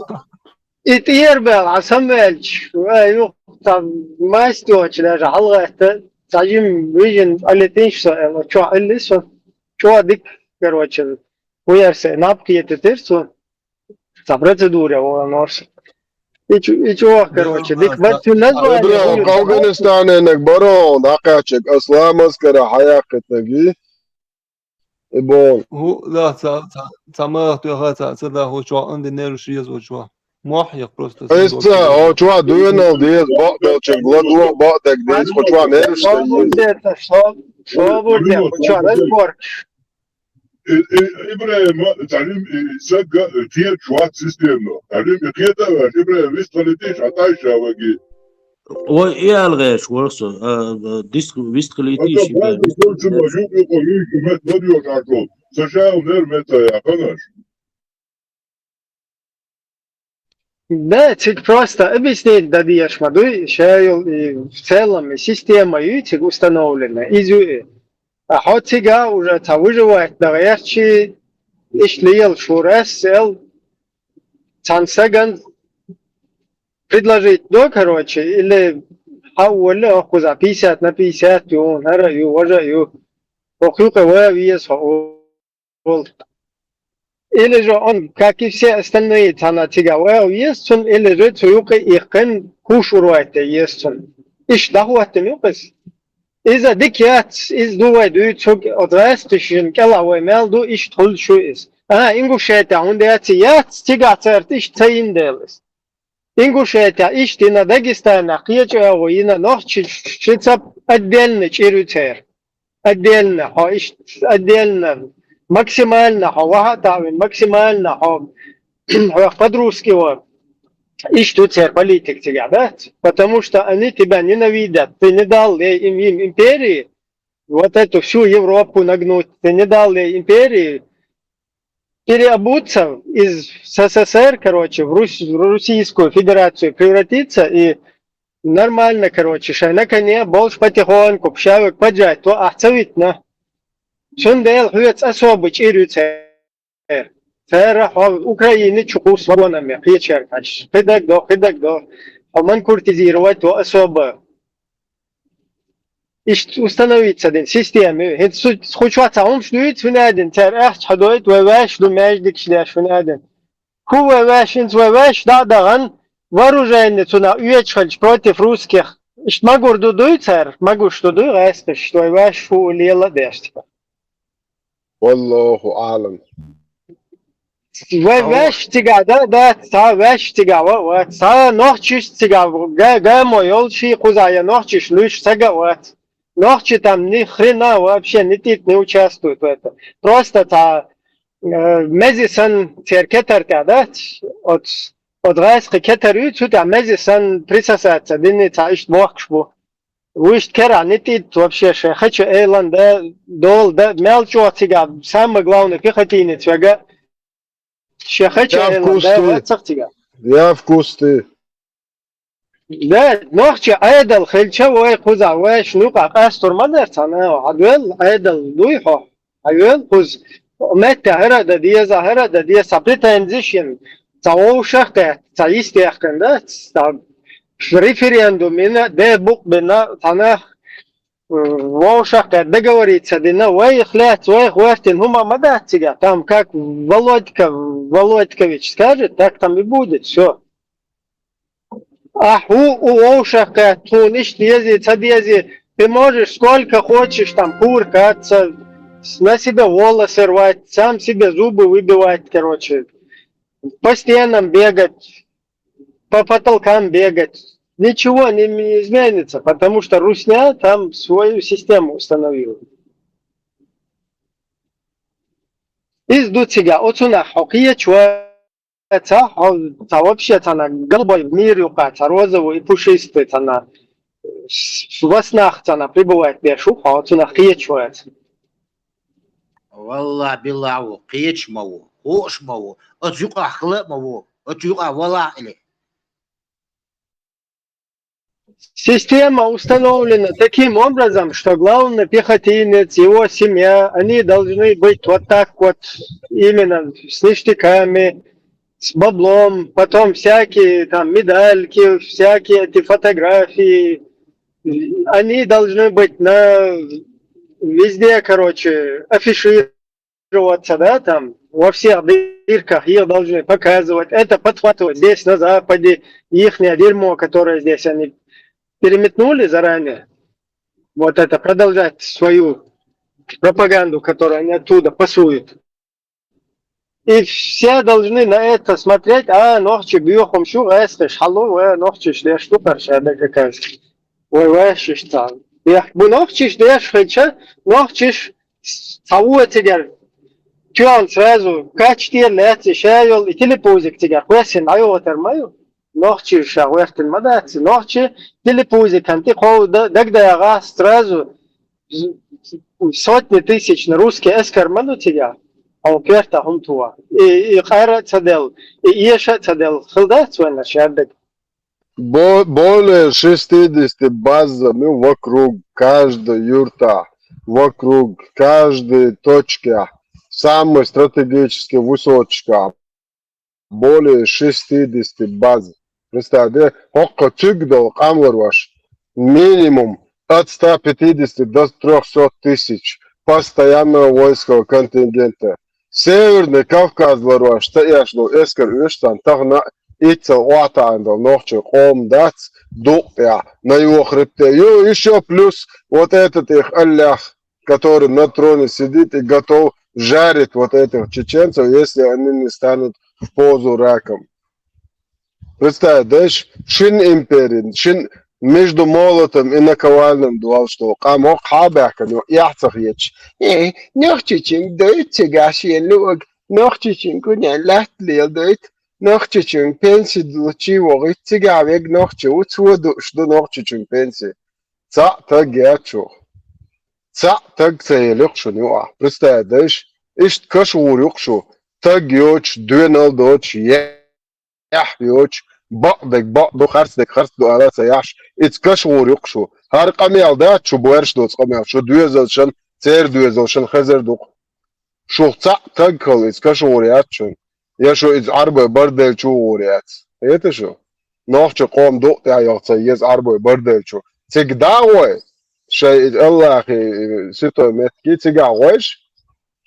И тӀера баьлла, хьан самаваьлча, вай юха цхьа маьсточу даже хьалагӀатта, цхьа жим вижина Ӏалитинчу со аьлла, чохь Ӏилли со, чӀогӀа дика, короче, вуярсе наб кхетатира цо. Цхьа процедура вон орса. И чу-, и чохь, короче, дика баццуьнна. Афганистанерниг баро, дӀакхаьчиг, ас ламаз кара хьаяккхитаги. И бон. ХӀу, да, ца, ца, ца мах тӀе ха, ца, ца да хӀу чохь, анди нервш еза чохь. Мохь я просто. Эсца, о, чохь дуьйнал деза, бакъ белчиг, ладо, бакъ дег деза, хӀу чохь нервш. Собур де, со-, собур де, хӀу чохь разборка. ИбрахӀима, цхьаним, и сагга кхеташ вац системно. Цхьаним и кхета а ваьлча, ИбрахӀим, вистхилийтийша, хьан тӀайша ваги. Ой, и аьлла гӀерташ вара со, а, а, диск-, вистхилийтийша, ИбрахӀим, вистхилийтийша. Юкъ-юкъа юй, мет ладоьгӀуш Ӏаш волу. Сан ша а нер мет а яьккхина аш. Да, цига просто объяснить дан дезаш ма дуй, ша йолу и в целом и система юй цига установлена, иза ю и. А хьо цига уже цхьа выживать дан гӀерташ, иштта лелаш ву ас, эл, цхьана сагана предложить до, короче, или хьан а волле, хӀокхуза пятьдесят на пятьдесят ю, хӀара а ю, важа а ю. ХӀокху юкъе ван веза хьо. Или же он, как и все остальные, цхьана цига ван веза цунна, или же цу юкъе иккхина кушур вайтта еза цунна. Иштта дӀахӀоттина ю-кх иза. Иза дика яц, иза ду вай дуьйцург, оцу гӀаьсташна кӀелахь вай мел ду, иштта хуьлуш ю иза. А, Ингушетия хӀунда яц и? Яц, цигахь цаьрца иштта ца йина дела иза. Ингушетия иштта йина, Дагестанехь кхечу агӀо йина, нохчий ши цап отдельно чӀир ю церан. Отдельно, хьо иштта, отдельно, максимально хьо ваха а таӀвина, максимально хьо, хьох подружки ван. Иштта ю церан политика цигахь, да? Потому что они тебя ненавидят. Ты не дал ей, им, им империи, вот эту всю Европу нагнуть. Ты не дал ей империи переобуться из СССР, короче, в Русь-, в Российскую Федерацию превратиться, и Нормально, короче, шайн на коне болуш потихоньку, пшаверг поджать то ахь ца витина. Цундела хьоьца особо чӀир ю церан. Церан хьо Украине чу кхуссу вагонами, кхечаьрга хьаьжча. Кхидерг до, кхидерг до. Хьо манкуртизировать то особо. Иштта установиться дина система ю. ХӀинца цу, кху чохь цхьа хӀумаш дуьйцу хӀуна аьдина, цара аьхча хьадойту, вай ваьш ду маьждигаш деш хӀуна аьдина. ХӀун вай ваьш, хӀинца вай ваьш дӀа а дахана, вооружение цунах оьцуш хилча против русских. Иштта магур ду дуй цара, магуш ду дуй гӀайскхаш, вай ваьш хӀу лела а деш типа. Валлаху аълам. Вай ваьш цигахь да, да, цхьа ваьш цигахь ва, ва, цхьа нохчиш цигахь га-, гамо йолчий кхузахь я нохчиш луьйш сага а вац. Нохчи там ни хрена вообще ни тит, не участвует в этом. Просто цхьа, э, мези сан церан кетар тӀехь дац, от, от гӀайскхи кетар ю, цу тӀехь мези сан присосаться дини цхьа иштта бохкуш бу. Вуьшта керахь не тӀитта вообще шайн хача элан да, дола да, мел чӀогӀа цигахь, самое главное, пехотинец вега, шайн хача Я в элан да, кусты. Вацах цигахь. Я в кусты. Да, нохчи Ӏедал хилча вай кхузахь, вай шнукъа къастур ма дара цхьана, хьадвел Ӏедал дуй хьо. Хьайвел кхуза. Метта хӀара а дан деза, хӀара а дан деза, цхьа претензи шен, цхьа вовшах а кхетта, цхьа йистехкан да, цхьа референдум йина, де букъ бина, цхьана, м, вовшах а кхетта, договориться дина, вайх лаьцна, вайх гӀоьртина хӀума ма дац цигахь. Там как Володька, Володькович скажет, так там и будет, всё. Ахь ву, у вовшах кхетта, тхуна иштта дезий, ца дезий, ты можешь сколько хочешь там кур кататься, с-, на себе волосы рвать, сам себе зубы выбивать, короче, по стенам бегать, по потолкам бегать. Ничего не, не изменится, потому что русня там свою систему установила. Иза ду цигахь, оцунах хьо кхеча вац, хьо, цхьа вообще цхьана голубой мир юкъа, цхьа розовый и пушистый цхьана, с-, во снах цхьана пребывать деш ву хьо, оцунах кхеча вац. Валлахь, биллахь ву, кхеча ма ву, хууш ма ву, оцу юкъахь хила а ма ву, оцу юкъахь валахь или. Система установлена таким образом, что главный пехотинец, его семья, они должны быть вот так вот, именно с ништяками, с баблом, потом всякие там медальки, всякие эти фотографии. Они должны быть на везде, короче, афишированы. Афишироваться, да, там, во всех дырках их должны показывать. Это подхватывать здесь, на Западе, ихнее дерьмо, которое здесь они переметнули заранее. Вот это продолжать свою пропаганду, которую они оттуда пасуют. И все должны на это смотреть, а, нохчи боьхамаш ю, гӀайскхаш хьалу, вай нохчиш деш ду, парша да какая. Вай ваьшиш цхьа. Бехк бу нохчиш деш хилча, нохчиш цхьа ву цигара. Тоьлла сразу кач тӀера лаьцна ша йолу и телепузик цигара кхоьссина дӀайохуьйтур ма ю. Нохчи ша гӀоьртина ма дац. Нохчи телепузикан тӀе кхов д-, дагадагӀахь сразу з-, сотни тысяч на русский эскар ма ду цигахь. Хьо коьрта хӀума тухуш. И, и къара а ца делла, и эша а ца делла, хила дац вайна шаьрдага. Бо-, более шестидесяти базами вокруг каждой юрта, вокруг каждой точки, самой стратегически высоточка. Более шестидесяти баз. Представь, де, хӀокху цуьнга долу къам ларвеш, минимум от ста пятидесяти до трёхсот тысяч постоянного воинского контингента. Северный Кавказ ларвеш ца эшна эскар оьшуш царна тахана а иццал охьатаӀийна долу нохчийн къоман дац, дукъ тӀехь, на йохаритте. Ю, ещё плюс вот этот их Аллах, который на троне сидит и готов жарить вот этих чеченцев, если они не станут в позу раком. Представь, да, ш-, шин импери, шин между молотом и наковальней дуьллуш долу къам хьабаьхкина, ю, эхь ца хеташ. Э, нохчичуьнга дойту цигахь шен луъург, нохчичуьнга гуьнен латта леладойту, нохчичуьнга пенси лучий вогӀуьйту, цигахь верг нохчи ву, цо дууш ду нохчичуьнга пенси. Цхьаъ таг яц шу. Цхьаъ таг ца елира шуна юкъахь. Представь, дайша, иштта кашгӀур ю-кх шу, таг йоцуш, доьналла доцуш, яхь йоцуш, Бакъдерг бакъ ду, харцдерг харц ду ала ца яхьаш, иза каша гӀур ю-кх шу. ХӀара къамел дац шу боьрша доцу къамел, шу доьзалшна, церан доьзалшна хезар ду-кх. Шух цхьаъ таг хила иза каша гӀур яц шуна. Я шу иза Ӏарбой барделчу гӀур яц. Хета шу? Нохча къоман дукъ тӀехь йогӀу ца еза Ӏарбой барделчу. Цига дӀа а гӀой, шайн иза Аллахьи, э, ситой меттиге цигахь гӀойша,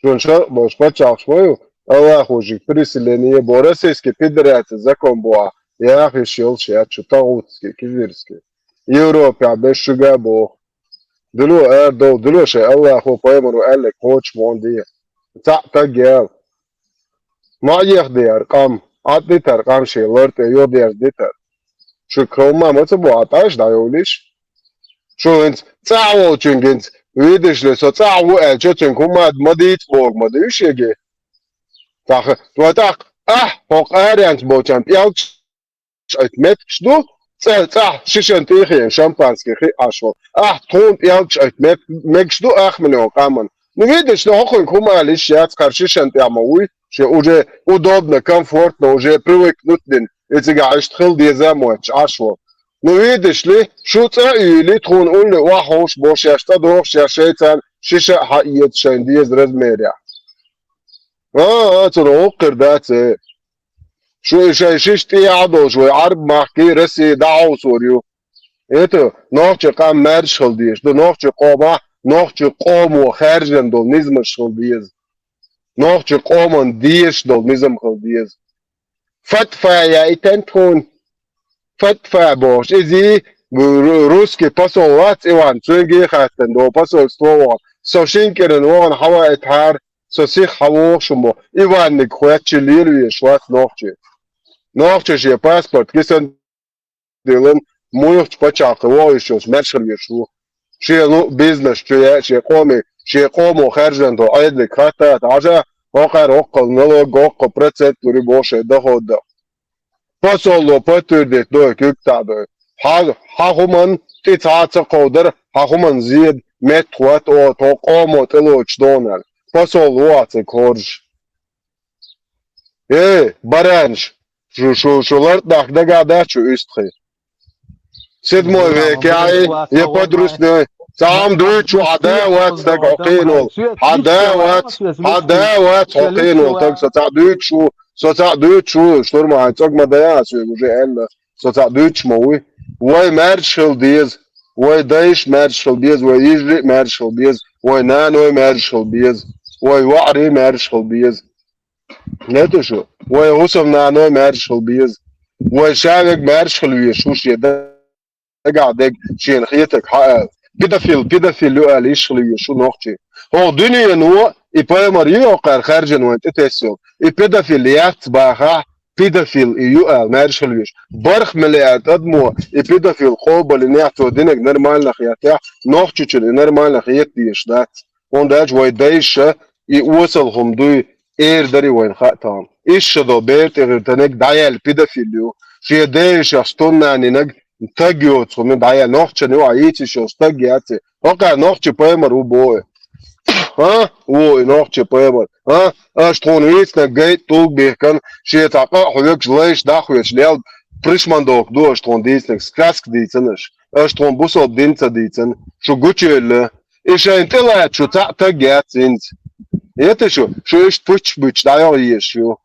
шуна шарӀ долуш пачхьалкхаш ма ю, Аллахьо шуьга переселение бо, Российский Федерацин закон бо, яхаш йолуш яц шу, тагӀутский, кизирский. Европехь берш шуьга а боху. Дуьло арадовла, дуьло шайн Аллахьо, пайхамаро аьлларг кхочуш ма де. Цхьаъ таг яла. Ма Ӏехадехьара къам, Ӏад дитара къам шен лар тӀе йо дерза дитара. Шу хӀумма ма ца бохьа, тӀаьш дӀайовлийша. Шу хӀинца цӀахь волчуьнга хӀинца, видишь ли, со цӀахь ву аьлча, цуьнга хӀумма ма дийца бохург ма дуй шеге. ТӀаккха, тӀаккха, ахь, хӀокху аренца болчарна пӀелгаш айта меттигаш ду, цӀа-, цӀахь шишан тӀе а хиъна, шампанский хиъ Ӏаш волу. Ахь тхуна пӀелгаш айта мет-, мегаш ду ахмане къаман. Ну, видишь, ну, хӀокхуьнга хӀума ала йиш яц, кхара шишан тӀехь ма вуй, шен уже удобно, комфортно, уже привыкнуть дина, и цигахь иштта хила деза а моьттуш Ӏаш волу. Ну, видишь ли, шу цӀа а юьйлий, тхуна улле охьаховша бохуш, шаьш цӀа дохуш, шаьш шайцарна шиша а хьаэца шайна деза размерехь. А, а, цунах гӀуллакх хир дац, э. Шу и шайн шиша тӀехьа а долуш, вай Ӏарб-махкий, Россия дӀахьовсор ю. Это, нохча къам маьрша хила дезаш ду, нохча къомах, нохча къомо хаьржина долу низамаш хила деза. Нохча къоман дезаш долу низам хила деза. Фатфа яйтан тхуна. Фатфа бохуш, иза ру-, русский посол вац, Иван, цуьнга а хаттана, до посольство вахана. Со шина кӀиран вахана хьаваийтахьара, со сиха хьавогӀуш хӀума бо. Иванниг хоьттучу лелавеш вац нохчи. Нохчо шен паспорт кисан дилан, муьлххачу пачхьалкхе вогӀуш йолуш маьрша хила везаш ву. Шен лу бизнес чу яа, шен къоме, шен къомо хаьржина долу Ӏедалиг хатта а хьажа, хӀокхара хӀокхул налог, хӀокхул процент лур ю боху шайн доходах. Посолло подтвердить дой, куьг цхьаъ дой. Хьан, хьан хӀуманна тӀе цхьа а ца кховдар, хьан хӀуманна зеда, меттахӀотта оха тхо къомо тӀелоцуш догӀу аьлла. Посолло ву ахь цига хоржуш. Э, баранаш, шу, шу, шу лартӀахка дагахь дац шу уьстагӀий. Седьмой векехь я подручной. Цхьа хӀума дуьйцуш ву, хьан да вац стаг хьо кхийна волу. Хьан да вац, хьан да вац хьо кхийна волу стаг, со цхьаъ дуьйцуш ву, со цхьаъ дуьйцуш ву, штурма хьайн цӀог ма дайа ас вега уже аьлла. Со цхьаъ дуьйцуш ма вуй. Вай маьрша хила деза, вай дайша маьрша хила беза, вай йижарий а маьрша хила беза, вай наной маьрша хила беза, вай ваӀарий маьрша хила беза. Лето шу, вай хӀусамнаной маьрша хила беза. Вай ша верг маьрша хила везаш ву шен дагахь дерг шена хетарг хьаала. Педофил, педофил ю аьлла йиш хила везаш ву нохчи. ХӀокху дуьнено и пайхамар ю йоккхара хаьржина вайн тӀе тесна йолу. И педофил яц бахахь, педофил и ю аьлла маьрша хила везаш. БархӀ миллиард адамо и педофил къобалйинехь, цо динарг нормально хетахь, нохчочун и нормально хета дезаш дац. ХӀунда аьлча вай дайша и осал хӀума дуй, эр дари вайна хаьа тахана. Исс шо долу бер тӀе хир тайниг дӀаяьлла педофил ю. Шен дайшах стуннанинаг таг йоцу хӀума дӀаяьлла. Нохчан ю а йийцаш йолу стаг яц и. ХӀокхара нохчи пайхамар ву боху. ХӀа? Ву и нохчи пайхамар. ХӀа? Аша тхуна вийцинарг гайта тӀулг бихкан, шен цхьа къа а хьоьгуш, лайш дӀахоьцуш лел, пришмандовка ду аша тхуна дийцинарг, сказка дийцина аша. Аша тхуна бусалба дин ца дийцина. Шу гучуевлла. И шайна тӀелаца шу цхьаъ таг яц хӀинца. Эта шу, шу иштта пуч-буч дӀайогӀу езаш ю.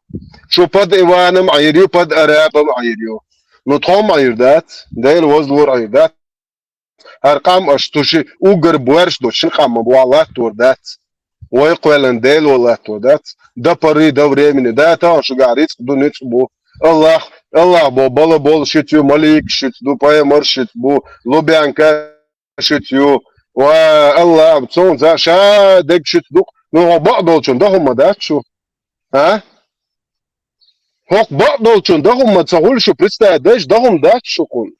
Шу под Иваном Ӏийр ю, под арабом Ӏийр ю. Ну, тхом Ӏийр дац, Дела возлур Ӏийр дац. ХӀара къам аша цу ши уггар боьрша долчу шина къаман бохьа латтор дац. Вай кхоьллина Дело латтор дац. До поры до времени. Да, тахана шуьгахь рицкъ ду, нуьцкъ бу. Аллах, Аллах бо, бала болу шуьца ю, маликаш шуьца ду, пайхамарш шуьца бу, Лубянка шуьца ю. Ва Аллах, цунца ша дерг шуьца ду. Ну, хӀокху бакъдолчун дан хӀума дац шу? А? ХӀокху бакъдолчун дан хӀума ца хуьлу шу, представить дайша дан хӀума дац шу кхунна.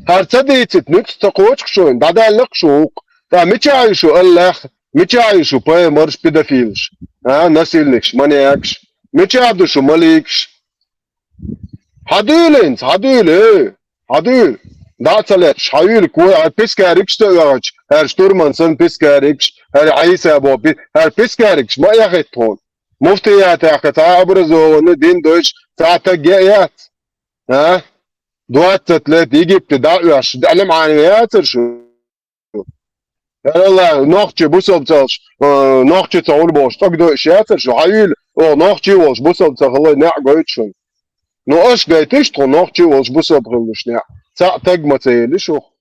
ХӀара ца дийцийта нуьцкъ ца кхочух шуна, дӀадаьллакх шу вукху. ТӀа мичахь ю шу Аллах, мичахь ю шу пайхамарш, педофилаш? А, насильникаш, маньякаш? Мичахь ду шу маликаш? Хьан дуьйлинца, хьан дуьйлу, э? Хьан дуьйлу? ДӀа а ца лаьтташ, хьан юьйлу кой, хьан пискарикаш ца оьгӀача, хӀара штурман санна пискарикаш, хӀара Ӏийса боху пи-, хӀара пискарикаш ма эхийта тхуна. Муфтиятехь цхьа образованный, дин дойтуш цхьа таг е а яц? А? Двадцать лет Египте дӀа а оьшуш, дӀа а лимхьана яцар шу. Аллах, нохчий бусалба ца хилча, э, нохчий ца хуьлу бохуш, цӀогдойуш яцар шу. Хьайийла, оха нохчий волуш бусалба ца хилла неӀ гойту шуна. Ну, аша гайтиш тхо нохчий волуш бусалба хиллуш неӀ. Цхьаъ таг ма ца елли шух.